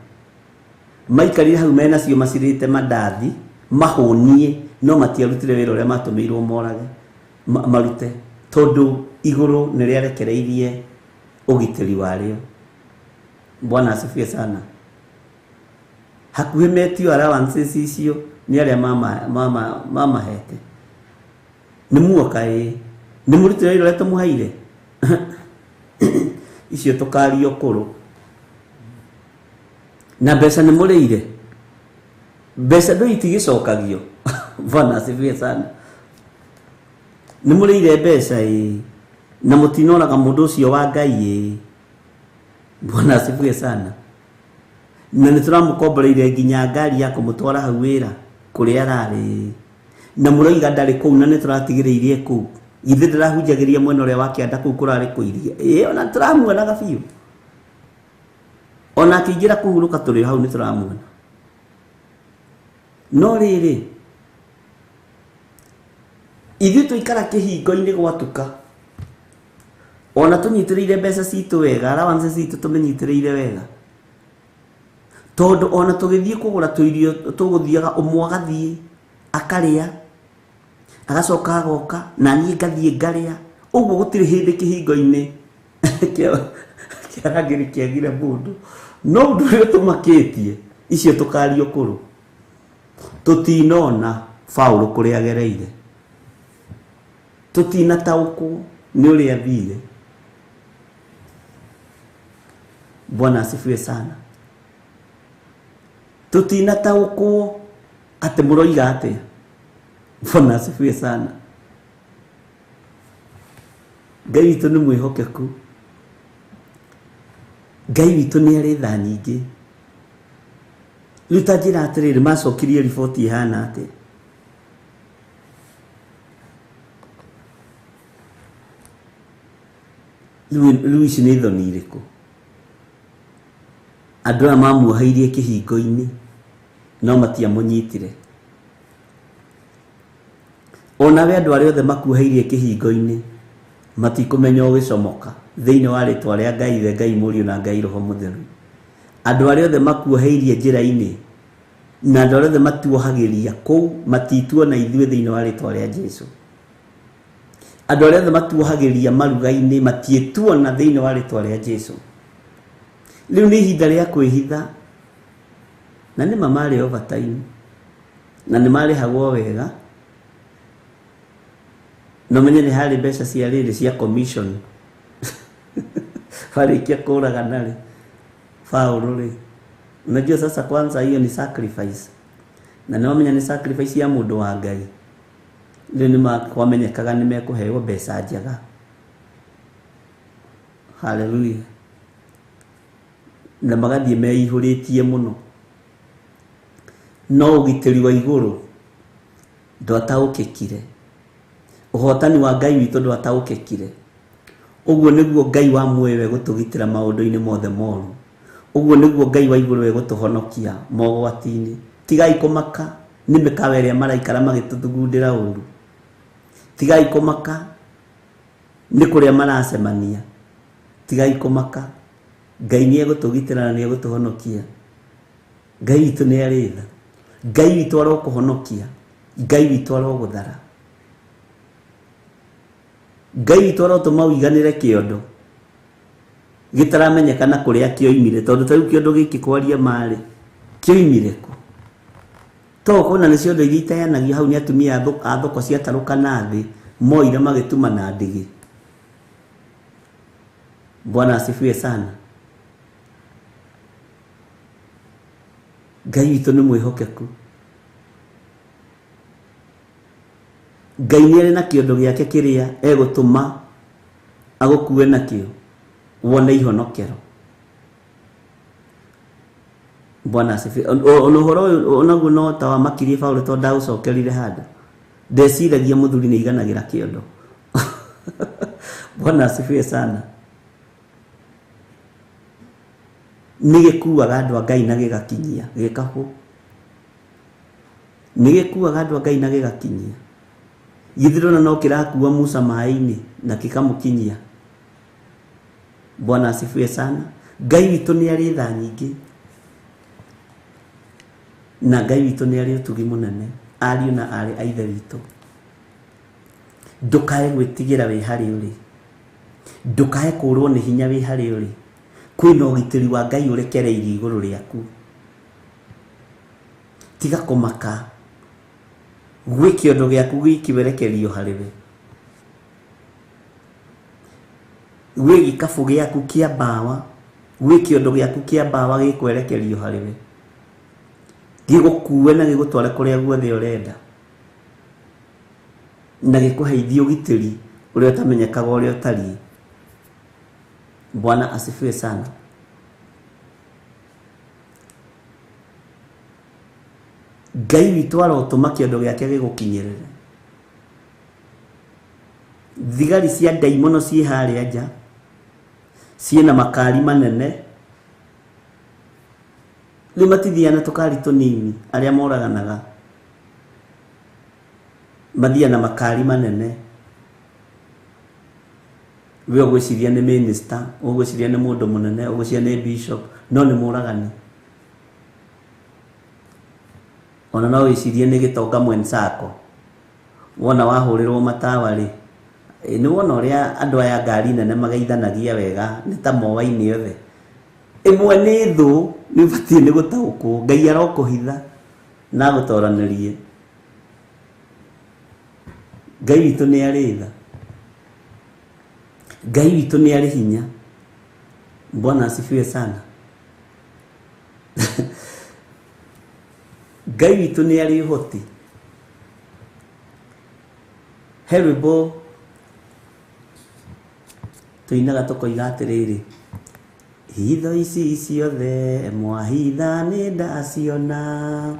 Maikarire hau mena cio macirĩte mandathi mahũnie no matiarutire wĩra ũrĩa matũmĩirwo morage marute tondũ igũrũ nĩ rĩarekereirie ũgitĩri warĩo. Bwana asifiwe sana. Hakuhĩ metio allowances icio nĩ arĩa mamahete. Nĩ muoka ĩ nĩ mũrutire wĩra ũrĩa tũmũheire. Icio tũkario kũrũ. Na mbeca nĩ mũrĩire. Mbeca ndũ itigĩcokagio. Bwana asifiwe sana. Nĩ mũrĩire mbeca ĩ na mũtinoraga mũndũ ũcio wa Ngai ĩ. Bwana asifiwe sana. Na nĩ tũramũkomboreire nginya ngari ya kũmũtwara hau wĩra kũrĩa ararĩ. Na mũroiga ndarĩ kũu na nĩ tũratigĩrĩirie kũu. Githĩ ndĩrahunjagĩria mwena ũrĩa wa kĩanda kũu kũrarĩ kũiria. Ĩ ona tũramuonaga biũ. Ona akĩingĩra kũhurũka tũrĩ hau nĩ tũramuona. No rĩrĩ ithuĩ tũikara kĩhingo-inĩ gwatuka. Ona tũnyitĩrĩire mbeca citũ wega, allowances citũ tũmĩnyitĩrĩire wega. Tondũ ona tũgĩthiĩ kũgũra tũirio tũgũthiaga ũmwe agathiĩ akarĩa agacoka agoka na niĩ ngathiĩ ngarĩa. Ũguo gũtirĩ hĩndĩ kĩhingo-inĩ kĩa arangĩri kĩagire mũndũ. No ũndũ ũrĩa tũmakĩtie icio tũkario kũrũ. Tũtinona Paũlũ kũrĩa agereire. Tũtinataũkwo nĩ ũrĩa athire. Bwana asifiwe sana. Tũtinataũkwo atĩ mũroiga atĩa. Bwana asifiwe sana. Ngai witũ nĩ mwĩhokeku. Ngai witũ nĩ arĩ tha nyingĩ. Rĩu ta njĩra atĩrĩrĩ, macokirie riboti ĩhana atĩa? Rĩu ici nĩ thoni irĩkũ? Andũ aya mamuoheirie kĩhingo-inĩ no matiamũnyitire. Onawe andũ arĩa othe makuoheirie kĩhingo-inĩ matikũmenya ũgĩcomoka thĩinĩ wa rĩtwa rĩa Ngai Ithe, Ngai Mũriũ na Ngai Roho Mũtheru. Andũ arĩa othe makuoheirie njĩra-inĩ na andũ arĩa othe matuohagĩria kũu matituona ithuĩ thĩinĩ wa rĩtwa rĩa Jesu. Andũ arĩa othe matuohagĩria maruga-inĩ matiĩtuona thĩinĩ wa rĩtwa rĩa Jesu. Rĩu nĩ ihinda rĩa kwĩhitha. Na nĩ ma marĩ overtime na nĩ marĩhagwo wega. No menye nĩ harĩ mbeca cia rĩrĩ cia commission. Warĩkia kũragana rĩ Paũlũ rĩ, unajua sasa kwanza hiyo ni sacrifice. Na nĩ wamenya nĩ sacrifice ya mũndũ wa Ngai. Rĩu nĩ kwamenyekaga nĩ mekũheo mbeca njega. Hallelujah. Na magathiĩ meihũrĩtie mũno. No ũgitĩri wa igũrũ ndwataũkĩkire. Ũhotani wa Ngai witũ ndwataũkĩkire. Ũguo nĩguo Ngai wa muoyo egũtũgitĩra maũndũ-inĩ mothe moru. Ũguo nĩguo Ngai wa igũrũ egũtũhonokia mogwati-inĩ. Tigai kũmaka nĩ mĩkawa ĩrĩa maraikara magĩtũthugundĩra ũru. Tigai kũmaka nĩ kũrĩa maracemania. Tigai kũmaka, Ngai nĩ egũtũgitĩra na nĩ egũtũhonokia. Ngai witũ nĩ arĩ tha. Ngai witũ arokũhonokia. Ngai witũ arogũthara. Ngai witũ arotũma ũiganĩre kĩondo gĩtaramenyekana kũrĩa kĩoimire, tondũ ta rĩu kĩondo gĩkĩ kwaria marĩ kĩoimire kũ? To kuona nĩ ciondo iria iteanagio hau nĩ atumia a thoko ciatarũka na thĩ moire magĩtuma na ndigi. Bwana asifiwe sana. Ngai witũ nĩ mwĩhokeku. Ngai nĩ arĩ na kĩondo gĩake kĩrĩa egũtũma agũkue nakĩo wone ihonokero. Bwana asifiwe. Ona ũhoro ũyũ onaguo no ta wamakirie Paũlũ tondũ ndaũcokerire handũ. Ndeciragia mũthuri nĩ aiganagĩra kĩondo. Bwana asifiwe sana. Nĩ gĩkuaga andũ a Ngai na gĩgakinyia gĩkahũ. Nĩ gĩkuaga andũ a Ngai na gĩgakinyia. Githĩ ndũrona no kĩrakua Musa maĩ-inĩ na gĩkamũkinyia. Bwana asifiwe sana. Ngai witũ nĩ arĩ tha nyingĩ na Ngai witũ nĩ arĩ ũtugi mũnene. Ariũ na aarĩ a Ithe witũ, ndũkae gwĩtigĩra wĩ harĩ ũrĩ, ndũkae kũrwo nĩ hinya wĩ harĩ ũrĩ. Kwĩna ũgitĩri wa Ngai ũrekereirio igũrũ rĩaku. Tiga kũmaka, gwĩ kĩondo gĩaku gĩkĩwerekerio harĩ we, gwĩ gĩkabũ gĩaku kĩa mbawa, gwĩ kĩondo gĩaku kĩa mbawa gĩkwerekerio harĩ we, gĩgũkue na gĩgũtware kũrĩa guothe ũrenda, na gĩkũheithie ũgitĩri ũrĩa ũtamenyekaga ũrĩa ũtariĩ. Bwana asifiwe sana. Ngai witũ arotũma kĩondo gĩake gĩgũkinyĩrĩre. Thigari cia ndaimono ciĩ harĩa nja, ciĩna makari manene, rĩu matithiaga na tũkari tũnini, arĩa moraganaga mathiaga na makari manene. We ũgwĩciria nĩ minister, ũgwĩciria nĩ mũndũ mũnene, ũgwĩciria nĩ bishop, no nĩ mũragani. Ona no wĩcirie nĩ gĩtonga mwenzako. Wona wahũrĩrwo matawa rĩ, nĩ wona ũrĩa andũ aya ngari nene mageithanagia wega, nĩ ta moaine othe. Ĩmwe nĩ thũ, nĩ ũbatiĩ nĩ gũtaũkwo. Ngai arokũhitha na agũtoranĩrie. Ngai witũ nĩ arĩ tha. Ngai witũ nĩ arĩ hinya. Bwana asifiwe sana. Ngai witũ nĩ arĩ ũhoti. He rwĩmbo tũinaga tũkoiga atĩrĩrĩ, hitho ici ciothe mwahitha nĩ ndaciona,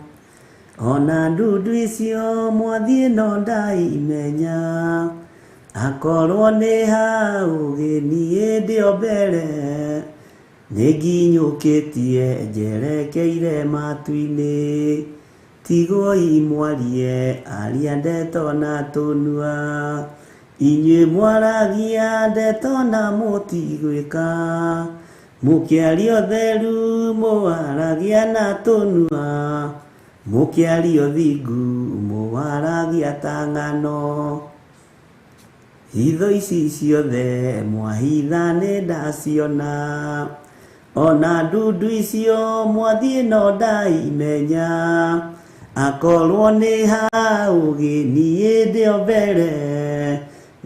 ona ndundu icio mwathiĩ no ndaimenya, akorwo nĩ hau niĩ ndĩ o mbere, nĩ nginyũkĩtie njerekeire matu-inĩ, tigoi mwarie aria ndeto na tũnua, inyuĩ mwaragia ndeto na mũtigwĩka, mũkĩaria ũtheru mũwaragia na tũnua, mũkĩaria ũthingu mũwaragia ta ng'ano. Hitho ici ciothe mwahitha nĩ ndaciona, ona ndundu icio mwathiĩ no ndaimenya, akorwo nĩ hau niĩ ndĩ o mbere,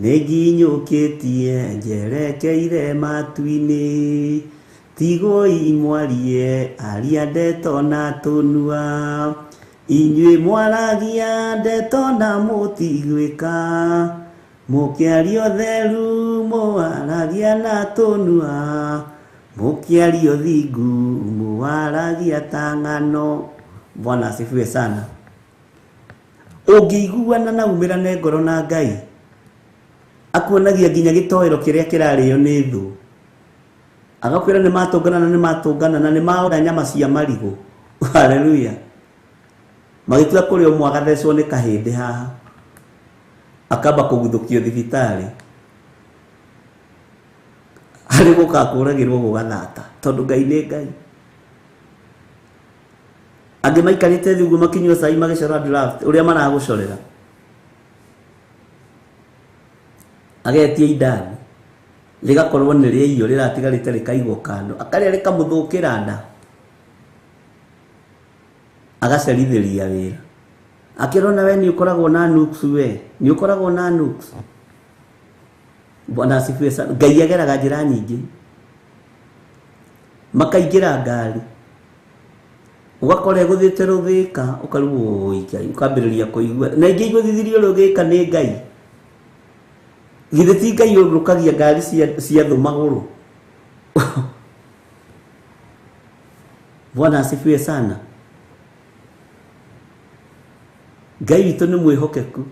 nĩ nginyũkĩtie njerekeire matu-inĩ, tigoi mwarie aria ndeto na tũnua, inyuĩ mwaragia ndeto na mũtigwĩka, mũkĩaria ũtheru mũwaragia na tũnua, mũkĩaria ũthingu mũwaragia ta ng'ano. Bwana asifiwe sana. Ũngĩiguana na umĩrane ngoro na Ngai, Akuonagia nginya gĩtoero kĩrĩa kĩrarĩo nĩ thũ. Agakwĩra nĩ matũngana na nĩ matũngana na nĩ maora nyama cia marigũ. Haleluya. Magĩtua kũrĩ ũmwe agathecwo nĩ kahĩndĩ haha. Akamba kũguthũkio thibitarĩ. Harĩ gũka kũragĩrwo gũgathata tondũ Ngai nĩ Ngai. Angĩ maikarĩte thĩ ũguo makĩnyua cai magĩcora draft ũrĩa maragũcorera. Agetia indathi rĩgakorwo nĩ rĩa irio rĩratigarĩte rĩkaigwo kando, akarĩa rĩkamũthũkĩra nda, agacerithĩria wĩra. Akĩrona we nĩ ũkoragwo na nuks, we nĩ ũkoragwo na nuks. Bwana asifiwe sana. Ngai ageraga njĩra nyingĩ. Makaingĩra ngari, ũgakora ĩgũthĩte rũthĩka, ũkarigwo oi Ngai, ũkambĩrĩria kũigua na ingĩ igũthithirio rũthĩka nĩ Ngai. Githĩ ti Ngai ũrũkagia ngari cia thũ magũrũ? Bwana asifiwe sana. Ngai witũ nĩ mwĩhokeku.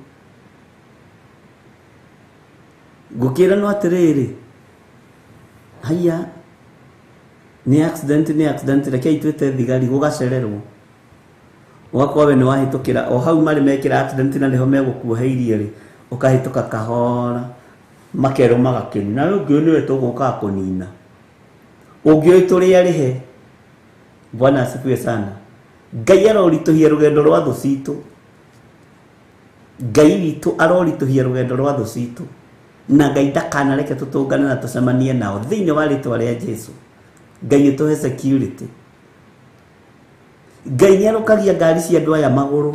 Ngũkĩra no atĩrĩrĩ, haiya nĩ accident, nĩ accident, rekei twĩte thigari gũgacererwo. Ũgakorwo we nĩ wahĩtũkĩra o hau marĩ mekĩra accident na nĩho megũkuoheirie rĩ, ũkahĩtũka kahora, makerwo magakĩnina, na ũngĩ nĩwe tũgũkaga kũnina, ũngĩ ũyũ tũrĩ arĩhe. Bwana asifiwe sana. Ngai aroritũhia rũgendo rwa thũ citũ. Ngai witũ aroritũhia rũgendo rwa thũ citũ. Na Ngai ndakanareke tũtũngane na tũcemanie nao thĩinĩ wa rĩtwa rĩa Jesu. Ngai ũtũhe security. Ngai nĩarũkagia ngari cia andũ aya magũrũ.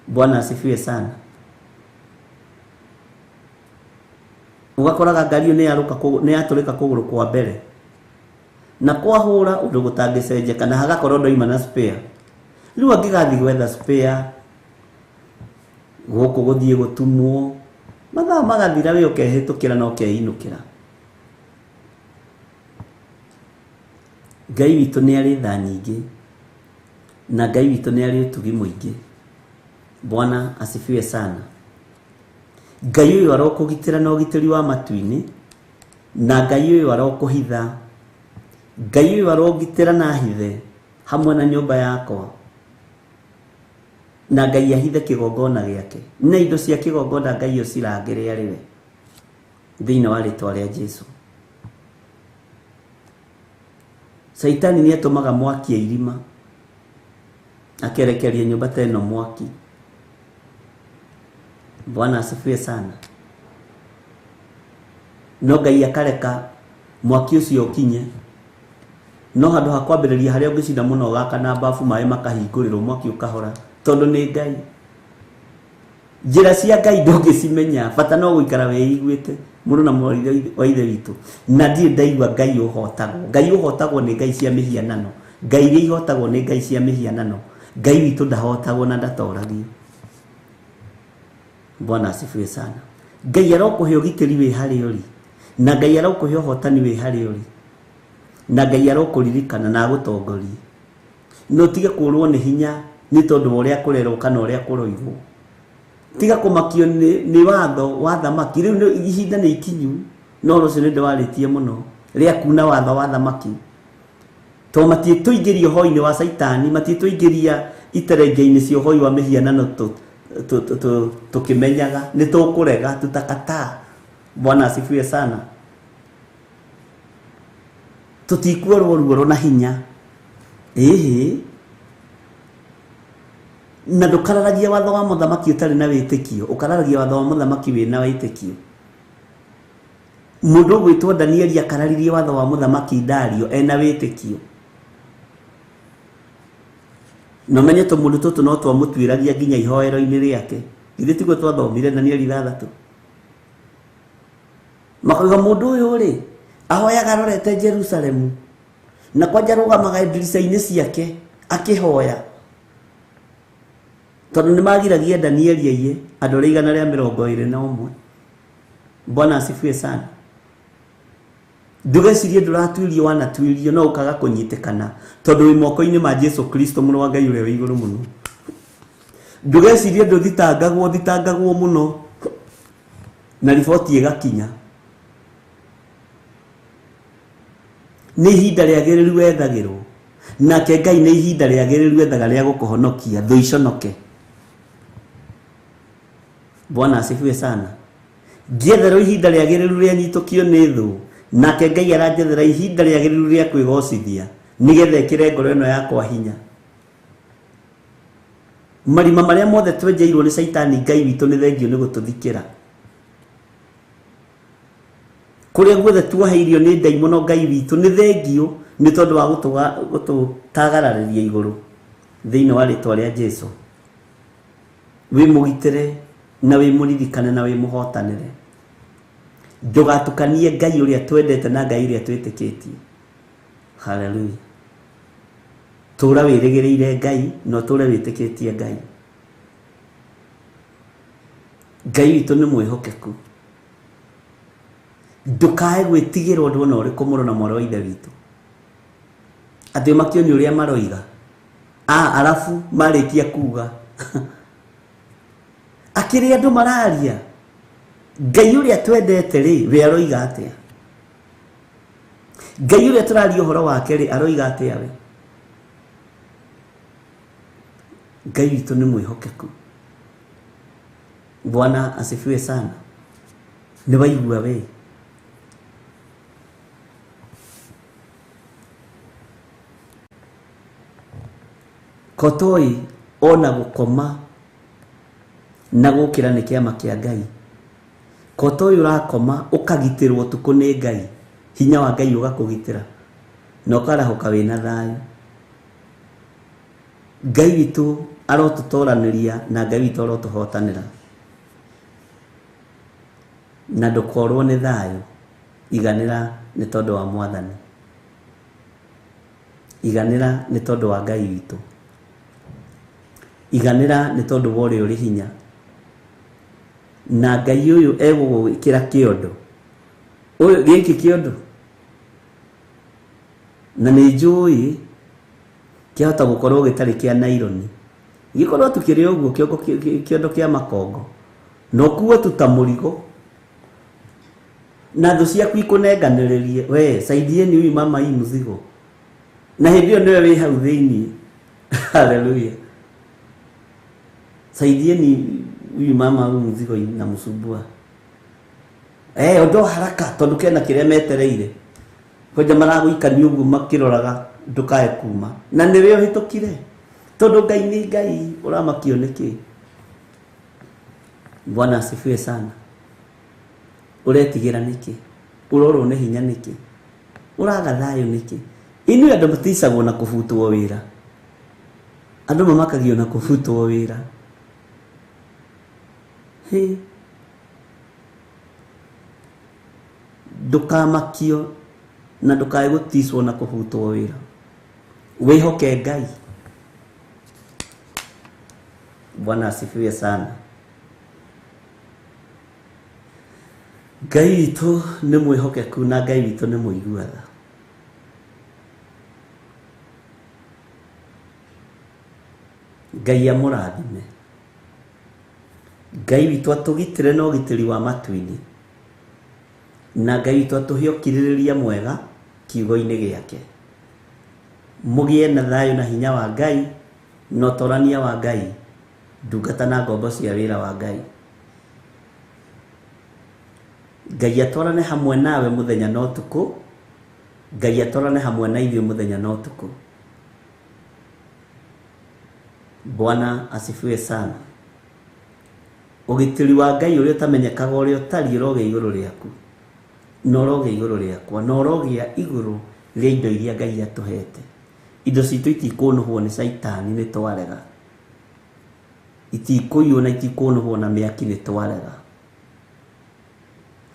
Bwana asifiwe sana. Ũgakoraga ngari ĩyo nĩ yatũrĩka kũgũrũ kwa mbere na kwahũra ũndũ gũtangĩcenjeka, na hagakorwo ndoima na spare. Rĩu angĩgathiĩ gwetha spare gũkũ gũthiĩ gũtumwo, mathaa magathira, we ũkehĩtũkĩra na ũkeinũkĩra. Ngai witũ nĩ arĩ tha nyingĩ na Ngai witũ nĩ arĩ ũtugi mũingĩ. Bwana asifiwe sana. Ngai ũyũ arokũgitĩra na ũgitĩri wa matu-inĩ, na Ngai ũyũ arokũhitha. Ngai ũyũ arongitĩra na ahithe hamwe na nyũmba yakwa, na Ngai ahithe kĩgongona gĩake na indo cia kĩgongona, Ngai ũcirangĩre arĩ we thĩinĩ wa rĩtwa rĩa Jesu. Caitani nĩ atũmaga mwaki irima, akerekeria nyũmba ta ĩno mwaki. Bwana asifiwe sana. No Ngai akareka mwaki ũcio ũkinye, no handũ ha kwambĩrĩria harĩa ũngĩcinda mũno ũgakana bafu, maĩ makahingũrĩrwo, mwaki ũkahora, tondũ nĩ Ngai. Njĩra cia Ngai ndũngĩcimenya, bata no gũikara wĩiguĩte mũrũ na mwarĩ wa ithe witũ. Na ndirĩ ndaigua Ngai ũhotagwo. Ngai ũhotagwo nĩ Ngai cia mĩhianano. Ngai iria ihotagwo nĩ Ngai cia mĩhianano. Ngai witũ ndahotagwo na ndatoragio. Bwana asifiwe sana. Ngai arokũhe ũgitĩri wĩ harĩa ũrĩ, na Ngai arokũhe ũhotani wĩ harĩa ũrĩ, na Ngai arokũririkana na agũtongorie. No tige kũrwo nĩ hinya nĩ tondũ wa ũrĩa kũrerwo kana ũrĩa kũroigwo. Tiga kũmakio nĩ watho wa thamaki. Rĩu ihinda nĩ ikinyu, no rũciũ nĩ ndĩwarĩtie mũno rĩa kuna watho wa thamaki. To matiĩtũingĩria ũhoi-inĩ wa Caitani, matiĩtũingĩria iterenge-inĩ cia ũhoi wa mĩhianano tũkĩmenyaga nĩ tũkũrega, tutakataa. Bwana asifiwe sana. Tũtikuorwo ruoro na hinya. Ĩhĩ. Na ndũkararagia watho wa mũthamaki ũtarĩ na wĩtĩkio, ũkararagia watho wa mũthamaki wĩna wĩtĩkio. Mũndũ ũgwĩtwo Danieli akararirie watho wa mũthamaki Dario ena wĩtĩkio. Na ũmenye tũmũndũ tũtũ no twamũtuĩragia nginya ihoero-inĩ rĩake. Githĩ tiguo twathomire Danieli 6? Makauga mũndũ ũyũ rĩ, ahoyaga arorete Jerusalemu, na kwanja arũgamaga ndirica-inĩ ciake akĩhoya. Tondũ nĩ magiragia Danieli aiye andũ arĩa 121. Bwana asifiwe sana. Ndũgecirie ndũratuĩrio, wanatuĩrio no ũkaga kũnyitĩkana, tondũ wĩ moko-inĩ ma Jesu Kristo mũrũ wa Ngai ũrĩa wĩ igũrũ mũno. Ndũgecirie ndũthitangagwo, thitangagwo mũno. Na riboti ĩgakinya. Nĩ ihinda rĩagĩrĩru wethagĩrwo. Nake Ngai nĩ ihinda rĩagĩrĩru ethaga rĩa gũkũhonokia thũ iconoke. Bwana asifiwe sana. Ngĩetherwo ihinda rĩagĩrĩru rĩanyitũkio nĩ thũ, nake Ngai aranjethera ihinda rĩagĩrĩru rĩa kwĩgocithia nĩgetha ĩkĩre ngoro ĩno yakwa hinya. Marima marĩa mothe twenjeirwo nĩ caitani Ngai witũ nĩ thengio nĩ gũtũthikĩra. Kũrĩa guothe tuoheirio nĩ ndaimono Ngai witũ nĩ thengio nĩ tondũ wa gũtũtagararĩria igũrũ thĩinĩ wa rĩtwa rĩa Jesu. Wĩ mũgitĩre na wĩ mũririkane na wĩ mũhotanĩre. Ndũgatukanie Ngai ũrĩa twendete na Ngai ũrĩa twĩtĩkĩtie. Hallelujah. Tũra wĩrĩgĩrĩire Ngai na ũtũre wĩtĩkĩtie Ngai. Ngai witũ nĩ mwĩhokeku. Ndũkae gwĩtigĩra ũndũ ona ũrĩkũ mũrũ na mwarĩ wa Ithe witũ. Atĩ ũmakio nĩ ũrĩa maroiga. Arabu marĩkia kuga. Akĩrĩ andũ mararia. Ngai ũrĩa twendete rĩ, we aroiga atĩa? Ngai ũrĩa tũraria ũhoro wake rĩ, aroiga atĩa we? Ngai witũ nĩ mwĩhokeku. Bwana asifiwe sana. Nĩ waigua we? Kotoi ona gũkoma na gũkĩra nĩ kĩama kĩa Ngai. Kotoi ũrakoma ũkagitĩrwo ũtukũ nĩ Ngai, hinya wa Ngai ũgakũgitĩra na ũkarahũka wĩna thayũ. Ngai witũ arotũtoranĩria na Ngai witũ arotũhotanĩra. Na ndũkorwo nĩ thayũ, iganĩra nĩ tondũ wa Mwathani. Iganĩra nĩ tondũ wa Ngai witũ. Iganĩra nĩ tondũ wa ũrĩa ũrĩ hinya. Na Ngai ũyũ egũgwĩkĩra kĩondo. Ũyũ gĩkĩ kĩondo. Na nĩ njũĩ kĩahota gũkorwo gĩtarĩ kĩa naironi. Gĩkorwo tu kĩrĩ ũguo kĩondo kĩa makongo. Na ũkuo tu ta mũrigo. Na thũ ciaku ikũnenganĩrĩrie, we saidieni huyu mama hii mzigo. Na hĩndĩ ĩyo nĩwe wĩ hau thĩinĩ. Hallelujah. Saidieni huyu mama huyu mzigo inamsumbua. Ondoa haraka tondũ kena kĩrĩa metereire. Kwanja maragũikania ũguo makĩroraga ndũkae kuma. Na nĩwe ũhĩtũkire. Tondũ Ngai nĩ Ngai, ũramakio nĩkĩ? Bwana asifiwe sana. Ũretigĩra nĩkĩ? Ũrorwo nĩ hinya nĩkĩ? Ũraga thayũ nĩkĩ? Inyuĩ andũ mũticagwo na kũbutwo wĩra. Andũ mamakagio na kũbutwo wĩra. Hĩ. Ndũkamakio na ndũkae gũticwo na kũbutwo wĩra. Wĩhoke Ngai. Bwana asifiwe sana. Ngai witũ nĩ mwĩhokeku na Ngai witũ nĩ mũigua tha. Ngai amũrathime. Ngai witũ atũgitĩre na ũgitĩri wa matu-inĩ. Na Ngai witũ atũhe ũkirĩrĩria mwega kiugo-inĩ gĩake. Mũgĩe na thayũ na hinya wa Ngai na ũtorania wa Ngai, ndungata na ngombo cia wĩra wa Ngai. Ngai atwarane hamwe nawe mũthenya na ũtukũ. Ngai atwarane hamwe na ithuĩ mũthenya na ũtukũ. Bwana asifiwe sana. Ũgitĩri wa Ngai ũrĩa ũtamenyekaga ũrĩa ũtariĩ ũrogĩa igũrũ rĩaku, na ũrogĩa igũrũ rĩakwa, na ũrogĩa igũrũ rĩa indo iria Ngai atũhete. Indo citũ itikũnũhwo nĩ caitani nĩ twarega. Itikũiywo na itikũnũhwo na mĩaki nĩ twarega.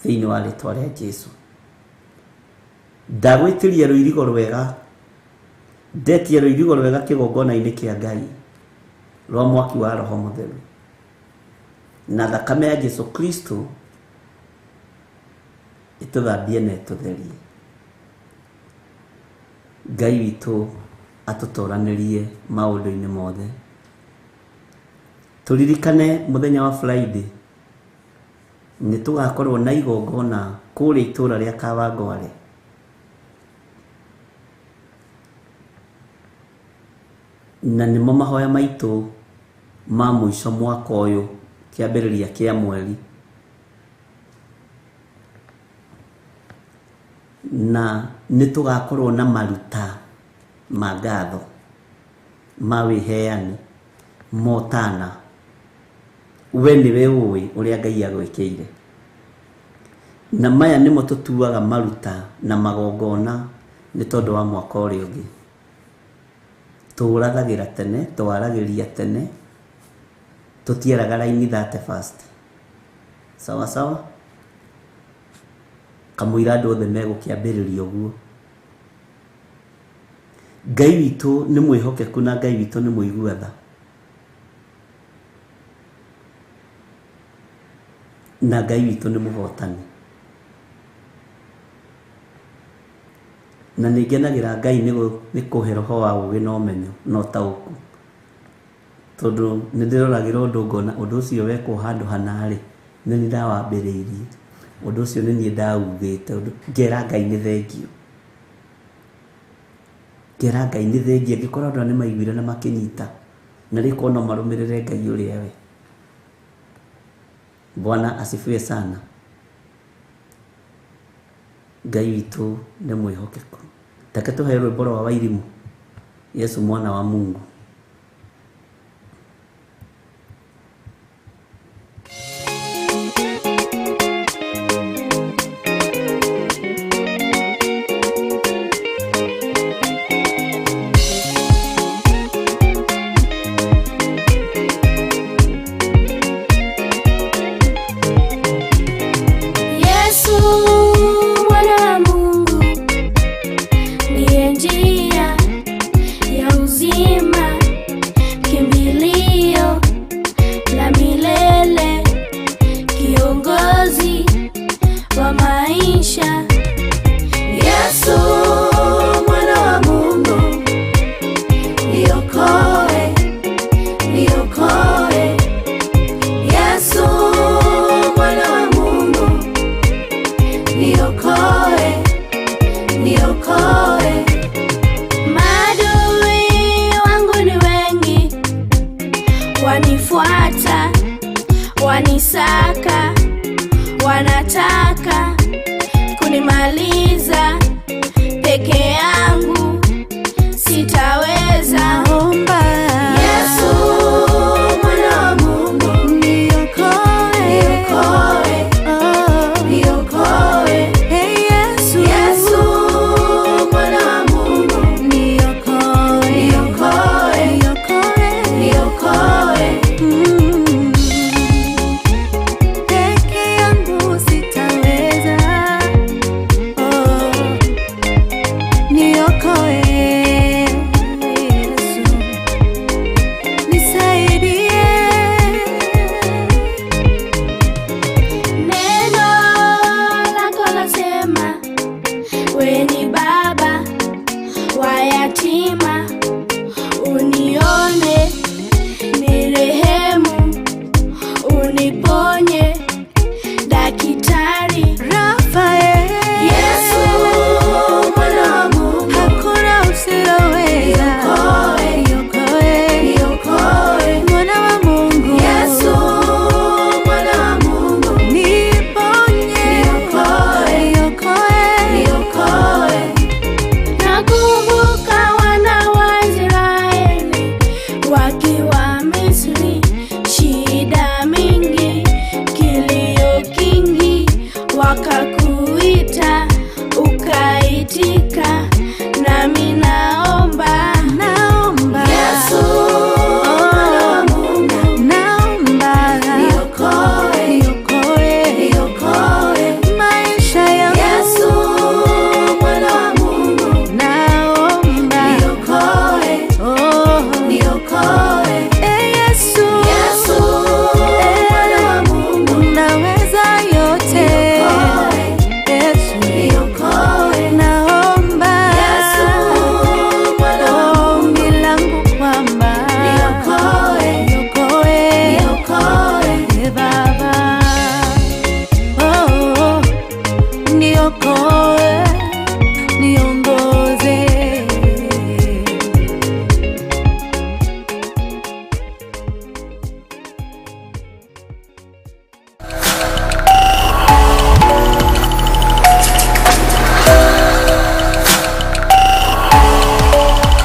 Thĩinĩ wa rĩtwa rĩa Jesu. Ndagwĩtĩria rũirigo rwega, ndetia rũirigo rwega kĩgongona-inĩ kĩa Ngai rwa mwaki wa Roho Mũtheru. Na thakame ya Jesu Kristo ĩtũthambie na ĩtũtherie. Ngai witũ atũtoranĩrie maũndũ-inĩ mothe. Tũririkane mũthenya wa Friday Nĩ tũgakorwo na igongona kũrĩa itũra rĩa Kawangware. Na nĩmo mahoya maitũ ma mũico mwaka ũyũ, kĩambĩrĩria kĩa mweri. Na nĩ tũgakorwo na maruta ma ngatho, ma wĩheani, motana. We nĩwe ũĩ ũrĩa Ngai agwĩkĩire. Na maya nĩmo tũtuaga maruta na magongona nĩ tondũ wa mwaka ũrĩa ũngĩ. Tũrathagĩra tene, twaragĩria tene, tũtiaraga raini 31st. Sawa sawa? Kamũira andũ othe megũkĩambĩrĩria ũguo. Ngai witũ nĩ mwĩhokeku na Ngai witũ nĩ mũigua tha. Na Ngai witũ nĩ mũhotani. Na nĩ ngenagĩra Ngai nĩ kũhe roho wa ũũgĩ na ũmenyo na ũtaũku. Tondũ nĩ ndĩroragĩra ũndũ ngona ũndũ ũcio wekwo handũ hana-rĩ, nĩ niĩ ndawambĩrĩirie. Ũndũ ũcio nĩ niĩ ndaugĩte, ngera Ngai nĩ thengiũ. Ngera Ngai nĩ thengiũ, angĩkorwo andũ aya nĩ maiguire na makĩnyita, na rĩu korwo no marũmĩrĩre Ngai ũrĩa we. Bwana asifiwe sana. Ngai witũ nĩ mwĩhokeku. Reke tũhe rwĩmbo rwa Wairimũ, Yesu mwana wa Mungu.